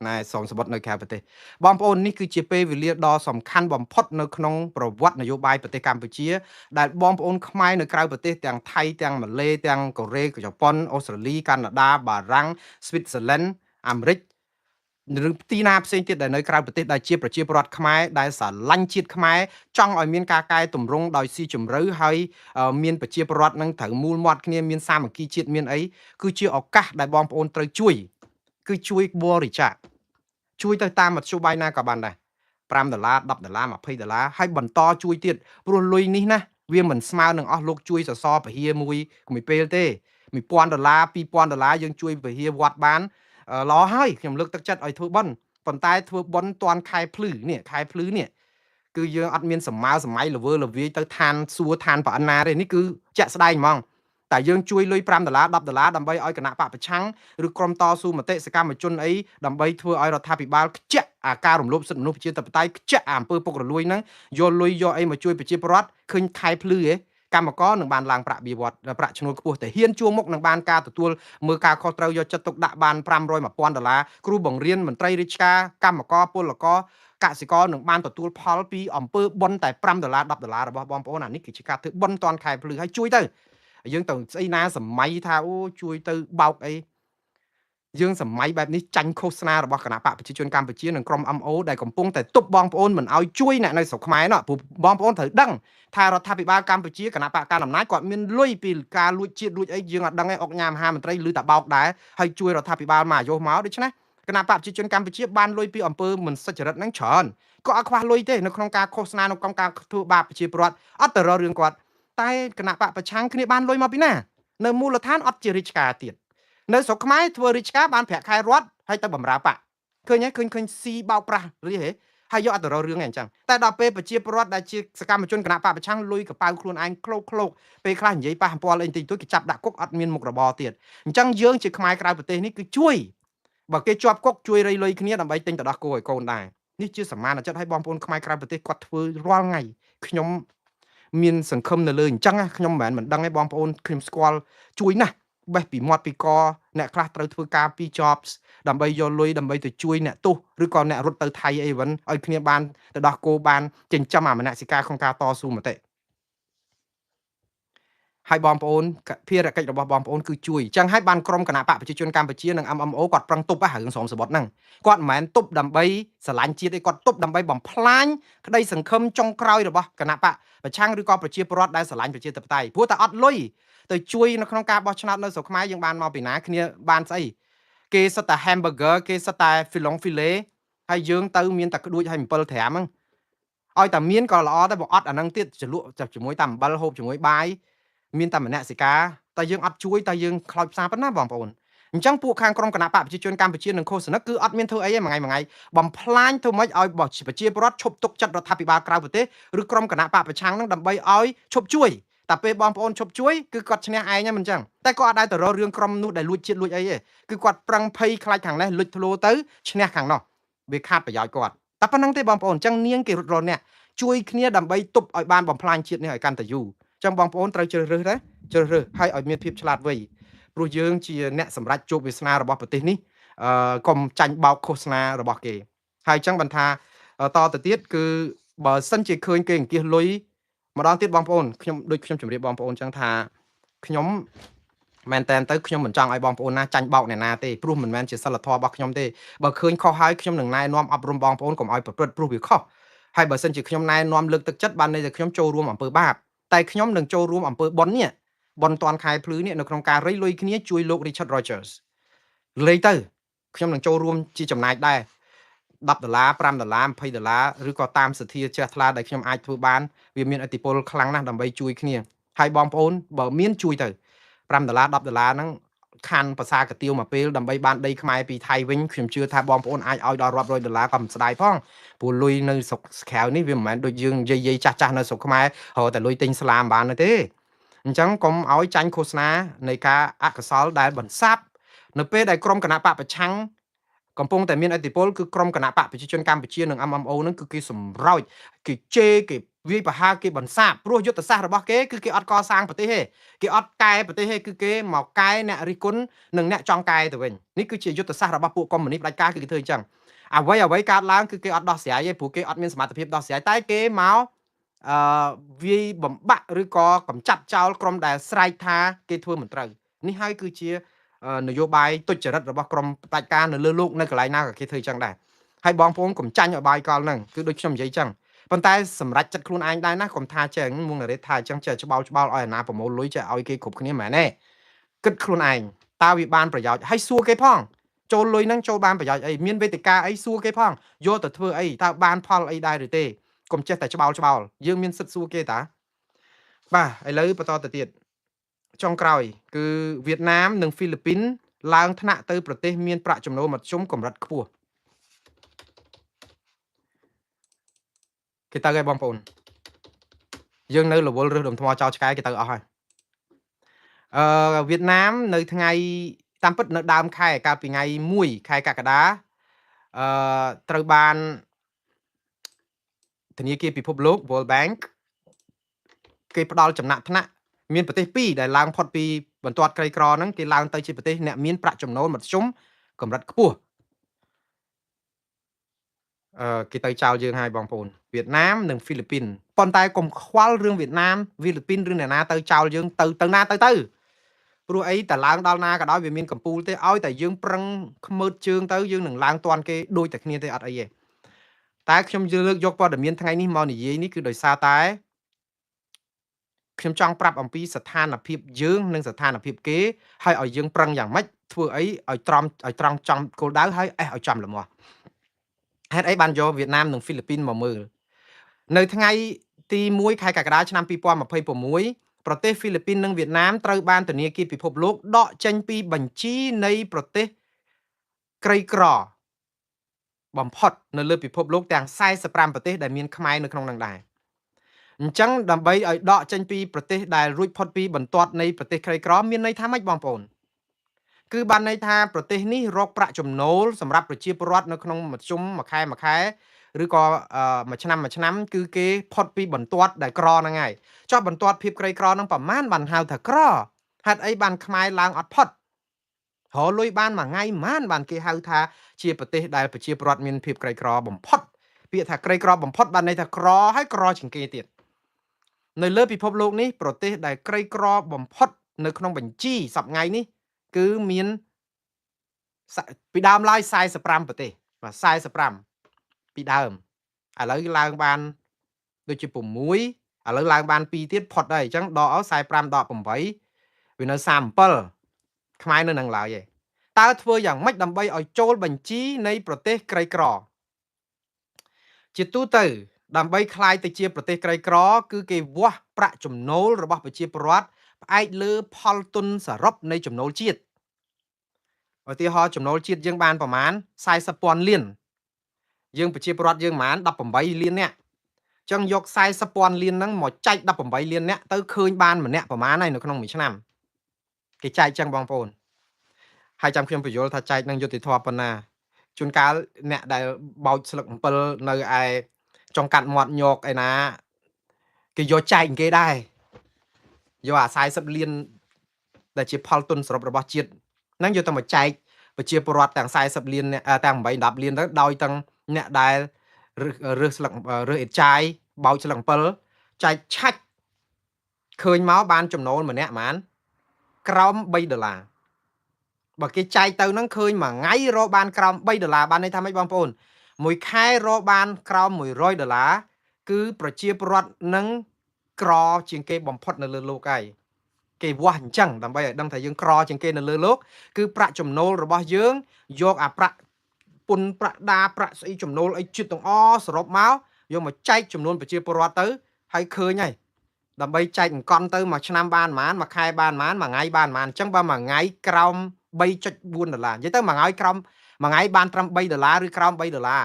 ណែសំសបុតនៅក្រៅប្រទេសបងប្អូននេះគឺជាពេលវេលាដ៏សំខាន់បំផុតនៅក្នុងប្រវត្តិនយោបាយប្រទេសកម្ពុជាដែលបងប្អូនខ្មែរនៅក្រៅប្រទេសទាំងថៃទាំងម៉ាឡេទាំងកូរ៉េជប៉ុនអូស្ត្រាលីកាណាដាបារាំងស្វីតហ្សឺឡែនអាមេរិកឬទីណាផ្សេងទៀតដែលនៅក្រៅប្រទេសដែលជាប្រជាពលរដ្ឋខ្មែរដែលស្រឡាញ់ជាតិខ្មែរចង់ឲ្យមានការកែតម្រង់ដោយស៊ីជម្រៅហើយមានប្រជាពលរដ្ឋនឹងត្រូវមូលមាត់គ្នាមានសាមគ្គីជាតិមានអីគឺជាឱកាសដែលបងប្អូនត្រូវជួយគឺជួយបរិច្ចាគជួយទៅតាមមធ្យោបាយណាក៏បានដែរ5ដុល្លារ10ដុល្លារ20ដុល្លារហើយបន្តជួយទៀតព្រោះលុយនេះណាវាមិនស្មើនឹងអស់លោកជួយសសរពហិមួយមួយពេលទេ1000ដុល្លារ2000ដុល្លារយើងជួយពហិវត្តបានល្អហើយខ្ញុំលើកទឹកចិត្តឲ្យធ្វើបុណ្យប៉ុន្តែធ្វើបុណ្យតាន់ខែភ្លឺនេះខែភ្លឺនេះគឺយើងអត់មានសម័យសម័យល្វើល្វាយទៅឋានសួគ៌ឋានប្រអិនណាទេនេះគឺជាក់ស្ដែងហ្មងតែយើងជួយលុយ5ដុល្លារ10ដុល្លារដើម្បីឲ្យគណៈបកប្រឆាំងឬក្រុមតស៊ូមតិសកម្មជនអីដើម្បីធ្វើឲ្យរដ្ឋាភិបាលខ្ជាក់អាការរំលោភសិទ្ធិមនុស្សប្រជាធិបតេយ្យខ្ជាក់អាអំពើពុករលួយហ្នឹងយកលុយយកអីមកជួយប្រជាពលរដ្ឋឃើញខែភ្លឺហ៎កម្មករនឹងបានឡើងប្រាក់បៀវត្សប្រាក់ឈ្នួលខ្ពស់តែហ៊ានជួមុខនឹងបានការទទួលមើលការខុសត្រូវយកចិត្តទុកដាក់បាន500 1000ដុល្លារគ្រូបង្រៀនមន្ត្រីរាជការកម្មករពលករកសិករនឹងបានទទួលផលពីអំពើបុណ្យតែ5ដុល្លារ10ដុល្លាររបស់បងប្អូនអានេះគឺជាការធ្វើបុណ្យតាន់ខែភ្លឺហើយជួយទៅយើងទៅស្អីណាសម័យថាអូជួយទៅបោកអីយើងសម័យបែបនេះចាញ់ឃោសនារបស់គណៈបកប្រជាជនកម្ពុជានិងក្រុម MO ដែលកំពុងតែទប់បងប្អូនមិនឲ្យជួយអ្នកនៅស្រុកខ្មែរនោះព្រោះបងប្អូនត្រូវដឹងថារដ្ឋាភិបាលកម្ពុជាគណៈបកកណ្ដាលអំណាចគាត់មានលុយពីការលួចជាតិលួចអីយើងអត់ដឹងឯងអុកញ៉ាមហាមន្ត្រីឬតាបោកដែរហើយជួយរដ្ឋាភិបាលមកអាយុមកដូច្នេះគណៈបកប្រជាជនកម្ពុជាបានលុយពីអំពើមិនសុចរិតហ្នឹងច្រើនក៏អត់ខ្វះលុយទេនៅក្នុងការឃោសនានៅក្នុងការធ្វើបាបប្រជាពលរដ្ឋអត់ទៅរករឿងគាត់តែគណៈបកប្រឆាំងគ្នាបានលុយមកពីណានៅមូលដ្ឋានអត់ជារាជការទៀតនៅស្រុកខ្មែរធ្វើរាជការបានប្រាក់ខែរដ្ឋហើយទៅបំរើបកឃើញទេឃើញឃើញស៊ីបោកប្រាស់រីហេហើយយកអត់ទៅរករឿងឯងអញ្ចឹងតែដល់ពេលប្រជាពលរដ្ឋដែលជាសកម្មជនគណៈបកប្រឆាំងលុយកប៉ៅខ្លួនឯងក្លោកក្លោកពេលខ្លះនិយាយប៉ះពាល់អីតិចតួចគេចាប់ដាក់គុកអត់មានមុខរបរទៀតអញ្ចឹងយើងជាខ្មែរក្រៅប្រទេសនេះគឺជួយ បើគេជាប់គុកជួយរៃលុយគ្នាដើម្បីទិញទៅដោះគោឲ្យកូនដែរនេះជាសមានចិត្តឲ្យបងប្អូនខ្មែរក្រៅប្រទេសគាត់ធ្វើរាល់ថ្ងៃខ្ញុំមានសង្ឃឹមនៅលើអញ្ចឹងខ្ញុំមិនមែនមិនដឹងទេបងប្អូនខ្ញុំស្គាល់ជួយណាស់បេះពីមាត់ពីកអ្នកខ្លះត្រូវធ្វើការពី jobs ដើម្បីយកលុយដើម្បីទៅជួយអ្នកទោសឬក៏អ្នករត់ទៅថៃអីវិញឲ្យគ្នាបានទៅដោះគោបានចិញ្ចឹមអាមនសិការក្នុងការតស៊ូមតិហើយបងប្អូនភារកិច្ចរបស់បងប្អូនគឺជួយអញ្ចឹងហើយបានក្រុមគណៈបកប្រជាជនកម្ពុជានិង MMO គាត់ប្រឹងទប់រឿងស្រោមសបុតហ្នឹងគាត់មិនមែនទប់ដើម្បីស្រឡាញ់ជាតិទេគាត់ទប់ដើម្បីបំផ្លាញក្តីសង្ឃឹមចុងក្រោយរបស់គណៈបកប្រឆាំងឬក៏ប្រជាពលរដ្ឋដែលស្រឡាញ់ប្រជាធិបតេយ្យព្រោះតែអត់លុយទៅជួយនៅក្នុងការបោះឆ្នោតនៅស្រុកខ្មែរយើងបានមកពីណាគ្នាបានស្អីគេសុទ្ធតែ hamburger គេសុទ្ធតែ filon filet ហើយយើងទៅមានតែក្ដួចហើយ7ត្រាំហ្នឹងឲ្យតែមានក៏ល្អដែរបើអត់អាហ្នឹងទៀតជ្រលក់ជាមួយតែអំបិលហូបជាមួយបាយមានតែមនសិការតែយើងអត់ជួយតែយើងខ្លោចផ្សាប៉ុណ្ណាបងប្អូនអញ្ចឹងពួកខាងក្រុមគណៈបកប្រជាជនកម្ពុជានិងខុសនិកគឺអត់មានធ្វើអីទេមួយថ្ងៃមួយថ្ងៃបំផ្លាញធ្វើម៉េចឲ្យប្រជាពលរដ្ឋឈប់ទុកចិត្តរដ្ឋាភិបាលក្រៅប្រទេសឬក្រុមគណៈបកប្រឆាំងហ្នឹងដើម្បីឲ្យឈប់ជួយតែពេលបងប្អូនឈប់ជួយគឺគាត់ឈ្នះឯងហ្នឹងមិនអញ្ចឹងតែគាត់អត់ដែរទៅរករឿងក្រុមនោះដែលលួចជាតិលួចអីទេគឺគាត់ប្រឹងភ័យខ្លាចខាងនេះលុចធ្លោទៅឈ្នះខាងនោះវាខាតប្រយោជន៍គាត់តែប៉ុណ្្នឹងទេបងប្អូនអញ្ចឹងនាងគេរត់រអ្នកជួយគ្នាដើម្បីទប់ឲ្យបានបំផ្លាញជាតិនេះឲ្យកាន់តែយូរចឹងបងប្អូនត្រូវជ្រើសរើសដែរជ្រើសរើសហើយឲ្យមានភាពឆ្លាតវៃព្រោះយើងជាអ្នកសម្រេចជោគវាសនារបស់ប្រទេសនេះអឺកុំចាញ់បោកឃោសនារបស់គេហើយចឹងបានថាតទៅទៀតគឺបើសិនជាឃើញគេអង្គាសលុយម្ដងទៀតបងប្អូនខ្ញុំដូចខ្ញុំជម្រាបបងប្អូនចឹងថាខ្ញុំមែនតែនទៅខ្ញុំមិនចង់ឲ្យបងប្អូនណាចាញ់បោកអ្នកណាទេព្រោះមិនមែនជាសិលធម៌របស់ខ្ញុំទេបើឃើញខុសហើយខ្ញុំនឹងណែនាំអប់រំបងប្អូនកុំឲ្យប្រព្រឹត្តព្រោះវាខុសហើយបើសិនជាខ្ញុំណែនាំលើកទឹកចិត្តបានន័យថាខ្ញុំចូលរួមអំពើបាបតែខ្ញុំនឹងចូលរួមអំពើបុណ្យនេះបុណ្យតាន់ខែភ្លឺនេះនៅក្នុងការរៃលុយគ្នាជួយលោក Richard Rogers លេងទៅខ្ញុំនឹងចូលរួមជាចំណែកដែរ10ដុល្លារ5ដុល្លារ20ដុល្លារឬក៏តាមសទ្ធាជ្រះថ្លាដែលខ្ញុំអាចធ្វើបានវាមានឥទ្ធិពលខ្លាំងណាស់ដើម្បីជួយគ្នាហើយបងប្អូនបើមានជួយទៅ5ដុល្លារ10ដុល្លារហ្នឹងខាន់ភាសាកាទៀវមកពេលដើម្បីបានដីខ្មែរពីថៃវិញខ្ញុំជឿថាបងប្អូនអាចឲ្យដល់រាប់រយដុល្លារក៏មិនស្ដាយផងព្រោះលុយនៅស្រុកក្រៅនេះវាមិនមែនដូចយើងយាយចាស់ចាស់នៅស្រុកខ្មែររកតែលុយទិញស្លាមបានទេអញ្ចឹងកុំឲ្យចាញ់ឃោសនានៃការអកុសលដែលបន្សាបនៅពេលដែលក្រុមគណៈបកប្រឆាំងកំពុងតែមានឥទ្ធិពលគឺក្រុមគណៈបកប្រជាជនកម្ពុជានិង MMO នឹងគឺគេសម្រោចគេជេរគេវាយប្រហារគេបន្សាបព្រោះយុទ្ធសាស្ត្ររបស់គេគឺគេអត់កសាងប្រទេសទេគេអត់កែប្រទេសទេគឺគេមកកែអ្នករិះគន់និងអ្នកចង់កែទៅវិញនេះគឺជាយុទ្ធសាស្ត្ររបស់ពួកកុម្មុយនីសផ្ដាច់ការគឺគេធ្វើអញ្ចឹងអ្វីកើតឡើងគឺគេអត់ដោះស្រាយទេព្រោះគេអត់មានសមត្ថភាពដោះស្រាយតែគេមកអឺវាយបំបាក់ឬក៏កំចាត់ចោលក្រុមដែលស្រែកថាគេធ្វើមិនត្រូវនេះហើយគឺជានយោបាយទុច្ចរិតរបស់ក្រុមផ្ដាច់ការនៅលើលោកនៅកន្លែងណាក៏គេធ្វើអញ្ចឹងដែរហើយបងប្អូនកុំចាញ់ឲ្យបាយកលហ្នឹងគឺដូចខ្ញុំនិយាយអញ្ចឹងប៉ុន្តែសម្រាប់ចិត្តខ្លួនឯងដែរណាកុំថាចេះមុងនរេថាអញ្ចឹងចេះច្បោលច្បោលឲ្យអាណាប្រមូលលុយចេះឲ្យគេគ្រប់គ្នាមែនទេគិតខ្លួនឯងតើវាបានប្រយោជន៍ហើយសួរគេផងចូលលុយហ្នឹងចូលបានប្រយោជន៍អីមានវេទិកាអីសួរគេផងយកទៅធ្វើអីតើបានផលអីដែរឬទេកុំចេះតែច្បោលច្បោលយើងមានសិទ្ធិសួរគេតាបាទឥឡូវបន្តទៅទៀតចុងក្រោយគឺវៀតណាមនិងហ្វីលីពីនឡើងថ្នាក់ទៅប្រទេសមានប្រាក់ចំណូលមធ្យមកម្រិតខ្ពស់គេទៅហើយបងប្អូនយើងនៅរវល់រើសដុំថ្មចោលឆ្កែគេទៅអស់ហើយវៀតណាមនៅថ្ងៃតាមពិតនៅដើមខែកាលពីថ្ងៃ1ខែកក្កដាត្រូវបានធនាគារពិភពលោក World Bank គេផ្ដល់ចំណាក់ថ្នាក់មានប្រទេស2ដែលឡើងផុតពីបន្ទាត់ក្រីក្រហ្នឹងគេឡើងទៅជាប្រទេសអ្នកមានប្រាក់ចំណូលមធ្យមកម្រិតខ្ពស់គេទៅចោលយើងហើយបងប្អូនវៀតណាមនិងហ្វីលីពីនប៉ុន្តែកុំខ្វល់រឿងវៀតណាមហ្វីលីពីនឬអ្នកណាទៅចោលយើងទៅណាទៅព្រោះអីតឡើងដល់ណាក៏ដោយវាមានកំពូលទេឲ្យតែយើងប្រឹងខ្មើតជើងទៅយើងនឹងឡើងតាន់គេដូចតែគ្នាទេអត់អីទេតែខ្ញុំលើកយកព័ត៌មានថ្ងៃនេះមកនិយាយនេះគឺដោយសារតែខ្ញុំចង់ប្រាប់អំពីស្ថានភាពយើងនិងស្ថានភាពគេហើយឲ្យយើងប្រឹងយ៉ាងម៉េចធ្វើអីឲ្យត្រង់ឲ្យត្រង់ចំគោលដៅហើយអេះឲ្យចំលមាស់ហេតុអីបានយកវៀតណាមនិងហ្វីលីពីនមកមើលនៅថ្ងៃទី1ខែកក្កដាឆ្នាំ2026ប្រទេសហ្វីលីពីននិងវៀតណាមត្រូវបានធនាគារពិភពលោកដកចេញពីបញ្ជីនៃប្រទេសក្រីក្របំផុតនៅលើពិភពលោកទាំង45ប្រទេសដែលមានខ្មែរនៅក្នុងនឹងដែរអញ្ចឹងដើម្បីឲ្យដកចេញពីប្រទេសដែលរួចផុតពីបន្ទាត់នៃប្រទេសក្រីក្រមានន័យថាម៉េចបងប្អូន គឺបានន័យថាប្រទេសនេះរកប្រាក់ចំណូលសម្រាប់ប្រជាពលរដ្ឋនៅក្នុងមធ្យមមួយខែមួយខែឬក៏មួយឆ្នាំមួយឆ្នាំគឺគេផុតពីបន្ទាត់ដែលក្រហ្នឹងហើយចុះបន្ទាត់ភាពក្រីក្រហ្នឹងប្រមាណបានហៅថាក្រហេតុអីបានខ្មែរឡើងអត់ផុតរកលុយបានមួយថ្ងៃប្រមាណបានគេហៅថាជាប្រទេសដែលប្រជាពលរដ្ឋមានភាពក្រីក្របំផុតពាក្យថាក្រីក្របំផុតបានន័យថាក្រហើយក្រជាងគេទៀតនៅលើពិភពលោកនេះប្រទេសដែលក្រីក្របំផុតនៅក្នុងបញ្ជីសប្ងៃនេះគឺមានពីដើមឡើយ45ប្រទេសបាទ45ពីដើមឥឡូវឡើងបានដូចជា6ឥឡូវឡើងបាន2ទៀតផុតហើយអញ្ចឹងដកអស់45ដក8វានៅ37ខ្មែរនៅនឹងឡើយឯងតើធ្វើយ៉ាងម៉េចដើម្បីឲ្យចូលបញ្ជីនៃប្រទេសក្រីក្រជាទូទៅដើម្បីក្លាយទៅជាប្រទេសក្រីក្រគឺគេវាស់ប្រាក់ចំណូលរបស់ប្រជាពលរដ្ឋផ្អែកលើផលទុនសរុបនៃចំណូលជាតិឧទាហរណ៍ចំណូលជាតិយើងបានប្រមាណ40,000លានយើងប្រជាពលរដ្ឋយើងប្រមាណ18លាននាក់អញ្ចឹងយក40,000លានហ្នឹងមកចែក18លាននាក់ទៅឃើញបានម្នាក់ប្រមាណហើយនៅក្នុងមួយឆ្នាំគេចែកចឹងបងប្អូនហើយចាំខ្ញុំបញ្យល់ថាចែកនឹងយុត្តិធម៌ប៉ុណ្ណាជួនកាលអ្នកដែលបោចស្លឹកអំពិលនៅឯចុងកាត់មាត់ញោកឯណាគេយកចែកគេដែរយកអា40លានដែលជាផលទុនសរុបរបស់ជាតិហ្នឹងយកទៅមកចែកប្រជាពលរដ្ឋទាំង40លានទាំង8 10លានទៅដោយទាំងអ្នកដែលរើសស្លឹករើសអេតចាយបោចស្លឹកអំពិលចែកឆាច់ឃើញមកបានចំណូលម្នាក់ប្រហែលក្រោម3ដុល្លារបើគេចែកទៅហ្នឹងឃើញមួយថ្ងៃរកបានក្រោម3ដុល្លារបានន័យថាម៉េចបងប្អូនមួយខែរកបានក្រោម100ដុល្លារគឺប្រជាពលរដ្ឋនឹងក្រជាងគេបំផុតនៅលើលោកហើយគេវាស់អញ្ចឹងដើម្បីឲ្យដឹងថាយើងក្រជាងគេនៅលើលោកគឺប្រាក់ចំណូលរបស់យើងយកអាប្រាក់ពន្ធប្រាក់ដាប្រាក់ស្អីចំណូលអីជាតិទាំងអស់សរុបមកយកមកចែកចំនួនប្រជាពលរដ្ឋទៅហើយឃើញហើយដើម្បីចែកអង្គន់ទៅមួយឆ្នាំបានប៉ុន្មានមួយខែបានប៉ុន្មានមួយថ្ងៃបានប៉ុន្មានអញ្ចឹងបើមួយថ្ងៃក្រោម 3.4 ដុល្លារនិយាយទៅមួយថ្ងៃក្រោមមួយថ្ងៃបានត្រឹម3ដុល្លារឬក្រោម3ដុល្លារ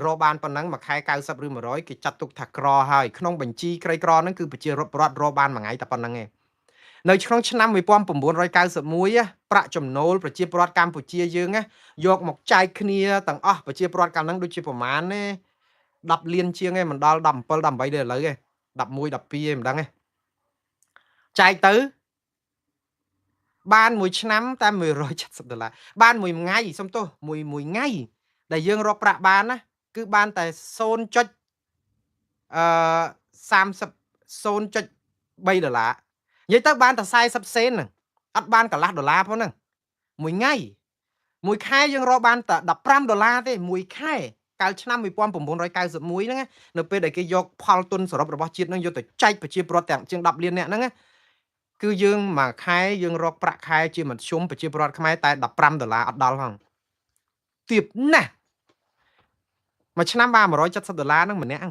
រកបានប៉ុណ្ណឹងមួយខែ90ឬ100គេចាត់ទុកថាក្រហើយក្នុងបញ្ជីក្រីក្រហ្នឹងគឺប្រជាពលរដ្ឋរកបានមួយថ្ងៃតែប៉ុណ្្នឹងឯងនៅក្នុងឆ្នាំ1991ប្រាក់ចំណូលប្រជាពលរដ្ឋកម្ពុជាយើងយកមកចែកគ្នាទាំងអស់ប្រជាពលរដ្ឋកាលហ្នឹងដូចជាប្រមាណទេ10លានជាងឯងមិនដល់17 18ទេឥឡូវឯង11 12ឯងមិនដឹងឯងចែកទៅបានមួយឆ្នាំតែ170ដុល្លារបានមួយថ្ងៃសុំទោសមួយថ្ងៃដែលយើងរកប្រាក់បានណាគឺបានតែ0.អឺ30 0.3ដុល្លារនិយាយទៅបានតែ40សេនហ្នឹងអត់បានកន្លះដុល្លារផងហ្នឹងមួយថ្ងៃមួយខែយើងរកបានតែ15ដុល្លារទេមួយខែកាលឆ្នាំ1991ហ្នឹងនៅពេលដែលគេយកផលទុនសរុបរបស់ជាតិហ្នឹងយកទៅចែកប្រជាពលរដ្ឋទាំងជាង10លាននាក់ហ្នឹងគឺយើងមួយខែយើងរកប្រាក់ខែជាមធ្យមប្រជាពលរដ្ឋខ្មែរតែ15ដុល្លារអត់ដល់ផងទាបណាស់មួយឆ្នាំបាន170ដុល្លារហ្នឹងម្នាក់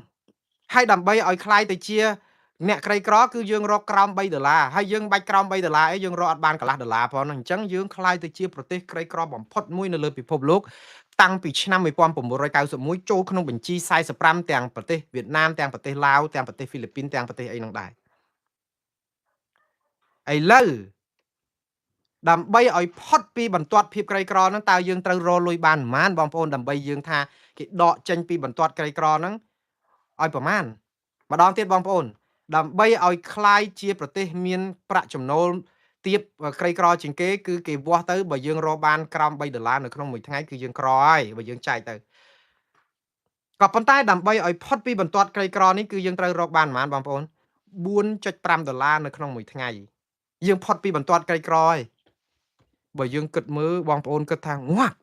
ហើយដើម្បីឲ្យក្លាយទៅជាអ្នកក្រីក្រគឺយើងរកក្រោម3ដុល្លារហើយយើងបាច់ក្រោម3ដុល្លារអីយើងរកអត់បានកន្លះដុល្លារផងហ្នឹងអញ្ចឹងយើងក្លាយទៅជាប្រទេសក្រីក្របំផុតមួយនៅលើពិភពលោកតាំងពីឆ្នាំ1991ចូលក្នុងបញ្ជី45ទាំងប្រទេសវៀតណាមទាំងប្រទេសឡាវទាំងប្រទេសហ្វីលីពីនទាំងប្រទេសអីហ្នឹងដែរឥឡូវដើម្បីឲ្យផុតពីបន្ទាត់ភាពក្រីក្រហ្នឹងតើយើងត្រូវរកលុយបានប៉ុន្មានបងប្អូនដើម្បីយើងថាគេដកចេញពីបន្ទាត់ក្រីក្រហ្នឹងឲ្យប្រមាណម្ដងទៀតបងប្អូនដើម្បីឲ្យក្លាយជាប្រទេសមានប្រាក់ចំណូលទាបក្រីក្រជាងគេគឺគេវាស់ទៅបើយើងរកបានក្រោម3ដុល្លារនៅក្នុងមួយថ្ងៃគឺយើងក្រហើយបើយើងចែកទៅក៏ប៉ុន្តែដើម្បីឲ្យផុតពីបន្ទាត់ក្រីក្រនេះគឺយើងត្រូវរកបានប៉ុន្មានបងប្អូន 4.5 ដុល្លារនៅក្នុងមួយថ្ងៃយើងផុតពីបន្ទាត់ក្រីក្រហើយបើយើងគិតមើលបងប្អូនគិតថាងាប់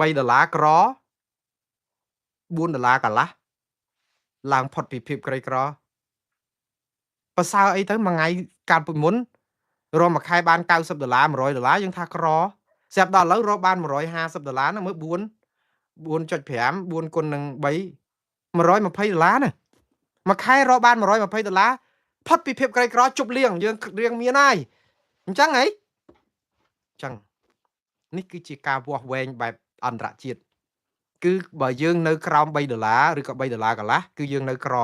3ដុល្លារក្រ4ដុល្លារកន្លះឡើងផុតពីភាពក្រីក្រប្រសើរអីទៅមួយថ្ងៃកាលពីមុនរកមួយខែបាន90ដុល្លារ100ដុល្លារយើងថាក្រស្រាប់ដល់ឥឡូវរកបាន150ដុល្លារហ្នឹងមើល4 4.5 4គុណនឹង3 120ដុល្លារណាមួយខែរកបាន120ដុល្លារផុតពីភាពក្រីក្រជប់លៀងយើងរៀងមានហើយអញ្ចឹងហីអញ្ចឹងនេះគឺជាការវាស់វែងបែបអន្តរជាតិគឺបើយើងនៅក្រោម3ដុល្លារឬក៏3ដុល្លារកន្លះគឺយើងនៅក្រ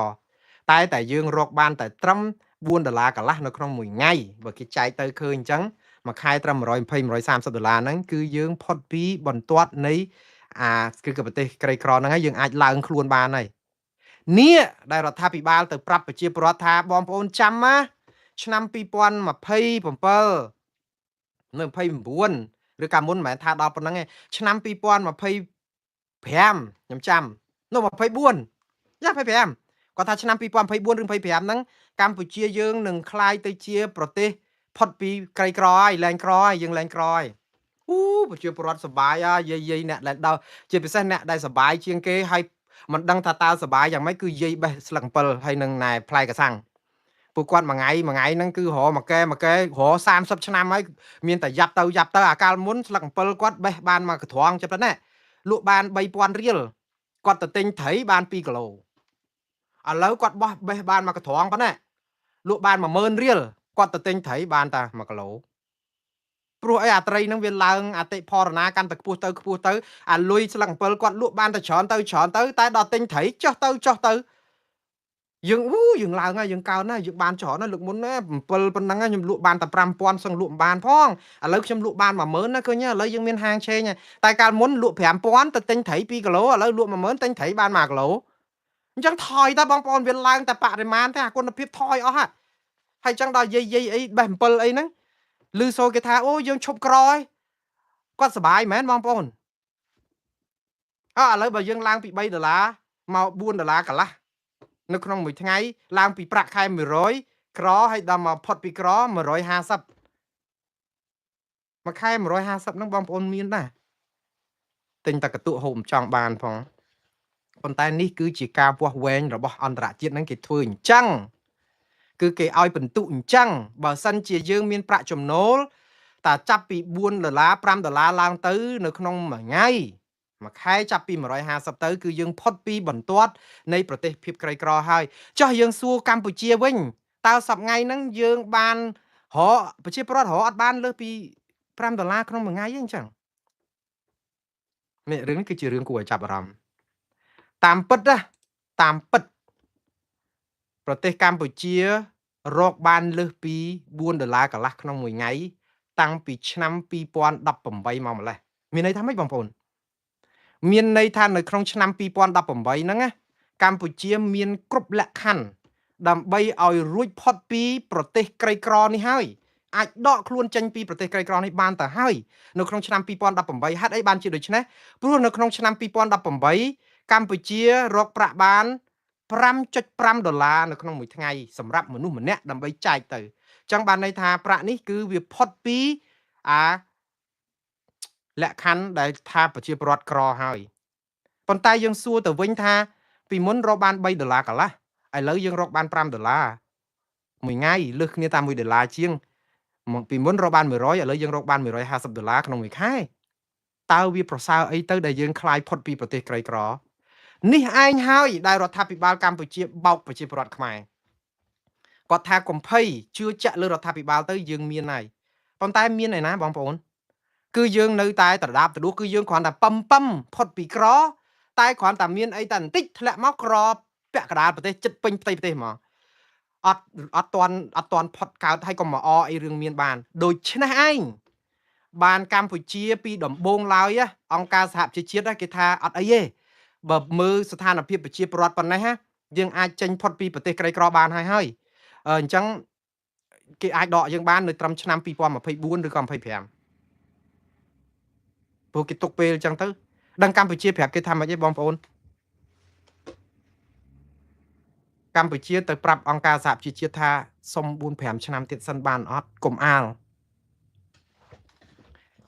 តែយើងរកបានតែត្រឹម4ដុល្លារកន្លះនៅក្នុងមួយថ្ងៃបើគេចែកទៅឃើញអញ្ចឹង មួយខែត្រឹម120 130ដុល្លារហ្នឹងគឺយើងផុតពីបន្ទាត់នៃអាគឺប្រទេសក្រីក្រហ្នឹងហើយយើងអាចឡើងខ្លួនបានហើយនេះដែលរដ្ឋាភិបាលទៅប្រាប់ប្រជាពលរដ្ឋថាបងប្អូនចាំណាឆ្នាំ2027នៅ29ឬកាលមុនមិនមែនថាដល់ប៉ុណ្្នឹងទេឆ្នាំ2025ខ្ញុំចាំនោះ24យ៉ា25គាត់ថាឆ្នាំ2024ឬ25ហ្នឹងកម្ពុជាយើងនឹងក្លាយទៅជាប្រទេសផុតពីក្រីក្រហើយលែងក្រហើយយើងលែងក្រហើយអូប្រជាពលរដ្ឋសប្បាយហើយយាយយាយអ្នកដែលដល់ជាពិសេសអ្នកដែលសប្បាយជាងគេហើយមិនដឹងថាតើសប្បាយយ៉ាងម៉េចគឺយាយបេះស្លឹកអំពិលហើយនឹងណែផ្លែកសាំងពួកគាត់មួយថ្ងៃមួយថ្ងៃហ្នឹងគឺរកមួយកែមួយកែរក30ឆ្នាំហើយមានតែយ៉ាប់ទៅយ៉ាប់ទៅអាកាលមុនស្លឹកអំពិលគាត់បេះបានមកកត្រងចិត្តណាលក់បាន3000រៀលគាត់ទៅទិញត្រីបាន2គីឡូឥឡូវគាត់បោះបេះបានមកកត្រងប៉ុណ្ណាលក់បាន10000រៀលគាត់ទៅទិញត្រីបានតែ1គីឡូព្រោះអីអាត្រីហ្នឹងវាឡើងអតិផរណាកាន់តែខ្ពស់ទៅខ្ពស់ទៅអាលុយស្លឹកអំពិលគាត់លក់បានតែច្រើនទៅច្រើនទៅតែដល់ទិញត្រីចុះទៅចុះទៅយើងអូយើងឡើងហើយយើងកើនហើយយើងបានច្រើនណាស់លើកមុនណា7ប៉ុណ្ណឹងខ្ញុំលក់បានតែ5000សឹងលក់មិនបានផងឥឡូវខ្ញុំលក់បាន10000ណាឃើញឥឡូវយើងមានហាងឆេងតែកាលមុនលក់5000ទៅទិញត្រី2គីឡូឥឡូវលក់10000ទិញត្រីបាន1គីឡូអញ្ចឹងថយតើបងប្អូនវាឡើងតែបរិមាណទេអាគុណភាពថយអស់ហើយហើយអញ្ចឹងដល់យាយយាយអីបេះអំពិលអីហ្នឹងឮសូរគេថាអូយើងឈប់ក្រហើយគាត់សប្បាយមែនបងប្អូនអើឥឡូវបើយើងឡើងពី3ដុល្លារមក4ដុល្លារកន្លះនៅក្នុងមួយថ្ងៃឡើងពីប្រាក់ខែ100ក្រហើយដល់មកផុតពីក្រ150មួយខែ150ហ្នឹងបងប្អូនមានដែរទិញតែកន្ទក់ហូបមិនចង់បានផងប៉ុន្តែនេះគឺជាការវាស់វែងរបស់អន្តរជាតិហ្នឹងគេធ្វើអញ្ចឹងគឺគេឲ្យបន្ទុកអញ្ចឹងបើសិនជាយើងមានប្រាក់ចំណូលតាចាប់ពី4ដុល្លារ5ដុល្លារឡើងទៅនៅក្នុងមួយថ្ងៃមួយខែចាប់ពី150ទៅគឺយើងផុតពីបន្ទាត់នៃប្រទេសភាពក្រីក្រហើយចុះយើងសួរកម្ពុជាវិញតើសប្ងៃហ្នឹងយើងបានរកប្រជាពលរដ្ឋរកអត់បានលើសពី5ដុល្លារក្នុងមួយថ្ងៃទេអញ្ចឹងនេះរឿងនេះគឺជារឿងគួរឲ្យចាប់អារម្មណ៍តាមពិតណាតាមពិតប្រទេសកម្ពុជារកបានលើសពី4ដុល្លារកន្លះក្នុងមួយថ្ងៃតាំងពីឆ្នាំ2018មកម្លេះមានន័យថាម៉េចបងប្អូនមានន័យថានៅក្នុងឆ្នាំ2018ហ្នឹងណាកម្ពុជាមានគ្រប់លក្ខខណ្ឌដើម្បីឲ្យរួចផុតពីប្រទេសក្រីក្រនេះហើយអាចដកខ្លួនចេញពីប្រទេសក្រីក្រនេះបានទៅហើយនៅក្នុងឆ្នាំ2018ហេតុអីបានជាដូច្នេះព្រោះនៅក្នុងឆ្នាំ2018កម្ពុជារកប្រាក់បាន 5.5 ដុល្លារនៅក្នុងមួយថ្ងៃសម្រាប់មនុស្សម្នាក់ដើម្បីចែកទៅអញ្ចឹងបានន័យថាប្រាក់នេះគឺវាផុតពីអាលក្ខខណ្ឌដែលថាប្រជាពលរដ្ឋក្រហើយប៉ុន្តែយើងសួរទៅវិញថាពីមុនរកបាន3ដុល្លារកន្លះឥឡូវយើងរកបាន5ដុល្លារមួយថ្ងៃលើសគ្នាតាម1ដុល្លារជាងពីមុនរកបាន100ឥឡូវយើងរកបាន150ដុល្លារក្នុងមួយខែតើវាប្រសើរអីទៅដែលយើងคลายផុតពីប្រទេសក្រីក្រនេះឯងហើយដែលរដ្ឋាភិបាលកម្ពុជាបោកប្រជាពលរដ្ឋខ្មែរគាត់ថាកុំភ័យជឿជាក់លើរដ្ឋាភិបាលទៅយើងមានហើយប៉ុន្តែមានឯណាបងប្អូនគឺយើងនៅតែត្រដាបត្រដួសគឺយើងគ្រាន់តែប៉ឹមប៉ឹមផុតពីក្រតែគ្រាន់តែមានអីតែបន្តិចធ្លាក់មកក្រពាក់កណ្ដាលប្រទេសចិត្តពេញផ្ទៃប្រទេសហ្មងអត់ទាន់ផុតកើតហើយកុំមកអអីរឿងមានបានដូច្នេះឯងបានកម្ពុជាពីដំបូងឡើយអង្គការសហប្រជាជាតិគេថាអត់អីទេបើមើលស្ថានភាពប្រជាពលរដ្ឋប៉ុណ្ណេះយើងអាចចេញផុតពីប្រទេសក្រីក្របានហើយហើយអញ្ចឹងគេអាចដកយើងបាននៅត្រឹមឆ្នាំ2024ឬក៏25ព្រោះគេទុកពេលអញ្ចឹងទៅដឹងកម្ពុជាប្រាប់គេថាម៉េចទេបងប្អូនកម្ពុជាទៅប្រាប់អង្គការសហប្រជាជាតិថាសុំ4 5ឆ្នាំទៀតសិនបានអត់កុំអាល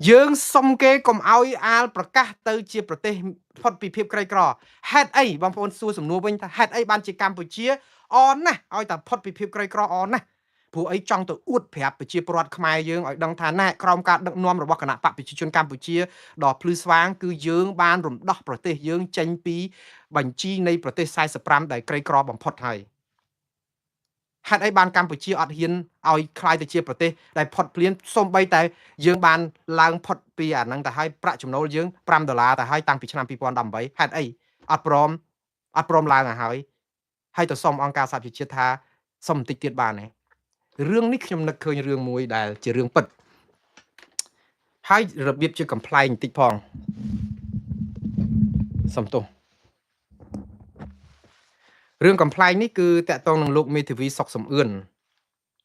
យើងសុំគេកុំឲ្យអាលប្រកាសទៅជាប្រទេសផុតពីភាពក្រីក្រហេតុអីបងប្អូនសួរសំណួរវិញថាហេតុអីបានជាកម្ពុជាអនណាស់ឲ្យតែផុតពីភាពក្រីក្រអនណាស់ព្រោះអីចង់ទៅអួតប្រាប់ប្រជាពលរដ្ឋខ្មែរយើងឲ្យដឹងថាណែក្រោមការដឹកនាំរបស់គណៈបក្សប្រជាជនកម្ពុជាដ៏ភ្លឺស្វាងគឺយើងបានរំដោះប្រទេសយើងចេញពីបញ្ជីនៃប្រទេស45ដែលក្រីក្របំផុតហើយហេតុអីបានកម្ពុជាអត់ហ៊ានឲ្យคล้ายទៅជាប្រទេសដែលផុតភ្លាមសូម្បីតែយើងបានឡើងផុតពីអាហ្នឹងទៅហើយប្រាក់ចំណូលយើង5ដុល្លារទៅហើយតាំងពីឆ្នាំ2018ហេតុអីអត់ព្រមឡើងឲ្យហើយហើយទៅសុំអង្គការសហប្រជាជាតិថាសុំបន្តិចទៀតបានទេរឿងនេះខ្ញុំនឹកឃើញរឿងមួយដែលជារឿងពិត ហើយរបៀបជាកំ pl ែងបន្តិចផងសំទោសរឿងកំ pl ែងនេះគឺតាក់ទងនឹងលោកមេធាវីសុកសំអឿន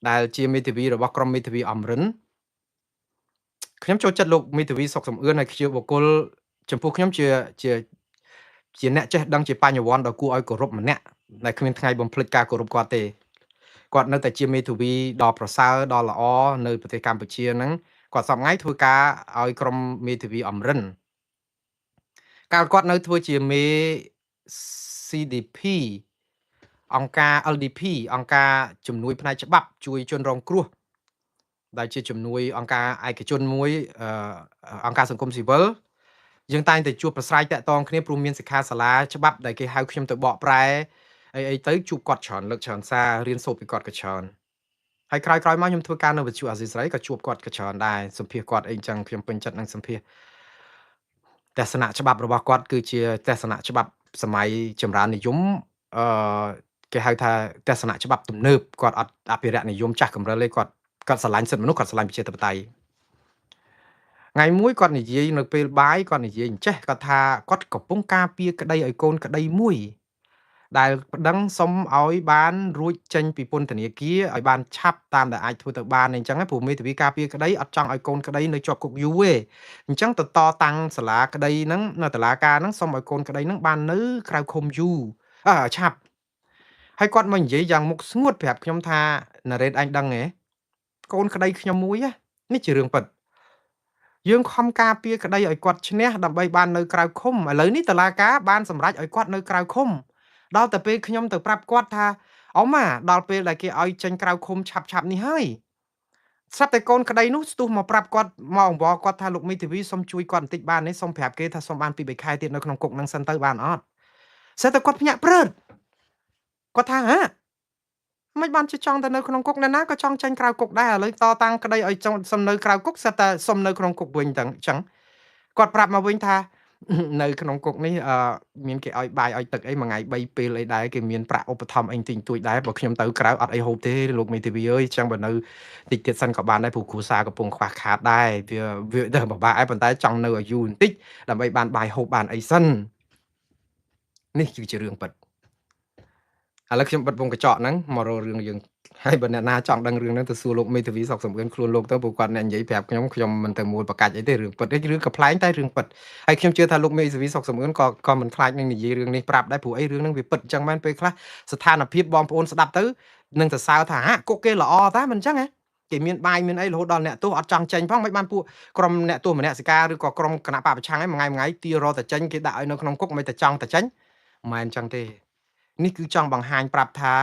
ដែលជាមេធាវីរបស់ក្រុមមេធាវីអមរិនខ្ញុំចូលចិត្តលោកមេធាវីសុកសំអឿនហើយជាបុគ្គលចំពោះខ្ញុំជាជាជាអ្នកចេះដឹងជាបញ្ញវន្តដ៏គួរឲ្យគោរពម្នាក់ដែលគ្មានថ្ងៃបំភ្លេចការគោរពគាត់ទេគាត់នៅតែជាមេធាវីដ៏ប្រសើរដ៏ល្អនៅប្រទេសកម្ពុជាហ្នឹងគាត់សប្ងៃធ្វើការឲ្យក្រុមមេធាវីអមរិនកាលគាត់នៅធ្វើជាមេ CDP អង្គការ LDP អង្គការជំនួយផ្នែកច្បាប់ជួយជនរងគ្រោះដែលជាជំនួយអង្គការឯកជនមួយអង្គការសង្គមស៊ីវិលយើងតែងតែជួបប្រស្រ័យតាក់ទងគ្នាព្រោះមានសិក្ខាសាលាច្បាប់ដែលគេហៅខ្ញុំទៅបកប្រែអីអីទៅជួបគាត់ច្រើនលើកច្រើនសាររៀនសូត្រពីគាត់ក៏ច្រើនហើយក្រោយៗមកខ្ញុំធ្វើការនៅវិទ្យុអាស៊ីសេរីក៏ជួបគាត់ក៏ច្រើនដែរសម្ភាសគាត់អីចឹងខ្ញុំពេញចិត្តនឹងសម្ភាសទស្សនៈច្បាប់របស់គាត់គឺជាទស្សនៈច្បាប់សម័យចម្រើននិយមអឺគេហៅថាទស្សនៈច្បាប់ទំនើបគាត់អត់អភិរក្សនិយមចាស់កម្រិលទេគាត់គាត់ស្រឡាញ់សិទ្ធិមនុស្សគាត់ស្រឡាញ់ប្រជាធិបតេយ្យថ្ងៃមួយគាត់និយាយនៅពេលបាយគាត់និយាយអញ្ចេះគាត់ថាគាត់កំពុងការពារក្តីឲ្យកូនក្តីមួយដែលប្តឹងសុំឲ្យបានរួចចេញពីពន្ធនាគារឲ្យបានឆាប់តាមដែលអាចធ្វើទៅបានអញ្ចឹងព្រោះមេធាវីការពារក្តីអត់ចង់ឲ្យកូនក្តីនៅជាប់គុកយូរទេអញ្ចឹងទៅតតាំងសាលាក្តីហ្នឹងនៅតុលាការហ្នឹងសុំឲ្យកូនក្តីហ្នឹងបាននៅក្រៅឃុំយូរឆាប់ហើយគាត់មកនិយាយយ៉ាងមុខស្ងួតប្រាប់ខ្ញុំថាណារ៉េតអញដឹងទេកូនក្តីខ្ញុំមួយនេះជារឿងពិតយើងខំការពារក្តីឲ្យគាត់ឈ្នះដើម្បីបាននៅក្រៅឃុំឥឡូវនេះតុលាការបានសម្រេចឲ្យគាត់នៅក្រៅឃុំដល់តែពេលខ្ញុំទៅប្រាប់គាត់ថាអ៊ំអាដល់ពេលដែលគេឲ្យចេញក្រៅឃុំឆាប់ឆាប់នេះហើយស្រាប់តែកូនក្តីនោះស្ទុះមកប្រាប់គាត់មកអង្វរគាត់ថាលោកមេធាវីសុំជួយគាត់បន្តិចបានទេសុំប្រាប់គេថាសុំបាន2 3ខែទៀតនៅក្នុងគុកនឹងសិនទៅបានអត់ស្រាប់តែគាត់ភ្ញាក់ព្រឹតគាត់ថាហ៎មិនបានជាចង់ទៅនៅក្នុងគុកណាណាក៏ចង់ចេញក្រៅគុកដែរឥឡូវតតាំងក្តីឲ្យចង់សុំនៅក្រៅគុកស្រាប់តែសុំនៅក្នុងគុកវិញទាំងអញ្ចឹងគាត់ប្រាប់មកវិញថានៅក្នុងគុកនេះមានគេឲ្យបាយឲ្យទឹកអីមួយថ្ងៃ3ពេលអីដែរគេមានប្រាក់ឧបត្ថម្ភអីតិចតួចដែរបើខ្ញុំទៅក្រៅអត់អីហូបទេលោកមេធាវីអើយអញ្ចឹងបើនៅតិចទៀតសិនក៏បានដែរព្រោះគ្រួសារកំពុងខ្វះខាតដែរវាទៅពិបាកឯប៉ុន្តែចង់នៅឲ្យយូរបន្តិចដើម្បីបានបាយហូបបានអីសិននេះគឺជារឿងពិតឥឡូវខ្ញុំបិទវងកញ្ចក់ហ្នឹងមករករឿងយើងហើយបើអ្នកណាចង់ដឹងរឿងហ្នឹងទៅសួរលោកមេធាវីសុកសំអឿនខ្លួនលោកទៅព្រោះគាត់អ្នកនិយាយប្រាប់ខ្ញុំខ្ញុំមិនទៅមួលប្រកាច់អីទេរឿងពិតទេរឿងកំប្លែងតែរឿងពិតហើយខ្ញុំជឿថាលោកមេធាវីសុកសំអឿនក៏មិនខ្លាចនឹងនិយាយរឿងនេះប្រាប់ដែរព្រោះអីរឿងហ្នឹងវាពិតអញ្ចឹងមែនពេលខ្លះស្ថានភាពបងប្អូនស្ដាប់ទៅនឹងសរសើរថាហាគុកគេល្អតាមិនអញ្ចឹងហ៎គេមានបាយមានអីរហូតដល់អ្នកទោសអត់ចង់ចេញផងមិនបានពួកក្រុមអ្នកទោសមនសិការឬក៏ក្រុមគណៈបពប្រឆាំងឯងមួយថ្ងៃទីរត់តែចេញគេដាក់ឲ្យនៅក្នុងគុកមិនតែចង់តែចេញមិនមែនអញ្ចឹងទេនេះគឺចង់បង្ហាញប្រាប់ថា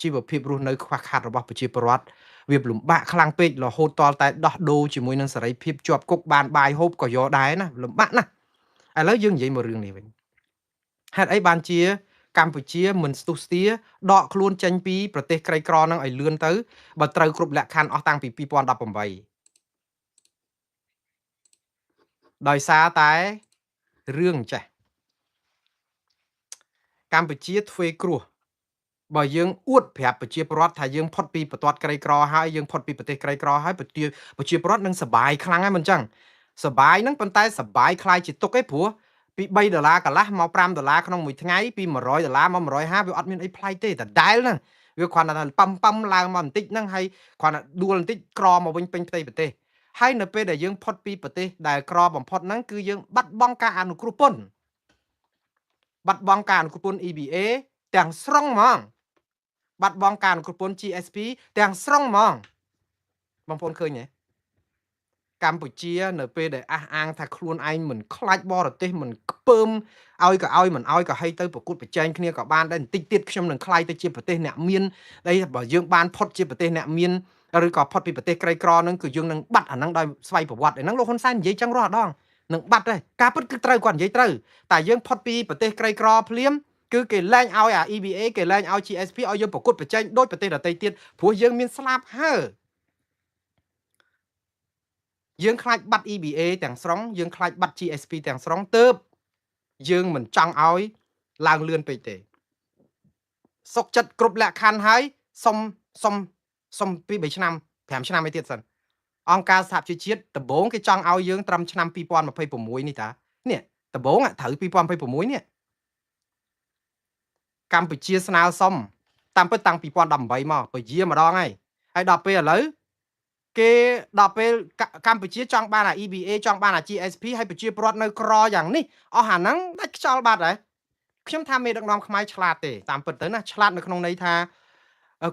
ជីវភាពរស់នៅខ្វះខាតរបស់ប្រជាពលរដ្ឋវាលំបាកខ្លាំងពេករហូតតតែដោះដូរជាមួយនឹងសេរីភាពជាប់គុកបានបាយហូបក៏យកដែរណាលំបាកណាស់ឥឡូវយើងនិយាយមករឿងនេះវិញហេតុអីបានជាកម្ពុជាមិនស្ទុះស្ទាដកខ្លួនចេញពីប្រទេសក្រីក្រនឹងឲ្យលឿនទៅបើត្រូវគ្រប់លក្ខខណ្ឌអស់តាំងពី2018ដោយសារតែរឿងចេះកម្ពុជាទ្វេគ្រោះបើយើងអួតប្រាប់ប្រជាពលរដ្ឋថាយើងផុតពីបន្ទាត់ក្រីក្រហើយយើងផុតពីប្រទេសក្រីក្រហើយប្រជាពលរដ្ឋនឹងសប្បាយខ្លាំងហើយមិនចឹងសប្បាយហ្នឹងប៉ុន្តែសប្បាយខ្លាយជាទុកឯងព្រោះពី3ដុល្លារកន្លះមក5ដុល្លារក្នុងមួយថ្ងៃពី100ដុល្លារមក150វាអត់មានអីប្លែកទេដដែលហ្នឹងវាគ្រាន់តែថាប៉ឹមប៉ឹមឡើងមកបន្តិចហ្នឹងហើយគ្រាន់តែដួលបន្តិចក្រមកវិញពេញផ្ទៃប្រទេសហើយនៅពេលដែលយើងផុតពីប្រទេសដែលក្របំផុតហ្នឹងគឺយើងបាត់បង់ការអនុគ្រោះពន្ធបាត់បង់ការអនុគ្រោះពន្ធ EBA ទាំងស្រុងហ្មងបាត់បង់ការអនុគ្រោះពន្ធ GSP ទាំងស្រុងហ្មងបងប្អូនឃើញទេកម្ពុជានៅពេលដែលអះអាងថាខ្លួនឯងមិនខ្លាចបរទេសមិនខ្ពើមឲ្យក៏ឲ្យមិនឲ្យក៏ហីទៅប្រកួតប្រជែងគ្នាក៏បានដែរបន្តិចទៀតខ្ញុំនឹងក្លាយទៅជាប្រទេសអ្នកមានអីបើយើងបានផុតជាប្រទេសអ្នកមានឬក៏ផុតពីប្រទេសក្រីក្រហ្នឹងគឺយើងនឹងបាត់អាហ្នឹងដោយស្វ័យប្រវត្តិហ្នឹងលោកហ៊ុនសែននិយាយចឹងរាល់ដងនឹងបាត់ដែរការពិតគឺត្រូវគាត់និយាយត្រូវតែយើងផុតពីប្រទេសក្រីក្រភ្លាមគឺគេលែងឲ្យអា EBA គេលែងឲ្យ GSP ឲ្យយើងប្រកួតប្រជែងដូចប្រទេសដទៃទៀតព្រោះយើងមានស្លាប់ហើយើងខ្លាចបាត់ EBA ទាំងស្រុងយើងខ្លាចបាត់ GSP ទាំងស្រុងទើបយើងមិនចង់ឲ្យឡើងលឿនពេកទេសុកចិត្តគ្រប់លក្ខខណ្ឌហើយសុំសុំសុំ2 3ឆ្នាំ5ឆ្នាំឯទៀតសិន អង្គការសហប្រជាជាតិដំបូងគេចង់ឲ្យយើងត្រឹមឆ្នាំ2026នេះតានេះដំបូងត្រូវ2026នេះកម្ពុជាស្នើសុំតាមពិតតាំង2018មកពយាម្ដងហើយហើយដល់ពេលឥឡូវគេដល់ពេលកម្ពុជាចង់បានអា EBA ចង់បានអា GSP ហើយប្រជាពលរដ្ឋនៅក្រយ៉ាងនេះអស់អាហ្នឹងដាច់ខ្យល់បាត់ហើយខ្ញុំថាមេដឹកនាំខ្មែរឆ្លាតទេតាមពិតទៅណាឆ្លាតនៅក្នុងន័យថា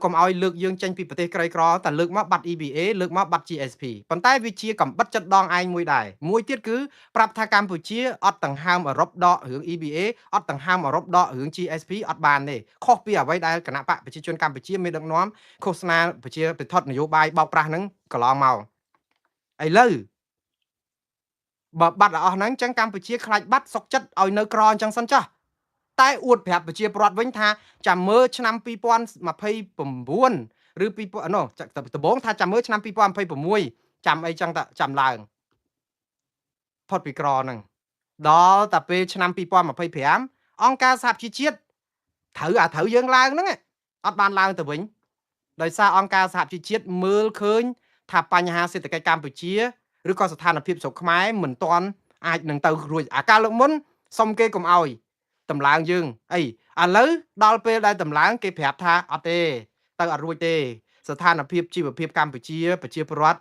កុំឲ្យលើកយើងចេញពីប្រទេសក្រីក្រតែលើកមកបាត់ EBA លើកមកបាត់ GSP ប៉ុន្តែវាជាកំបិតចិត្តដងឯងមួយដែរមួយទៀតគឺប្រាប់ថាកម្ពុជាអត់ដង្ហើមអឺរ៉ុបដករឿង EBA អត់ដង្ហើមអឺរ៉ុបដករឿង GSP អត់បានទេខុសពីអ្វីដែលគណៈបកប្រជាជនកម្ពុជាមានដឹកនាំឃោសនាប្រជាពិធនយោបាយបោកប្រាស់ហ្នឹងកន្លងមកឥឡូវបើបាត់អស់ហ្នឹងចឹងកម្ពុជាខ្លាចបាត់សុកចិត្តឲ្យនៅក្រអញ្ចឹងសិនចាស់តែអួតប្រាប់ប្រជាពលរដ្ឋវិញថាចាំមើលឆ្នាំ2029ឬ2000នោះដំបូងថាចាំមើលឆ្នាំ2026ចាំអីចឹងតចាំឡើងផុតពីក្រហ្នឹងដល់តែពេលឆ្នាំ2025អង្គការសហប្រជាជាតិត្រូវអាត្រូវយើងឡើងហ្នឹងអត់បានឡើងទៅវិញដោយសារអង្គការសហប្រជាជាតិមើលឃើញថាបញ្ហាសេដ្ឋកិច្ចកម្ពុជាឬក៏ស្ថានភាពស្រុកខ្មែរមិនទាន់អាចនឹងទៅរួចអាការលើកមុនសុំគេកុំឲ្យតម្លើងយើងអីឥឡូវដល់ពេលដែលតម្លើងគេប្រាប់ថាអត់ទេទៅអត់រួចទេស្ថានភាពជីវភាពកម្ពុជាប្រជាពលរដ្ឋ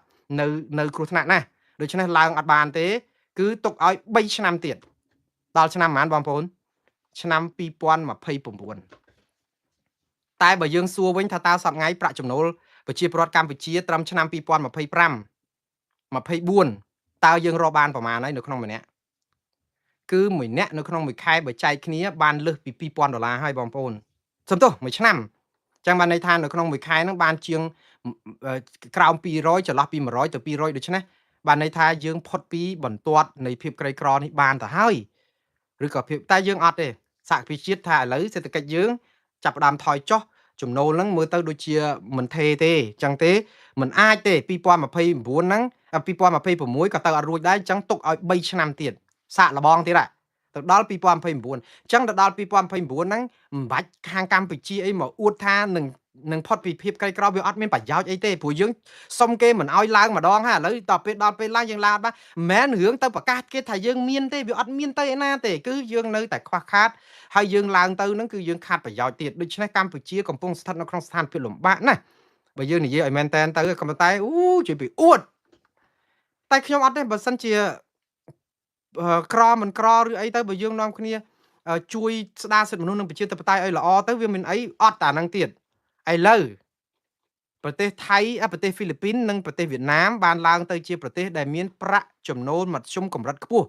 នៅគ្រោះថ្នាក់ណាស់ដូច្នេះឡើងអត់បានទេគឺទុកឲ្យ3ឆ្នាំទៀតដល់ឆ្នាំប៉ុន្មានបងប្អូនឆ្នាំ2029តែបើយើងសួរវិញថាតើសប្ងៃប្រាក់ចំណូលប្រជាពលរដ្ឋកម្ពុជាត្រឹមឆ្នាំ2025 24តើយើងរកបានប្រមាណហើយនៅក្នុងម្នាក់គឺមួយអ្នកនៅក្នុងមួយខែបើចែកគ្នាបានលើសពី2000ដុល្លារហើយបងប្អូនសំទោសមួយឆ្នាំចឹងបានន័យថានៅក្នុងមួយខែហ្នឹងបានជាងក្រោម200ចន្លោះពី100ទៅ200ដូច្នេះបានន័យថាយើងផុតពីបន្ទាត់នៃភាពក្រីក្រនេះបានទៅហើយឬក៏ភាពតែយើងអត់ទេសហប្រជាជាតិថាឥឡូវសេដ្ឋកិច្ចយើងចាប់ផ្ដើមថយចុះចំណូលហ្នឹងមើលទៅដូចជាមិនថេទេចឹងទេមិនអាចទេ2029ហ្នឹង2026ក៏ទៅអត់រួចដែរចឹងទុកឲ្យ3ឆ្នាំទៀតសាកល្បងទៀតទៅដល់2029អញ្ចឹងទៅដល់2029ហ្នឹងមិនបាច់ខាងកម្ពុជាអីមកអួតថានឹងផុតពីភាពក្រីក្រវាអត់មានប្រយោជន៍អីទេព្រោះយើងសុំគេមិនឲ្យឡើងម្ដងហើយឥឡូវដល់ពេលដល់ពេលឡើងយើងឡើងអត់បានមិនមែនរឿងទៅប្រកាសគេថាយើងមានទេវាអត់មានទៅឯណាទេគឺយើងនៅតែខ្វះខាតហើយយើងឡើងទៅហ្នឹងគឺយើងខាតប្រយោជន៍ទៀតដូច្នេះកម្ពុជាកំពុងស្ថិតនៅក្នុងស្ថានភាពលំបាកណាស់បើយើងនិយាយឲ្យមែនតែនទៅក៏ប៉ុន្តែអូជួយពីអួតតែខ្ញុំអត់ទេបើសិនជាក្រមិនក្រឬអីទៅបើយើងនាំគ្នាជួយស្ដារសិទ្ធិមនុស្សនិងប្រជាធិបតេយ្យឲ្យល្អទៅវាមានអីអត់តាហ្នឹងទៀតឥឡូវប្រទេសថៃប្រទេសហ្វីលីពីននិងប្រទេសវៀតណាមបានឡើងទៅជាប្រទេសដែលមានប្រាក់ចំណូលមធ្យមកម្រិតខ្ពស់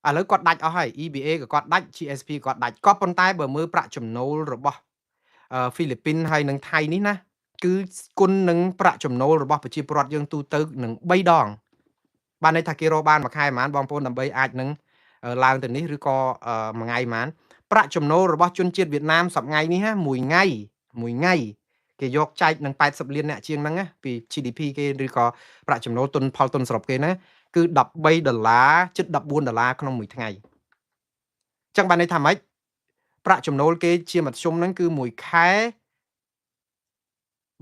ឥឡូវគាត់ដាច់អស់ហើយ EBA ក៏គាត់ដាច់ GSP ក៏គាត់ដាច់ក៏ប៉ុន្តែបើមើលប្រាក់ចំណូលរបស់ហ្វីលីពីនហើយនិងថៃនេះណាគឺគុណនឹងប្រាក់ចំណូលរបស់ប្រជាពលរដ្ឋយើងទូទៅនឹង3ដងបានន័យថាគេរកបានមួយខែប្រហែលបងប្អូនដើម្បីអាចនឹងឡើងទៅនេះឬក៏មួយថ្ងៃប្រហែលប្រាក់ចំណូលរបស់ជនជាតិវៀតណាមសប្ងៃនេះណាមួយថ្ងៃមួយថ្ងៃគេយកចែកនឹង80លានអ្នកជាងហ្នឹងណាពី GDP គេឬក៏ប្រាក់ចំណូលទុនផលទុនសរុបគេណាគឺ13ដុល្លារជិត14ដុល្លារក្នុងមួយថ្ងៃអញ្ចឹងបានន័យថាម៉េចប្រាក់ចំណូលគេជាមធ្យមហ្នឹងគឺមួយខែ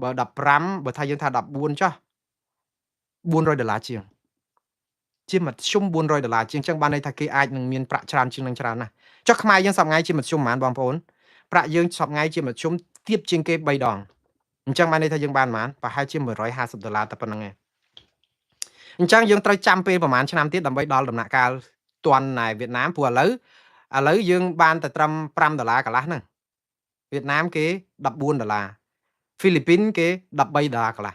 បើ15បើថាយើងថា14ចុះ400ដុល្លារជាងជាមធ្យម400ដុល្លារជាងចឹងបានន័យថាគេអាចនឹងមានប្រាក់ច្រើនជាងនឹងច្រើនណាស់ចុះខ្មែរយើងសប្ងៃជាមធ្យមប៉ុន្មានបងប្អូនប្រាក់យើងសប្ងៃជាមធ្យមទាបជាងគេ3ដងអញ្ចឹងបានន័យថាយើងបានប៉ុន្មានប្រហែលជា150ដុល្លារតែប៉ុណ្្នឹងឯងអញ្ចឹងយើងត្រូវចាំពេលប្រហែលឆ្នាំទៀតដើម្បីដល់ដំណាក់កាលទាន់ណែវៀតណាមព្រោះឥឡូវយើងបានតែត្រឹម5ដុល្លារកន្លះហ្នឹងវៀតណាមគេ14ដុល្លារហ្វីលីពីនគេ13ដុល្លារកន្លះ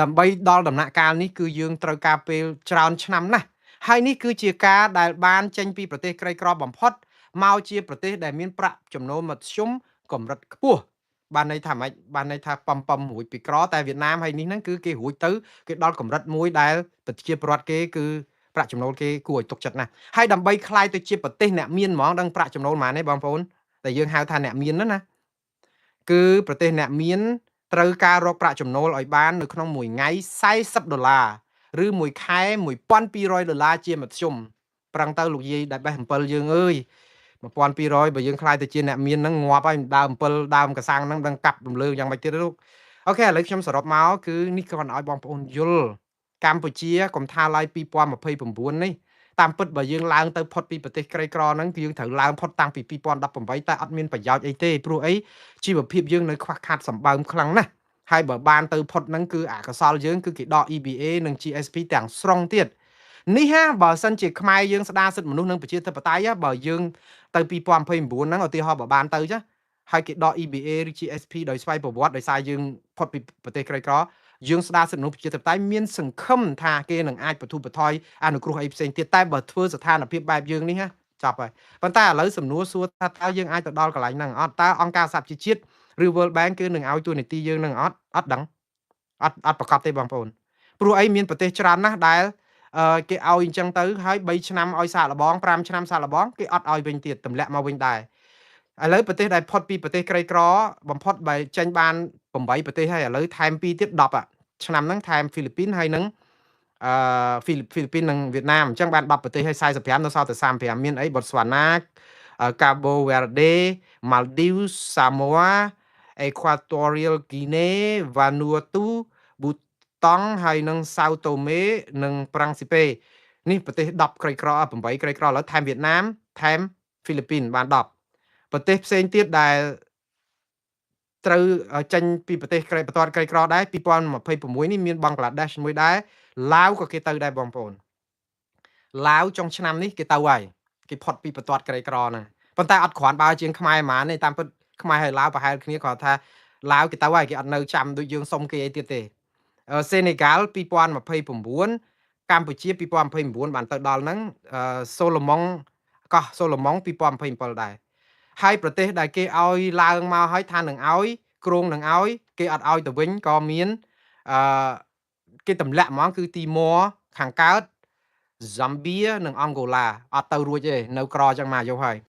ដើម្បីដល់ដំណាក់កាលនេះគឺយើងត្រូវការពេលច្រើនឆ្នាំណាស់ហើយនេះគឺជាការដែលបានចេញពីប្រទេសក្រីក្របំផុតមកជាប្រទេសដែលមានប្រាក់ចំណូលមធ្យមកម្រិតខ្ពស់បានន័យថាម៉េចបានន័យថាបំពំរួចពីក្រតែវៀតណាមហើយនេះហ្នឹងគឺគេរួចទៅគេដល់កម្រិតមួយដែលប្រជាពលរដ្ឋគេគឺប្រាក់ចំណូលគេគួរឲ្យទុកចិត្តណាស់ហើយដើម្បីក្លាយទៅជាប្រទេសអ្នកមានហ្មងដឹងប្រាក់ចំណូលប៉ុន្មានទេបងប្អូនតែយើងហៅថាអ្នកមានហ្នឹងណាគឺប្រទេសអ្នកមានត្រូវការរកប្រាក់ចំណូលឲ្យបាននៅក្នុងមួយថ្ងៃ40ដុល្លារឬមួយខែ1200ដុល្លារជាមធ្យមប្រឹងទៅលោកយាយដែលបេះអំពិលយើងអើយ1200បើយើងខ្លាយទៅជាអ្នកមានហ្នឹងងាប់ហើយដើមអំពិលដើមកសាំងហ្នឹងដឹងកាប់រំលើងយ៉ាងម៉េចទៀតលោក OK ឥឡូវខ្ញុំសរុបមកគឺនេះគ្រាន់ឲ្យបងប្អូនយល់កម្ពុជាកុំថាឡើយ2029នេះតាមពិតបើយើងឡើងទៅផុតពីប្រទេសក្រីក្រហ្នឹងគឺយើងត្រូវឡើងផុតតាំងពី2018តែអត់មានប្រយោជន៍អីទេព្រោះអីជីវភាពយើងនៅខ្វះខាតសម្បើមខ្លាំងណាស់ហើយបើបានទៅផុតហ្នឹងគឺអកុសលយើងគឺគេដក EBA និង GSP ទាំងស្រុងទៀតនេះហាបើសិនជាខ្មែរយើងស្ដារសិទ្ធិមនុស្សនិងប្រជាធិបតេយ្យបើយើងទៅ2029ហ្នឹងឧទាហរណ៍បើបានទៅចាហើយគេដក EBA ឬ GSP ដោយស្វ័យប្រវត្តិដោយសារយើងផុតពីប្រទេសក្រីក្រយើងស្ដារសិទ្ធិមនុស្សប្រជាធិបតេយ្យមានសង្ឃឹមថាគេនឹងអាចបទុបថយអនុគ្រោះអីផ្សេងទៀតតែបើធ្វើស្ថានភាពបែបយើងនេះណាចប់ហើយប៉ុន្តែឥឡូវសំណួរសួរថាតើយើងអាចទៅដល់កន្លែងហ្នឹងអត់តើអង្គការសហប្រជាជាតិឬ World Bank គឺនឹងឲ្យតួនាទីយើងនឹងអត់អត់ដឹងអត់អត់ប្រកាសទេបងប្អូនព្រោះអីមានប្រទេសច្រើនណាស់ដែលគេឲ្យអញ្ចឹងទៅហើយ3ឆ្នាំឲ្យសាកល្បង5ឆ្នាំសាកល្បងគេអត់ឲ្យវិញទៀតទម្លាក់មកវិញដែរឥឡូវប្រទេសដែលផុតពីប្រទេសក្រីក្របំផុតបើចេញបាន8ប្រទេសហើយឥឡូវថែម2ទៀត10ឆ្នាំហ្នឹងថែមហ្វីលីពីនហើយនឹងអឺហ្វីលីពីននិងវៀតណាមអញ្ចឹងបាន10ប្រទេសហើយ45នៅសល់តែ35មានអីបូត្ស្វាណាកាបូវែរដេម៉ាល់ឌីវសាម៉ូអាអេក្វាតូរីលហ្គីណេវ៉ានូអាទូប៊ូតង់ហើយនិងសាវតូមេនិងប្រាំងស៊ីពេនេះប្រទេស10ក្រីក្រ8ក្រីក្រឥឡូវថែមវៀតណាមថែមហ្វីលីពីនបាន10ប្រទេសផ្សេងទៀតដែលត្រូវចេញពីប្រទេសក្រីបន្ទាត់ក្រីក្រដែរ2026នេះមានបង់ក្លាដេសមួយដែរឡាវក៏គេទៅដែរបងប្អូនឡាវចុងឆ្នាំនេះគេទៅហើយគេផុតពីបន្ទាត់ក្រីក្រហ្នឹងប៉ុន្តែអត់គ្រាន់បើជាងខ្មែរហ្មងទេតាមពិតខ្មែរហើយឡាវប្រហែលគ្នាគាត់ថាឡាវគេទៅហើយគេអត់នៅចាំដូចយើងសុំគេអីទៀតទេសេនេហ្គាល់2029កម្ពុជា2029បានទៅដល់ហ្នឹងសូឡូម៉ុងកោះសូឡូម៉ុង2027ដែរហើយប្រទេសដែលគេឲ្យឡើងមកហើយថានឹងឲ្យគ្រងនឹងឲ្យគេអត់ឲ្យទៅវិញក៏មានអឺគេទម្លាក់ហ្មងគឺទីម៉ខាងកើតហ្សាំបៀនិងអង់ហ្គូឡាអត់ទៅរួចទេនៅក្រចឹងមកយកហើយ។